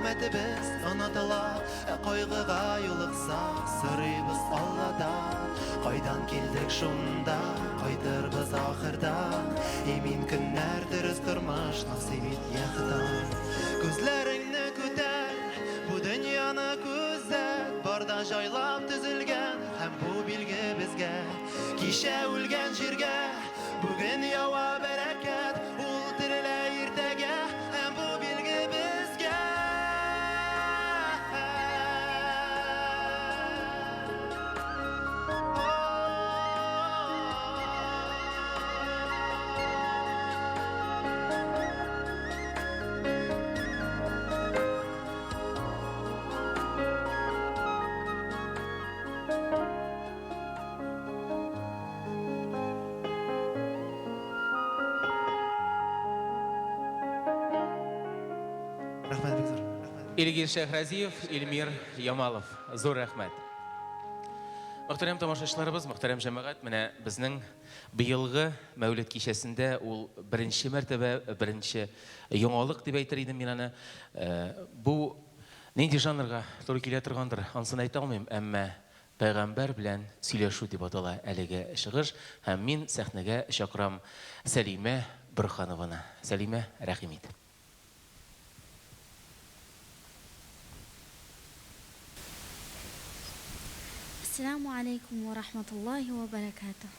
Рәхмәтебез онытыла, ә кайгыга юлыксак, сорыйбыз Алладан. Кайдан килдек шунда, кайтырбыз ахырдан. Имин көннәр, дөрес тормыш насыйп ит, я Ходай. Күзләреңне күтәр, бу дөньяны күзәт, бар да җайлап төзелгән һәм бу билге безгә. Кичә үлгән җиргә, бүген ява бәрәкәт, ул терелә иртәгә һәм бу билге безгә. Рәхмәт бик зур. Илгиз Шәйхразиев, Илмир Ямалов. Зур рәхмәт. Мөхтәрәм тамашачыларыбыз, мөхтәрәм җәмәгать, менә безнең быелгы Мәүлид кичәсендә ул беренче мәртәбә, беренче яңалык дип әйтер идем мин аны. Э, бу нинди жанрга туры килә торгандыр, анысын әйтә алмыйм, әмма Пәйгамбәр белән сөйләшү дип атала әлеге чыгыш һәм мин сәхнәгә чакырам Сәлимә Борһанованы. Сәлимә, рәхим ит. Әссәләмү аләйкүм вә рахматуллаһи вә бәрәкәтүһ.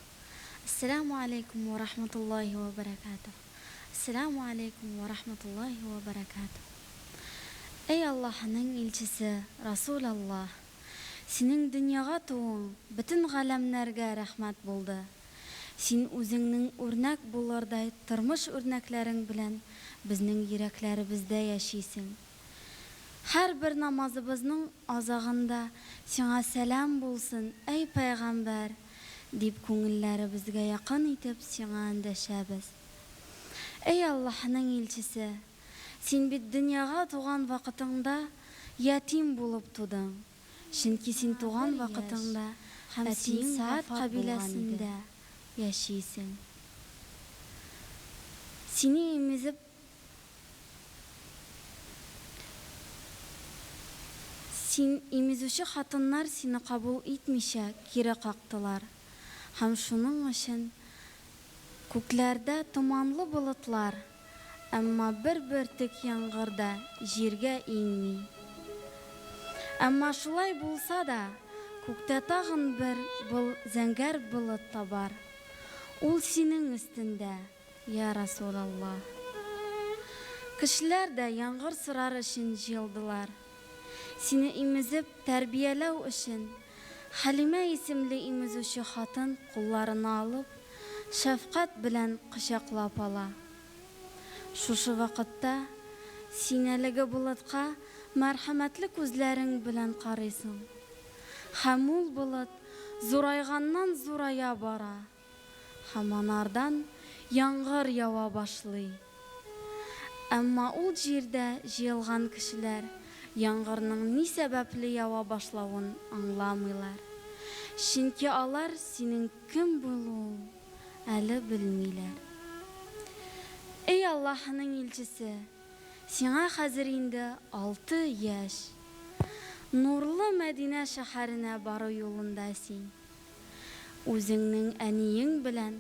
Әссәләмү аләйкүм вә рахматуллаһи вә бәрәкәтүһ. Әссәләмү аләйкүм вә рахматуллаһи вә бәрәкәтүһ. Әй Аллаһының илчесе, Расул Аллаһ! Синең дөньяга тууың бөтен галәмнәргә рәхмәт булды. Син үзеңнең үрнәк булырдай тормыш үрнәкләрең белән безнең йөрәкләребездә яшисең. Һәрбер намазыбызның азагында Сиңа сәлам булсын, әй пәйгамбәр! дип күңелләребезгә якын итеп сиңа эндәшәбез. Әй Аллаһның илчесе! Син бит дөньяга туган вакытыңда ятим булып тудың. Чөнки син туган Бер яшь вакытыңда һәм син әтиең Саад вафат булган иде. кабиләсендә яшисең. Сине имезеп Син имезүче хатыннар сине кабул итмичә кире кактылар, һәм шуның өчен күкләрдә томанлы болытлар, әмма бер бөртек яңгыр да җиргә иңми. Әмма шулай булса да, күктә тагын бер был зәңгәр болыт та бар. Ул синең өстендә, йа Расулаллаһ. Кешеләр дә яңгыр сорар өчен җыелдылар. Сине имезеп тәрбияләү өчен, Хәлимә исемле имезүче хатын кулларына алып, шәфкать белән кочаклап ала. Шушы вакытта син әлеге болытка мәрхәмәтле күзләрең белән карыйсың. Һәм ул болыт зурайганнан-зурая бара. Һәм анардан яңгыр ява башлый. Әмма ул җирдә җыелган кешеләр яңгырның ни сәбәпле ява башлавын аңламыйлар, чөнки алар синең кем булуың әле белмиләр. Эй Аллаһының илчесе, сиңа хәзер инде алты яшь. Нурлы Мәдинә шәһәренә бару юлында син. Үзеңнең әниең белән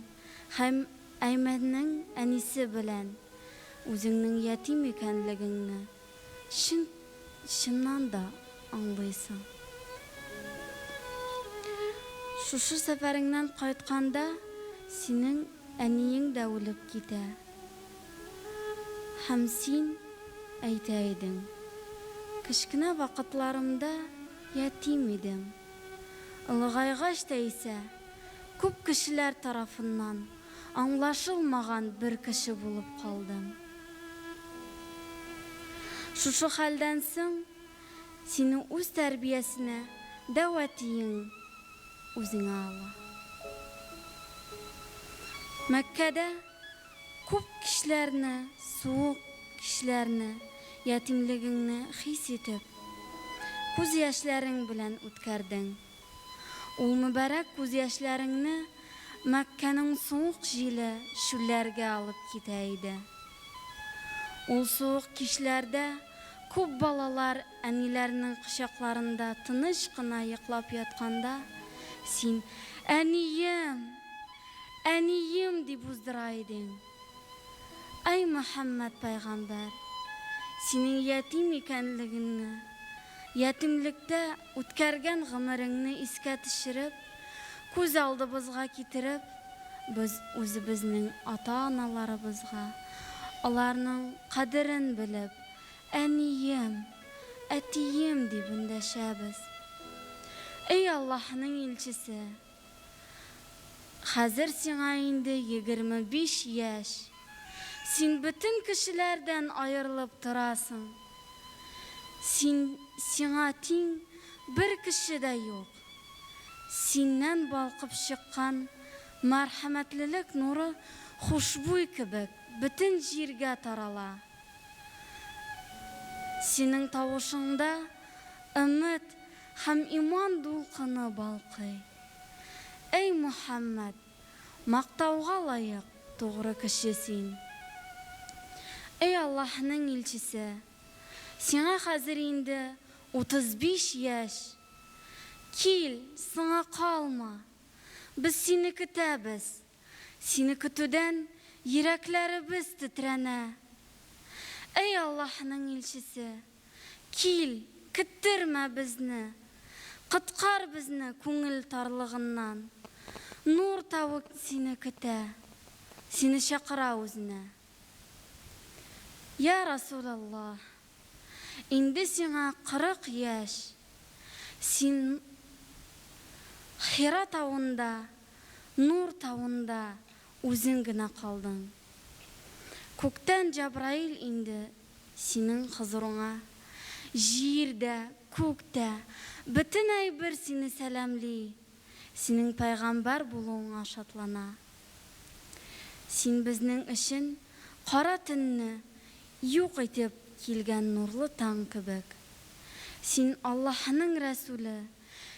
һәм Әймәннең әнисе белән үзеңнең ятим икәнлегеңне чын чыннан да аңлыйсың. Шушы сәфәреңнән кайтканда синең әниең дә үлеп китә. Һәм син әйтә идең, Кечкенә вакытларымда ятим идем. Олыгайгач та исә, күп кешеләр тарафыннан аңлашылмаган бер кеше булып калдым. Шушы хәлдән соң, сине үз тәрбиясенә дәү әтиең үзеңә ала. Мәккәдә күп кичләрне, суык кичләрне ятимлегеңне хис итеп, күз яшьләрең белән үткәрдең. Ул мөбарәк күз яшьләреңне Мәккәнең суык җиле чүлләргә алып китә иде. Ул суык кичләрдә Күп балалар әниләренең кочакларында тыныч кына йоклап ятканда, син, Әнием! Әнием! дип уздыра идең. Әй Мөхәммәд пәйгамбәр! Синең ятим икәнлегеңне, ятимлектә үткәргән гомереңне искә төшереп, күз алдыбызга китереп, без үзебезнең ата-аналарыбызга, аларның кадерен белеп, Әнием, әтием дип эндәшәбез. Эй Аллаһның илчесе! Хәзер сиңа инде 25 яшь. Син бөтен кешеләрдән аерылып торасың. Син, сиңа тиң бер кеше дә юк. Синнән балкып чыккан мәрхәмәтлелек нуры хушбуй кебек бөтен җиргә тарала. Синең тавышыңда өмет һәм иман дулкыны балкый. Әй Мөхәммәд, мактауга лаек тугры кеше син. Әй Аллаһның илчесе, сиңа хәзер инде 35 яшь. Кил, соңа калма. Без сине көтәбез. Сине көтүдән йөрәкләребез тетрәнә. Әй Аллаһның илчесе, кил, көттермә безне, коткар безне күңел тарлыгыннан. Нур тавы сине көтә, сине чакыра үзенә. Йа Расулаллаһ, инде сиңа 40 яшь, син Хира тавында Нур тавында үзең генә калдың. Күктән Җабраил инде синең хозурыңа. Җир дә, күк тә, бөтен әйбер сине сәламли, синең пәйгамбәр булуыңа шатлана. Син безнең өчен кара төнне юк итеп килгән нурлы таң кебек. Син Аллаһының рәсүле,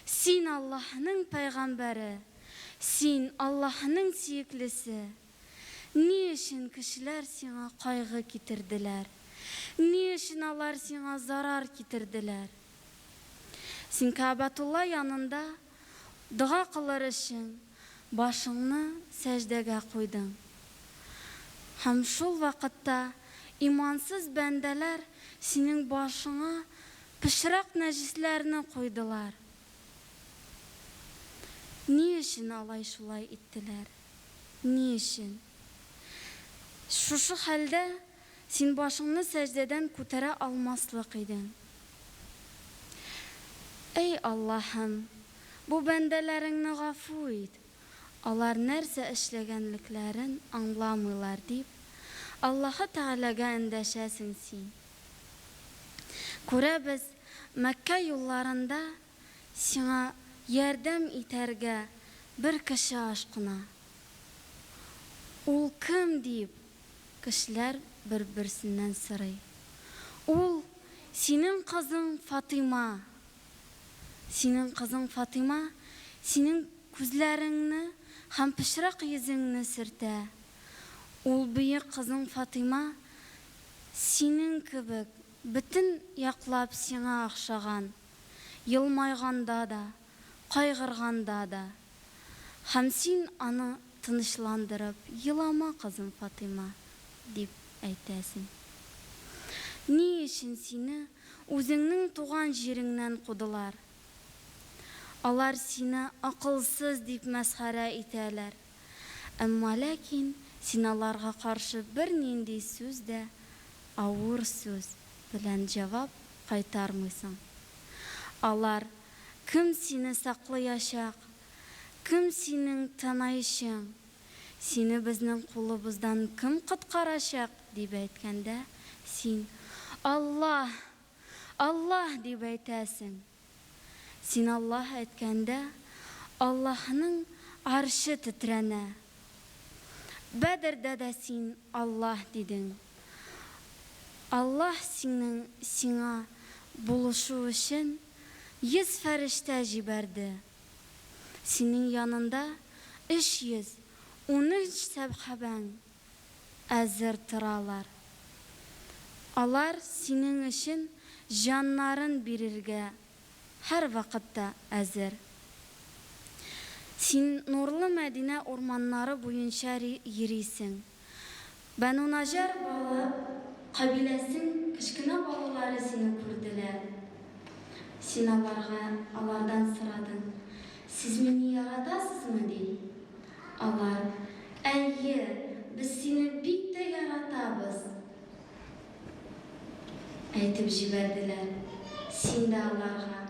Син Аллаһның пәйгамбәре, син Аллаһның сөеклесе. Ни өчен кешеләр сиңа кайгы китерделәр? Ни өчен алар сиңа зарар китерделәр? Син Кәгъбәтулла янында дога кылыр өчен башыңны сәҗдәгә куйдың. Һәм шул вакытта имансыз бәндәләр синең башыңа Пычрак нәҗесләрне куйдылар. Ни өчен алай шулай иттеләр? Ни өчен? Шушы хәлдә син башыңны сәҗдәдән күтәрә алмаслык идең. Әй Аллаһым, бу бәндәләреңне гафу ит, алар нәрсә эшләгәнлекләрен аңламыйлар, дип, Аллаһы Тәгаләгә эндәшәсең син. Күрәбез, Мәккә юлларында сиңа ярдәм итәргә бер кеше ашкына. Ул кем дип, кешеләр бер-берсеннән сорый. Ул, синең кызың Фатыйма. Синең кызың Фатыйма синең күзләреңне һәм пычрак йөзеңне сөртә. Ул бөек кызың Фатыйма Синең кебек, бөтен яклап сиңа охшаган, елмайганда да, кайгырганда да. Һәм син аны тынычландырып, Елама, кызым Фатыйма, дип әйтәсең. Ни өчен сине үзеңнең туган җиреңнән кудылар? Алар сине акылсыз дип мәсхәрә итәләр. Әмма ләкин син аларга каршы бернинди сүз дә, авыр сүз белән җавап кайтармыйсың. Алар, Кем сине саклыячак? Кем синең танаечың? Сине безнең кулыбыздан кем коткарачак? дип әйткәндә, син, Аллаһ! Аллаһ! дип әйтәсең. Син Аллаһ әйткәндә, Аллаһның Арше тетрәнә. Бәдердә дә син Аллаһ дидең. Аллаһ синең сиңа булышу өчен 100 фәрештә җибәрде. Синең янында 313 сәхабәң әзер торалар. Алар синең өчен. җаннарын бирергә һәрвакытта әзер. Син нурлы Мәдинә урманнары буенча йөрисең. Бәну Наҗар бала кабиләсең кечкенә балалары сине күрделәр. Син аларга алардан сорадың, Сез мине яратасызмы? дип. Алар, Әйе, без сине бик тә яратабыз! Әйтеп җибәрделәр. Син дә аларга,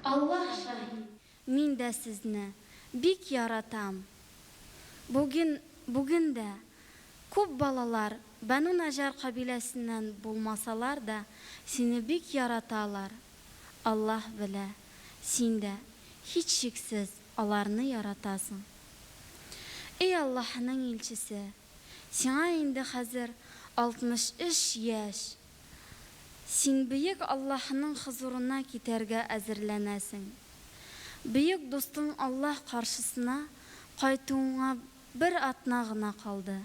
Аллаһ шаһит, мин дә сезне бик яратам! Бүген, бүген дә күп балалар Бәну Наҗар кабиләсеннән булмасалар да, сине бик яраталар. Аллаһ белә, син дә, һичшиксез, аларны яратасың. Эй Аллаһының илчесе! Сиңа инде хәзер 63 яшь. Син бөек Аллаһының хозурына китәргә әзерләнәсең. Бөек дустың Аллаһ каршысына кайтуыңа бер атна гына калды.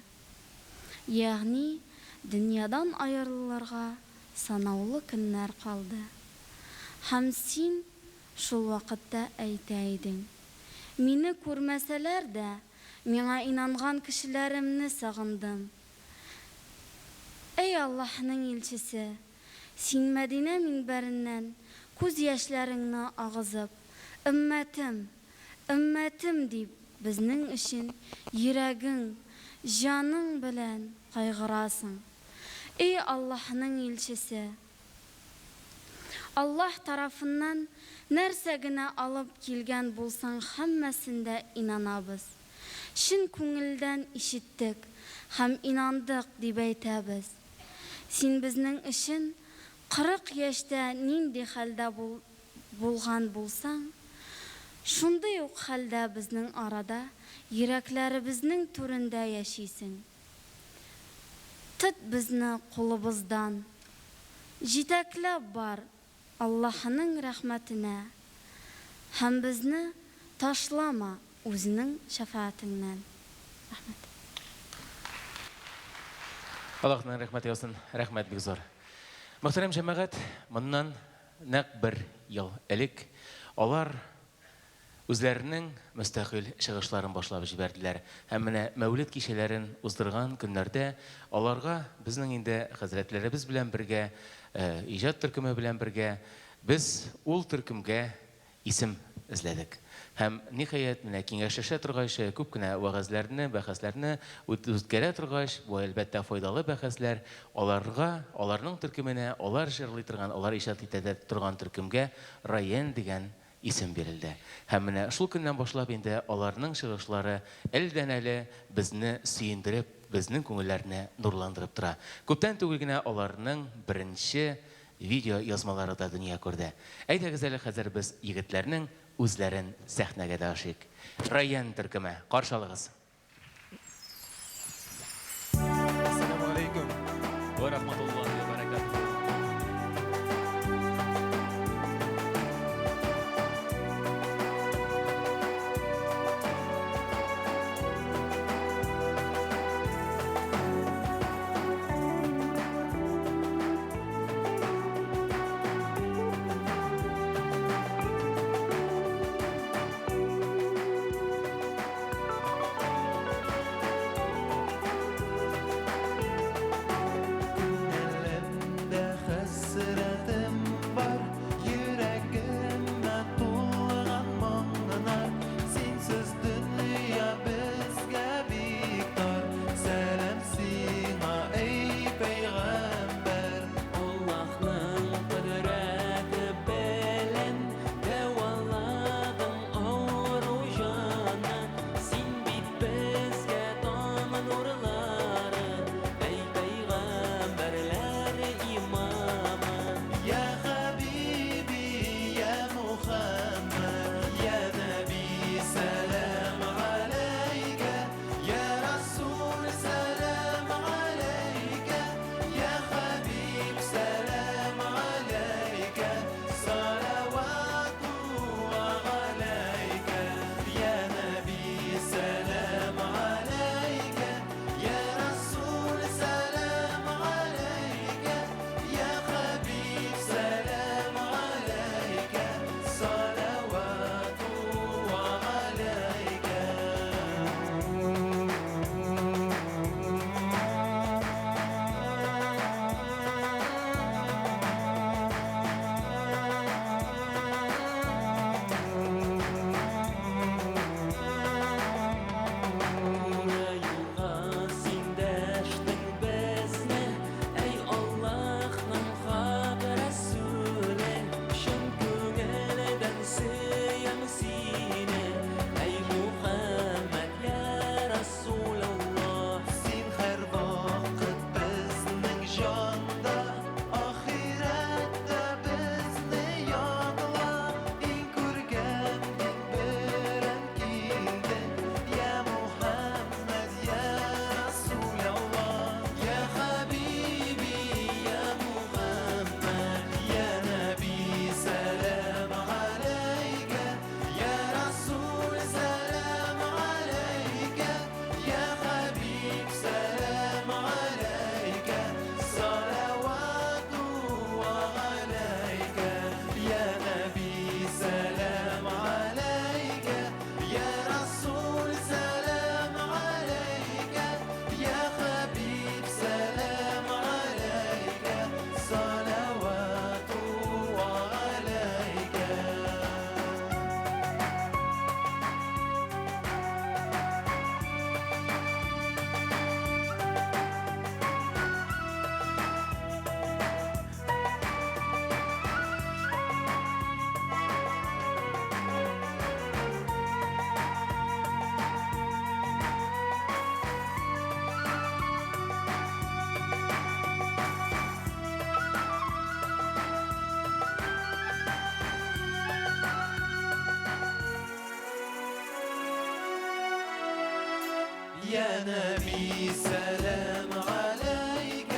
Ягъни дөньядан аерылырга санаулы көннәр калды. Һәм син шул вакытта әйтә идең, Мине күрмәсәләр дә, миңа инанган кешеләремне сагындым. Әй Аллаһның илчесе! Син Мәдинә минбәреннән күз яшьләреңне агызып, Өммәтем! Өммәтем! дип безнең өчен йөрәгең, җаның белән кайгырасың. Эй Аллаһның илчесе! Аллаһ тарафыннан нәрсә генә алып килгән булсаң һәммәсен дә инанабыз. Чын күңелдән ишеттек һәм инандык дип әйтәбез. Син безнең өчен 40 яшьтә нинди хәлдә булган булсаң, шундый ук хәлдә безнең арада йөрәкләребезнең түрендә яшисең. Тот безне кулыбыздан, җитәкләп бар Аллаһының рәхмәтенә һәм безне ташлама үзенең шәфәгатеңнән. Рәхмәт. Аллаһның рәхмәте яусын. Рәхмәт бик зур. Мөхтәрәм җәмәгать, моннан нәкъ бер ел элек алар Үзләренең мөстәкыйль чыгышларын башлап җибәрделәр. Һәм менә Мәүлид кичәләрен уздырган көннәрдә аларга безнең инде хәзрәтләребез белән бергә, иҗат төркеме белән бергә без ул төркемгә исем эзләдек. Һәм, ниһаять, менә киңәшләшә торгач, күп кенә вәгазьләрне, бәхәсләрне үткәрә торгач, бу, әлбәттә, файдалы бәхәсләр, аларга, аларның төркеменә, алар җырлый торган, алар иҗат итә торган төркемгә Райен дигән исем бирелде. Һәм менә шул көннән башлап инде аларның чыгышлары әледән-әле безне сөендереп, безнең күңелләрне нурландырып тора. Күптән түгел генә аларның беренче видео язмалары да дөнья күрде. Әйдәгез әле хәзер без егетләрнең үзләрен сәхнәгә дәшик. Райан төркеме, каршы алыгыз. Ассаламу алейкум ва рахматуллахи ва баракатуху. يا نبي سلام عليك،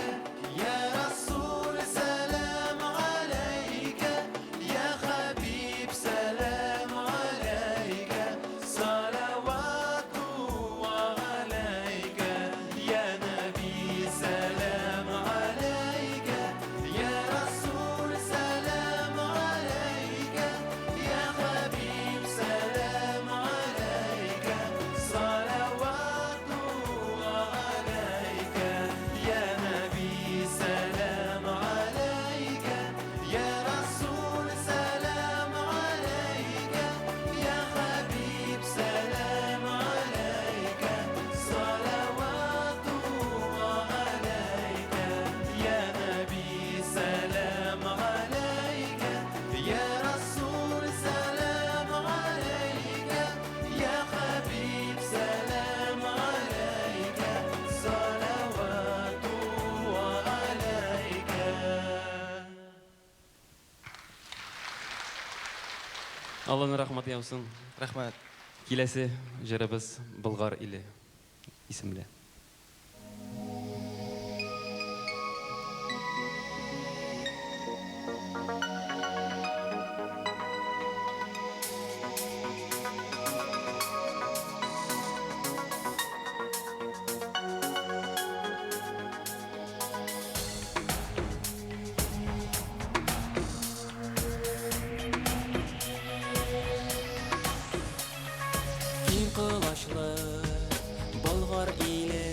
يا رسول سلام عليك، يا حبيب سلام عليك، صلوات الله عليك. يا نبي سلام عليك، يا رسول سلام عليك، يا حبيب سلام عليك، صلوات الله عليك. يا نبي سلام عليك، يا رسول سلام عليك، يا حبيب سلام عليك، صلوات الله عليك. يا نبي سلام عليك، يا رسول سلام عليك، يا حبيب سلام عليك، صلوات الله عليك. Алланың рәхмәте яусын. Рәхмәт. Киләсе җырыбыз Болгар иле исемле. Киң колачлы Болгар иле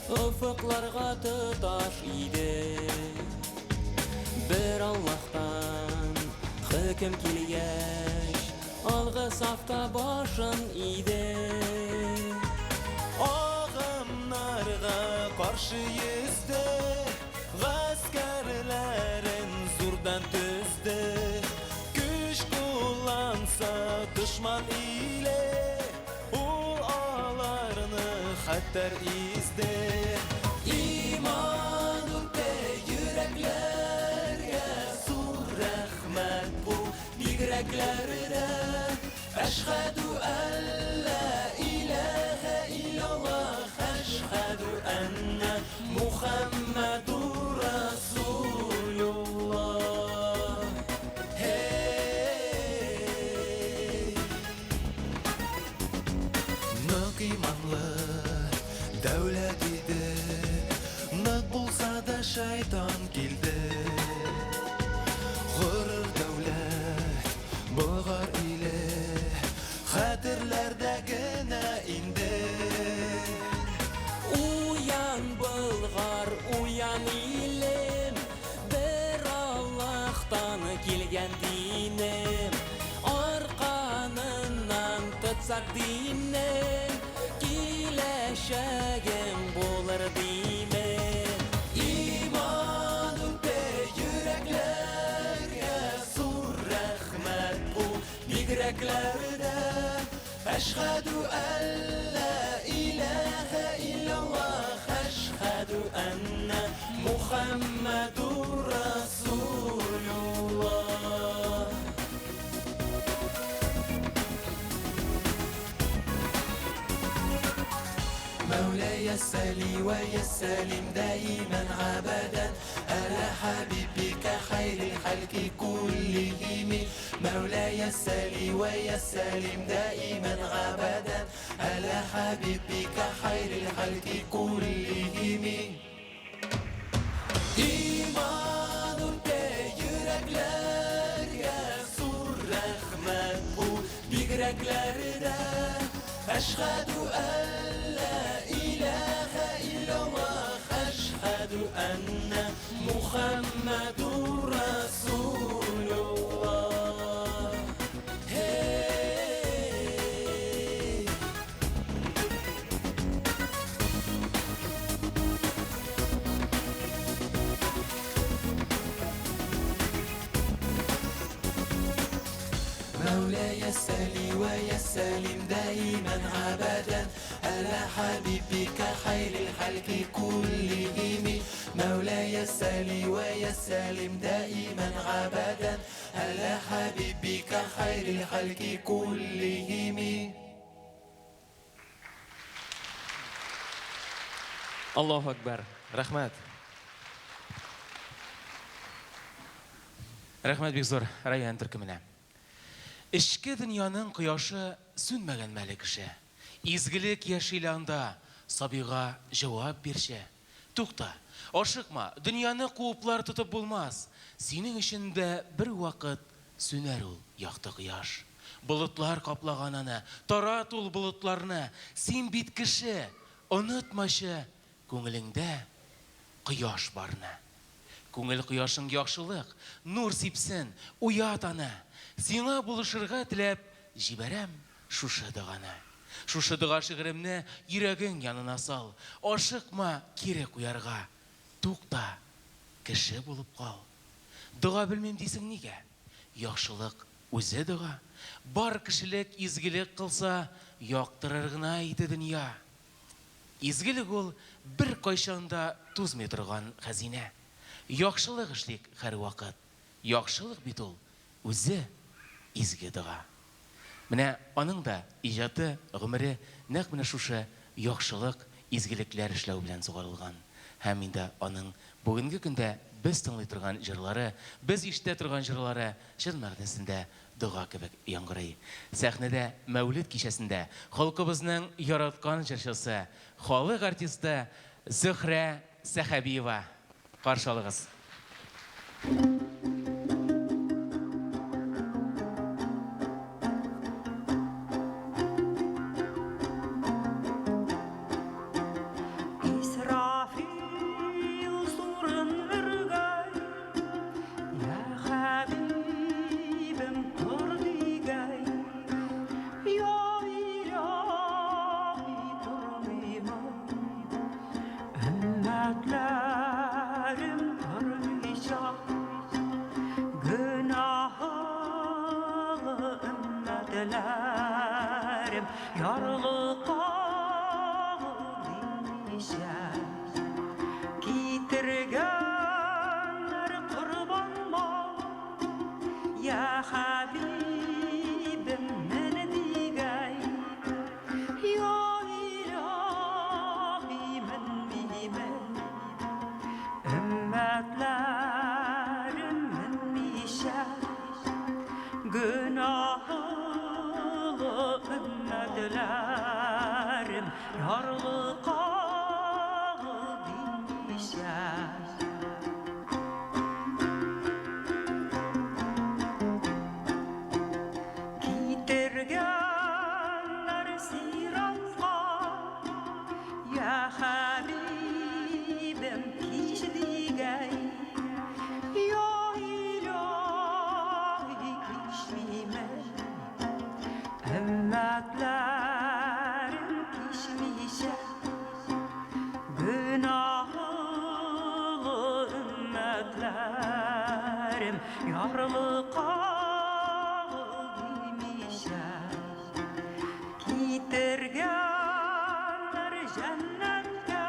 офыкларга тоташ иде. Бер Аллаһтан хөкем килгәч, алгы сафта башын иде. Агымнарга каршы йөзде, гаскәрләрен зурдан төзде. Көч кулланса дошман иле, ул аларны хәтәр изде. Иман үтте йөрәкләргә, зур рәхмәт бу бигрәкләрдә. Әшһәдү әллә иләһә иллаллаһ, әшһәдү әннә Мухаммадур Расулуллаһ. Hey! Нык иманлы дәүләт иде, нык булса да шайтан килде. Горур дәүләт, Болгар иле, хәтерләрдә генә инде. Уян, Болгар, уян илем, бер Аллаһтан килгән динем. Арканыннан тотсак диннең, киләчәгең булыр димен. Иман үтте йөрәкләргә, зур рәхмәт бу бигрәкләрдә. Әшһәдү әллә иләһә иллаллаһ, әшһәдү әннә Мухаммадур Расулуллаһ. مولاي صل وسلم دائما أبدا على حبيبك خير الخلق كلهم. مولاي صل وسلم دائما أبدا على حبيبك خير الخلق كلهم. إيمان үтте йөрәкләргә, зур рәхмәт бу бигрәкләрдә. Әшһәдү әллә иләһә иллаллаһ, әшһәдү әннә Мухаммадур Расулуллаһ. Hey! مولاي صل وسلم دائما أبدا على حبيبك خير الخلق كلهم. مولاي صل وسلم دائما أبدا على حبيبك خير الخلق كلهم. Аллаһу Акбар. Рәхмәт. Рәхмәт бик зур Раян төркеменә. Эчке дөньяның кояшы сүнмәгән мәле кеше. Изгелек яши лә анда, сабыйга җавап бирче. Тукта, ашыкма, дөньяны куыплар тотып булмас. Синең өчен дә бервакыт сүнәр ул якты кояш. Болытлар каплаган аны, тарат ул болытларны. Син бит кеше, онытмачы, күңелеңдә кояш барны. Күңел кояшың яхшылык, нур сипсен, уят аны. Сиңа булышырга теләп җибәрәм шушы доганы. Шушы дога шигыремне йөрәгең янына сал. Ашыкма кире куярга. Тукта, кеше булып кал. Дога белмим дисең нигә? Яхшылык үзе дога. Бар кешелек изгелек кылса, яктырыр гына иде дөнья. Изгелек ул беркайчан да тузмый торган хәзинә. Яхшылык эшлик һәрвакыт. Яхшылык бит ул үзе изге дога. Менә аның да иҗаты, гомере нәкъ менә шушы яхшылык, изгелекләр эшләү белән сугарылган. Һәм инде аның бүгенге көндә без тыңлый торган җырлары, без ишетә торган җырлары чын мәгънәсендә дога кебек яңгырый. Сәхнәдә Мәүлет кичәсендә халкыбызның яраткан җырчысы, халык артисты Зөһрә Сәхәбиева. Каршы алыгыз. Исрафил сурын өргәй, Я хәбибем тор дигәй, Я илаһи тормыймын, Өммәтләрем тормыйча, Гөнаһлы өммәтләрем ярлыкагыл димичә. Китергәннәр корбан мал, Я хәбибем мен дигәй, Я илаһи менмимен, Өммәтләрем менмичә, Гөнаһлы өммәтләрем ярлыкагыл димичә. Китергәннәр зиратка, Я хәбибем кич дигәй, Я илаһи кичмимен, Өммәтләрем кичмичә, Гөнаһлы өммәтләрем ярлыкагыл димичә. Китергәннәр җәннәткә,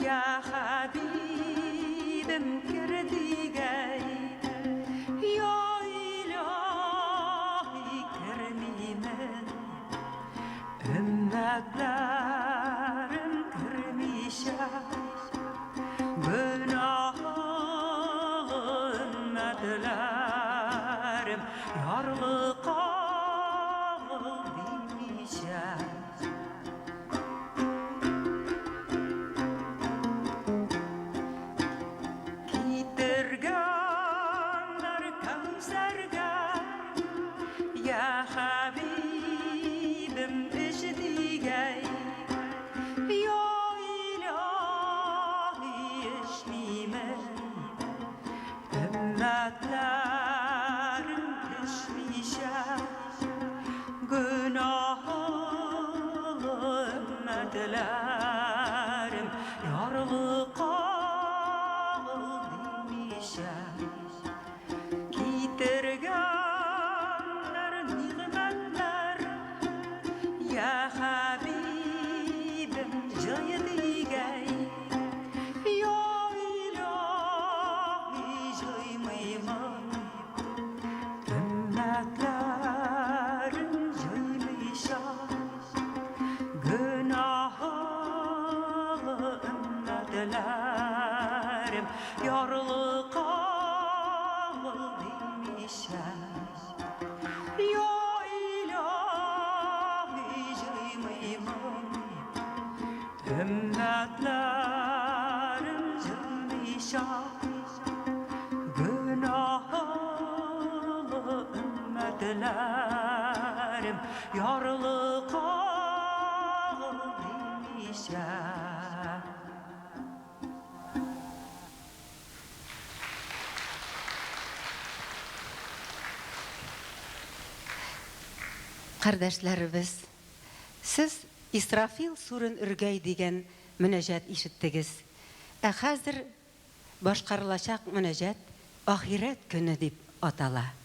Я хәбибем кер дигәй, Я илаһи кермимен, Өммәтләрем кермичә, Гөнаһлы өммәтләрем ярлыкагыл димичә. Китергәннәр Кәүсәргә, Я хәбибем эч дигәй, Я илаһи эчмимен, Өммәтләрем эчмичә, Гөнаһлы димичә. Я илаһи җыймыймын, Өммәтләрем җыймыйча, Гөнаһлы өммәтләрем Ярлыкагыл димичә. Кардәшләребез, сез Исрафил сурын өргәй дигән мөнәҗәт ишеттегез. Ә хәзер башкарылачак мөнәҗәт Ахирәт көне дип атала.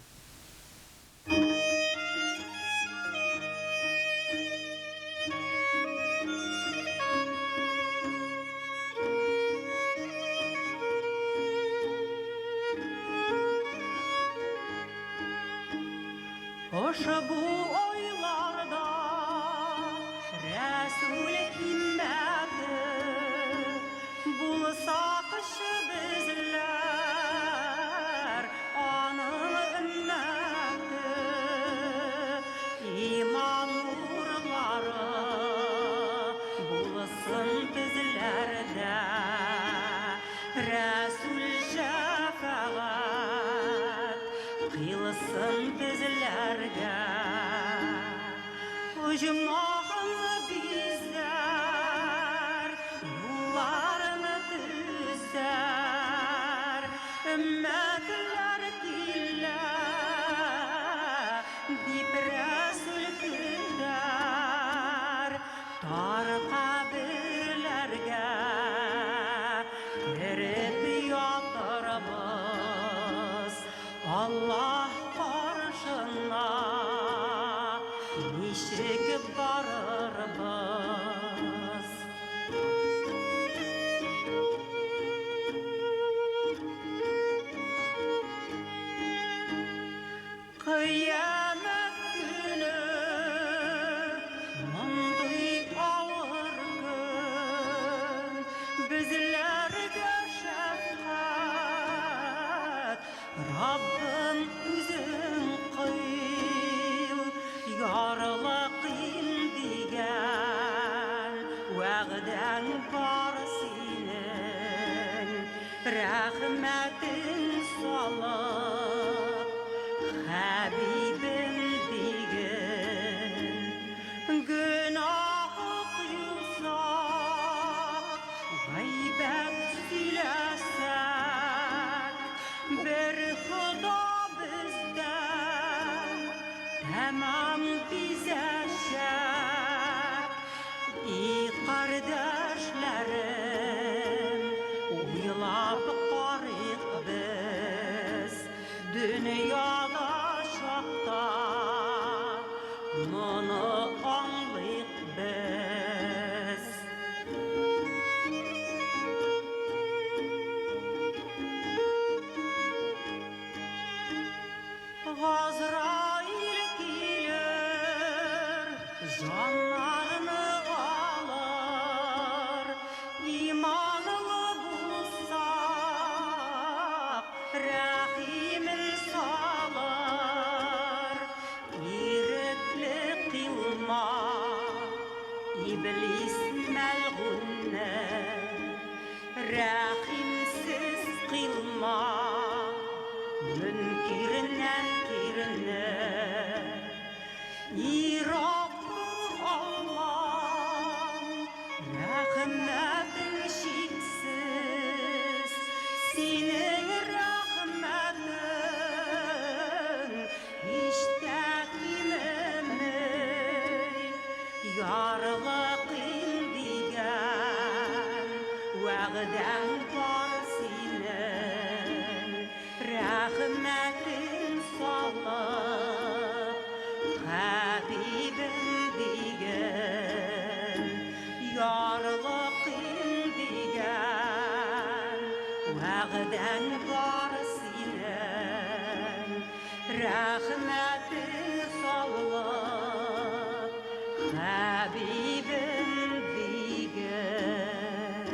Ошбу айларда Рәсүл һиммәте булсакчы безләр аның өммәте иман нурлары булсын безләрдә Рәсүл шәфәгать кыйлсын безләргә. Оҗмахны бизәр, юлларны төзәр, өммәтләр килә, дип Рәсүл көтәр, тар каберләргә кереп ятырбыз, Аллаһ каршына ничек барырбыз? Кыямәт көне мондый авыр көн, безләргә шәфкать, Раббым үзең кыйл, ярлыкыйм дигән вәгъдәң бар синең, рәхмәтең салып, Хәбибем диген. Гөнаһ кыйлсак, гайбәт сөйләсәк, бер Хода бездән тәмам бизәчәк. И кардәшләрем, уйлап карыйк без, дөньяда чакта моны аңлыйк без. Газраил килер, җаннарны алыр, иманлы булсак, рәхимен салыр, ирекле кыйлма, иблис мәлгунне, рәхимсез кыйлма, мөнкир нәкирне. И Раббым Аллам, рәхмәтең чиксез, синең рәхмәтең һич тә кимеми. Ярлыкыйм дигән вәгъдәң бар синең, рәхмәтең салып, Хәбибем диген, ярлыкыйм дигән вәгъдәң бар синең, рәхмәтең салып, Хәбибем диген.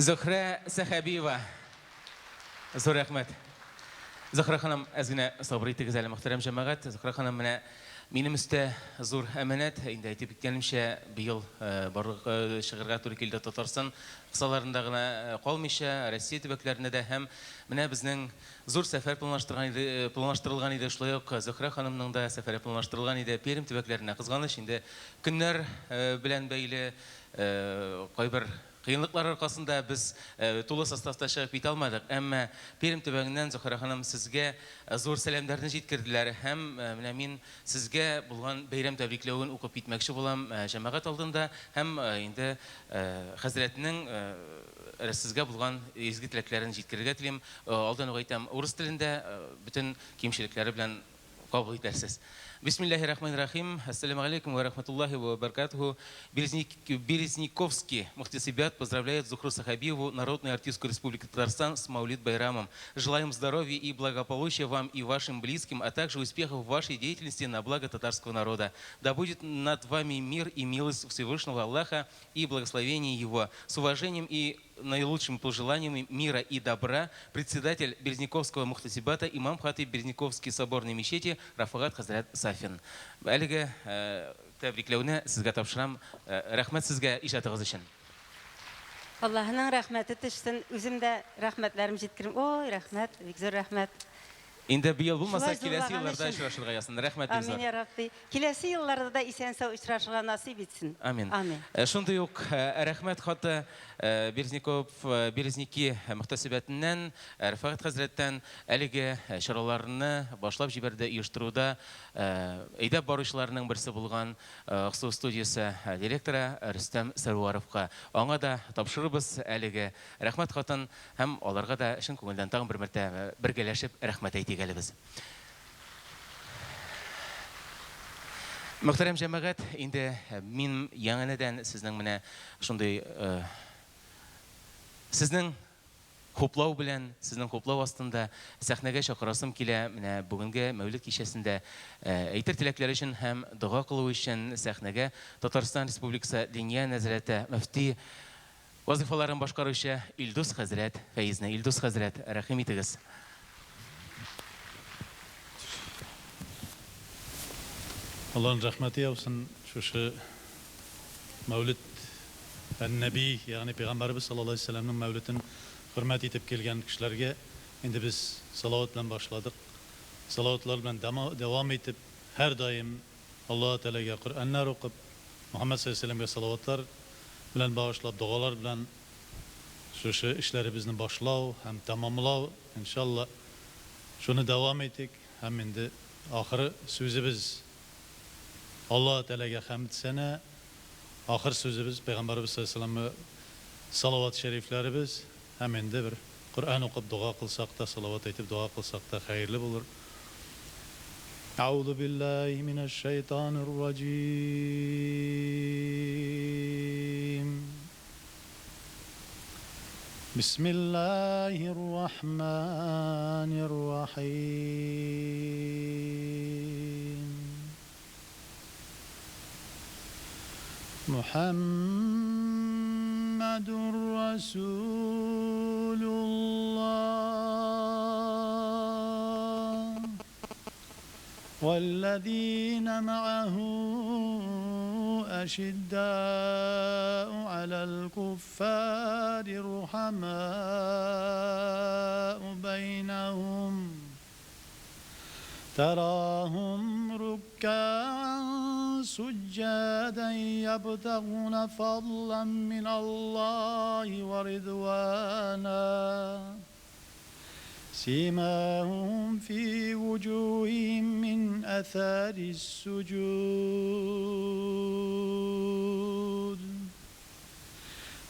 Зөһрә Сәхәбиева. Зур рәхмәт. Зөһрә ханым, әз генә сабыр итегез әле, мөхтәрәм җәмәгать. Зөһрә ханым, менә минем өстә зур әманәт. Инде әйтеп киткәнемчә, быел барлык чыгырга туры килде Татарстан кысаларында гына калмыйча, Россия төбәкләренә дә һәм менә безнең зур сәфәр планлаштырган иде, планлаштырылган иде. Шулай ук Зөһрә ханымның да сәфәре планлаштырылган иде Пермь төбәкләренә. Кызганыч, инде көннәр белән бәйле кайбер Кыенлыклар аркасында без тулы составта чыгып китә алмадык, әмма Пермь төбәгеннән Зөһрә ханым сезгә зур сәламнәрне җиткерделәр һәм менә мин сезгә булган бәйрәм тәбрикләвен укып китмәкче булам җәмәгать алдында һәм инде хәзрәтнең сезгә булган изге теләкләрен җиткерергә телим. Алдан ук әйтәм, урыс телендә бөтен кимчелекләре белән кабул итәрсез. Бисмиллахи рахмани рахим. Ассаламу алейкум ва рахматуллахи ва баракатуху. Березниковский мухтисибят поздравляет Зухру Сахабиеву, народную артистку Республики Татарстан, с Маулид Байрамом. Желаем здоровья и благополучия вам и вашим близким, а также успехов в вашей деятельности на благо татарского народа. Да будет над вами мир и милость Всевышнего Аллаха и благословение Его. С уважением и наилучшими пожеланиями мира и добра председатель Березниковского мухтасибата, имам хатыб Березниковской соборной мечети Рафагат хәзрәт Сафин. Әлеге тәбрикләүне сезгә тапшырам. Рәхмәт сезгә иҗатыгыз өчен. Аллаһының рәхмәте төшсен. Үзем дә рәхмәтләрем җиткерим. Ой, рәхмәт, бик зур рәхмәт. Инде быел булмаса, киләсе елларда очрашырга язсын. Рәхмәт бик зур. Амин, я Рабби. Киләсе елларда да исән-сау очрашырга насыйп итсен. Амин. Амин. Шундый ук рәхмәт хаты Березников, Березники мөхтәсибәтеннән, Рәфәгать хәзрәттән әлеге чараларны башлап җибәрде, оештыруда әйдәп баручыларның берсе булган Аксу студиясе директоры Рөстәм Сәрваровка. Аңа да тапшырырбыз әлеге рәхмәт хатын. Һәм аларга да чын күңелдән тагын бер мәртәбә бергәләшеп рәхмәт әйтик әле без. Мөхтәрәм җәмәгать, инде мин яңанәдән сезнең менә шундый сезнең хуплау белән, сезнең хуплау астында сәхнәгә чакырасым килә. Менә бүгенге Мәүлид кичәсендә әйтер теләкләр өчен һәм дога кылу өчен сәхнәгә Татарстан Республикасы Диния нәзарәте мөфти Вазыйфаларын башкаручы Илдус хәзрәт Фәизне. Илдус хәзрәт, рәхим итегез. Алланың рәхмәте яусын, шушы Мәүлид ән-Нәби, ягъни Пәйгамбәребез саллаллаһу алейһи ва сәлләмнең мәүлиден хөрмәт итеп килгән кешеләргә инде без салават белән башладык. Салаватлар белән дәвам итеп, һәрдаим Аллаһы Тәгаләгә Коръәннәр укып, Мөхәммәд салләллаһу галәйһи ва сәлләмгә салаватлар белән багышлап, догалар белән шушы эшләребезне башлау һәм тәмамлау, иншалла, шуны дәвам итик һәм инде ахыр сүзебез Аллаһы Тәгаләгә хәмд-сәна, ахыр сүзебез Пәйгамбәребез салләллаһу галәйһи ва сәлләмгә салават шәрифләребез һәм инде бер Коръән укып дога кылсак та, салават әйтеп дога кылсак та хәерле булыр. Әгъузу биллаһи минәш шайтанир раҗим. Бисмиллаһир рахманир рахим. Мухаммадур Расулуллаһ вәлләзина мәгәһү әшиддау галәл куффари рухамау бәйнәһум Тарахум руккаан суджадан ябтагуна фадлан миналлаһи ва ридвана. Симахум фи вуджухихим мин асарис суджуд.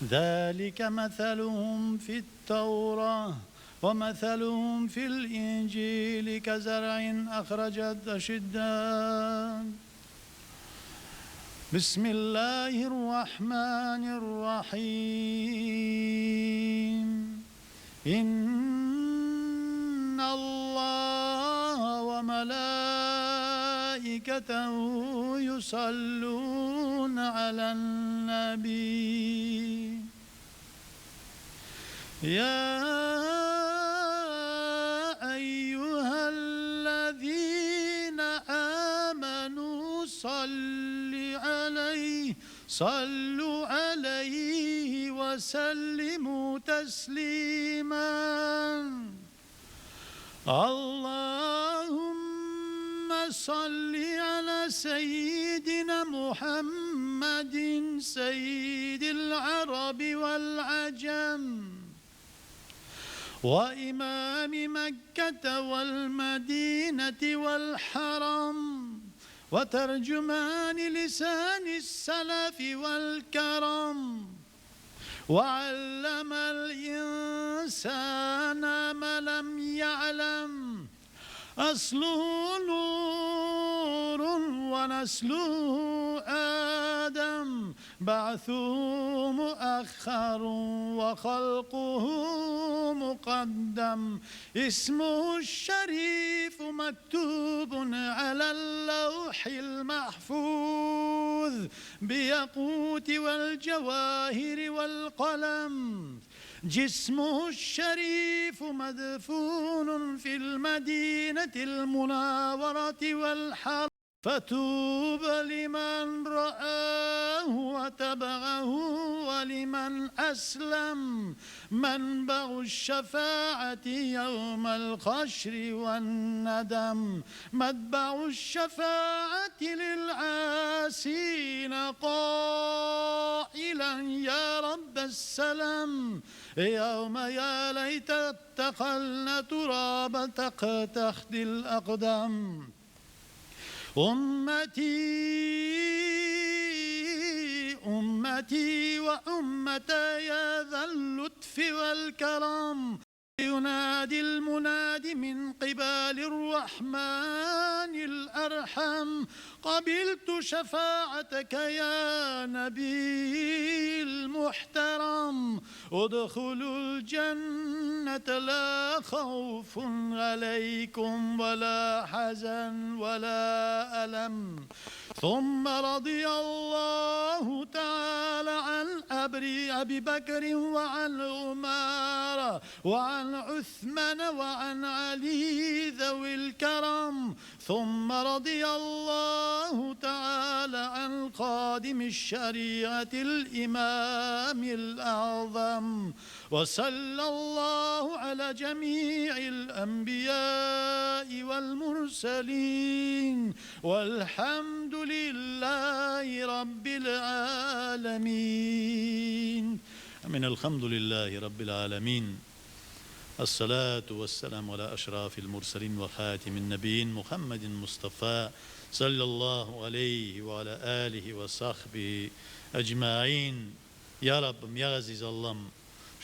Залика масалухум фит таура ومثلهم في الإنجيل كزرع أخرج شدة بسم الله الرحمن الرحيم إن الله وملائكته يصلون على النبي يا أيها الذين آمنوا صل عليه صلوا عليه وسلموا تسليما. اللهم صل على سيدنا محمد سيد العرب والعجم وإمام مكة والمدينة والحرم وترجمان لسان السلف والكرم وعلم الإنسان ما لم يعلم. أصله نور ونسله آدم، بعثه مؤخر وخلقه مقدم، اسمه الشريف مكتوب على اللوح المحفوظ بياقوت والجواهر والقلم، جسمه الشريف مدفون في المدينة المناورة والحرم، فطوبى لمن رآه وتبعه ولمن أسلم، منبع الشفاعة يوم الخشر والندم، متبع الشفاعة للعاسين قائلا يا رب السلام، يوم يا ليت اتخلنا تراب تحت الأقدام. أمتي أمتي وأمتي يا ذا اللطف والكرم، ينادي المنادي من قبال الرحمن الأرحم، قبلت شفاعتك يا نبي المحترم، ادخلوا الجنة لا خوف عليكم ولا حزن ولا ألم. ثم رضي الله تعالى عن أبي بكر وعن عمر وعن عثمان وعن علي ذوي الكرم، ثم رضي الله تعالى عن قادم الشريعة الإمام الأعظم، وصلى الله على جميع الأنبياء والمرسلين، والحمد لله رب العالمين. من الحمد لله رب العالمين، الصلاة والسلام على أشرف المرسلين وخاتم النبيين محمد المصطفى صلى الله عليه وعلى آله وصحبه أجمعين. Ya Rabbim, ya Aziz Allah'ım,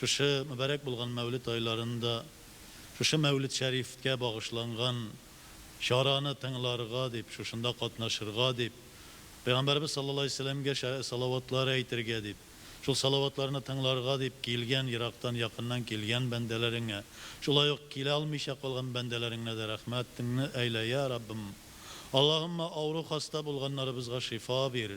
şuшы mübarek bulgan Mevlid aylarında, şuшы Mevlid Şerif'ke bağışlangan şaranı tınglarga deyip, şuşunda katnaşırga deyip, Peygamberimiz sallallahu aleyhi ve sellem'ge salavatları aytırga deyip, şul salavatlarını tınglarga deyip kelgen, Irak'tan yakından kelgen bendelerine, şulay yok kele almışa kalgan bendelerine de rahmetini eyle ya Rabbim. Allahümme avru hasta bulganlarımızga şifa bir,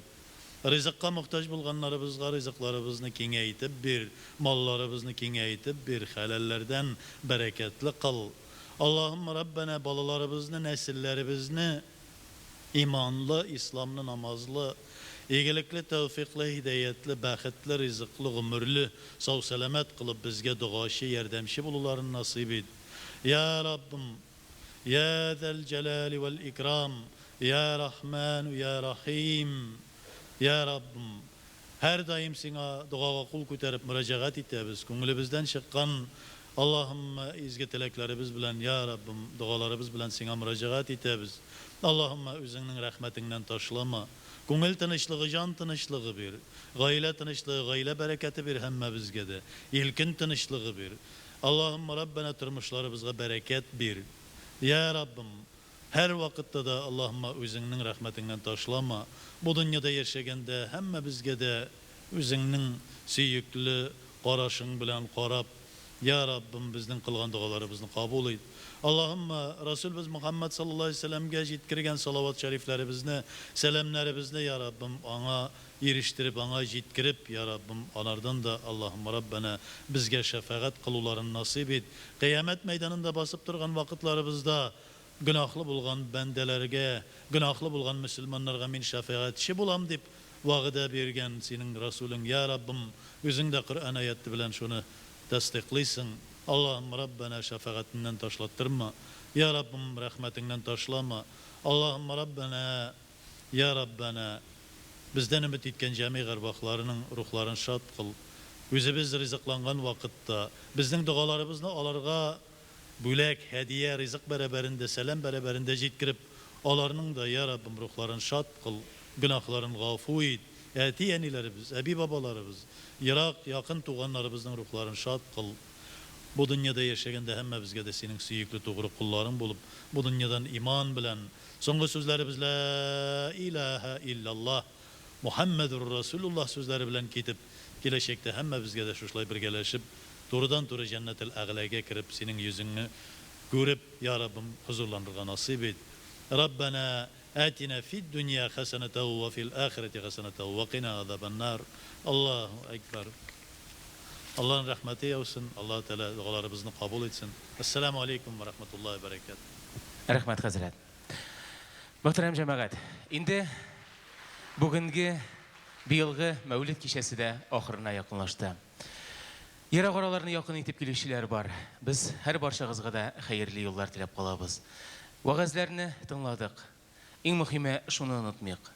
Rızıkka muhtaç bulganlarımızga rızıklarımızı kengaytib bir, mallarımızı kengaytib bir, halallerden bereketli kıl. Allahümme Rabbena balalarımızı, nesillerimizni imanlı, İslamlı, namazlı, iyilikli, tevfikli, hidayetli, baxtli, rızıklı, g'umurli, sağ selamet kılıp bizge duaşı, yardımcı bulularını nasip et. Ya Rabbim, ya zel celali vel ikram, ya Rahman, ya Rahim. Ya Rabbim, her daim sana duaga kul ko'tarib müracaat etamiz. Ko'nglimizdan chiqqan Allahümme izgi tilaklarimiz bilan ya Rabbim duolarimiz bilan sana müracaat etamiz. Allahümme o'zingning rahmatingdan tashlama. Ko'ngil tinchligi, jon tinchligi ber. G'oyla tinchligi, g'oyla barakati ber hammamizga de. Ilkin tinchligi ber. Allahümme Rabbana turmushlarimizga barakat ber. Ya Rabbim, her vakitte de Allahümme o'zingning rahmatingdan tashlama. Bu dünyada yaşaganda hammamizga de o'zingning suyukli qarashing bilan qarab, Я Раббым, безнең кылган догаларыбызны кабул ит. Аллаһумма, Расүлбез Мөхәммәд саллаллаһу алейһи вә сәлләмгә җиткергән салават шәрифләребезне, сәламнәребезне, я Раббым, аңа ирештереп, аңа җиткереп, я Раббым, анардан да, Аллаһумма Раббәнә, безгә шәфәгать кылуларын насыйп ит. Кыямәт мәйданында басып торган вакытларыбызда гөнаһлы булган бәндәләргә, гөнаһлы булган мөселманнарга мин шәфәгатьче булам дип вәгъдә биргән синең Расүлең, я Раббым, үзең дә Коръән аяте белән шуны тәсдыйклыйсың. Аллаһым Раббәнә, шәфәгатеннән ташлаттырма. Я Раббым, рәхмәтеңнән ташлама. Аллаһым Раббәнә, я Раббәнә, бездән өмет иткән җәмигъ әрвахларының рухларын шат кыл. Үзебез ризыкланган вакытта, безнең догаларыбызны аларга бүләк, һәдия, ризык бәрабәрендә, сәлам бәрабәрендә җиткереп, аларның да, йа Раббым, рухларын шат кыл, гөнаһларын гафу ит. Әти-әниләребез, әби-бабаларыбыз, ерак, якын туганнарыбызның рухларын шат кыл. Бу дөньяда яшәгәндә һәммәбезгә дә синең сөекле тугры колларың булып, бу дөньядан иман белән, соңгы сүзләребез Лә иләһә илляллаһ, Мухәммәдүр Расүлуллаһ сүзләре белән китеп, киләчәктә һәммәбезгә дә шушылай бергәләшеп, Турыдан-туры Җәннәтел Әгъләгә кереп, Синең йөзеңне күреп, йа Раббым, хозурланырга насыйп ит. Раббәнә әтинә фид-дөнья хәсәнәтәү вә фил ахирәти хәсәнәтәү вә кина газабән-нар. Аллаһу әкбәр. Аллаһның рәхмәте яусын, Аллаһы Тәгалә догаларыбызны кабул итсен. Әссәламү алейкум вә рахматуллаһи вә бәрәкәтүһ. Рәхмәт, хәзрәт. Мөхтәрәм җәмәгать, инде бүгенге, быелгы Мәүлид кичәсе дә ахырына якынлашты. Ерак араларны якын итеп килүчеләр бар. Без һәрбарчагызга да хәерле юллар теләп калабыз. Вәгазьләрне тыңладык. Иң мөхиме, шуны онытмыйк.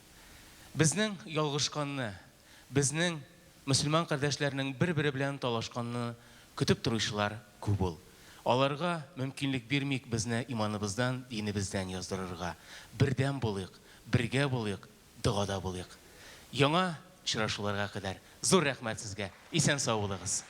Безнең ялгышканны, безнең мөселман кардәшләрнең бер-бере белән талашканны көтеп торучылар күп ул. Аларга мөмкинлек бирмик безне иманыбыздан, динебездән яздырырга. Бердәм булыйк, бергә булыйк, догада булыйк. Яңа очрашуларга кадәр. Зур рәхмәт сезгә. Исән-сау булыгыз.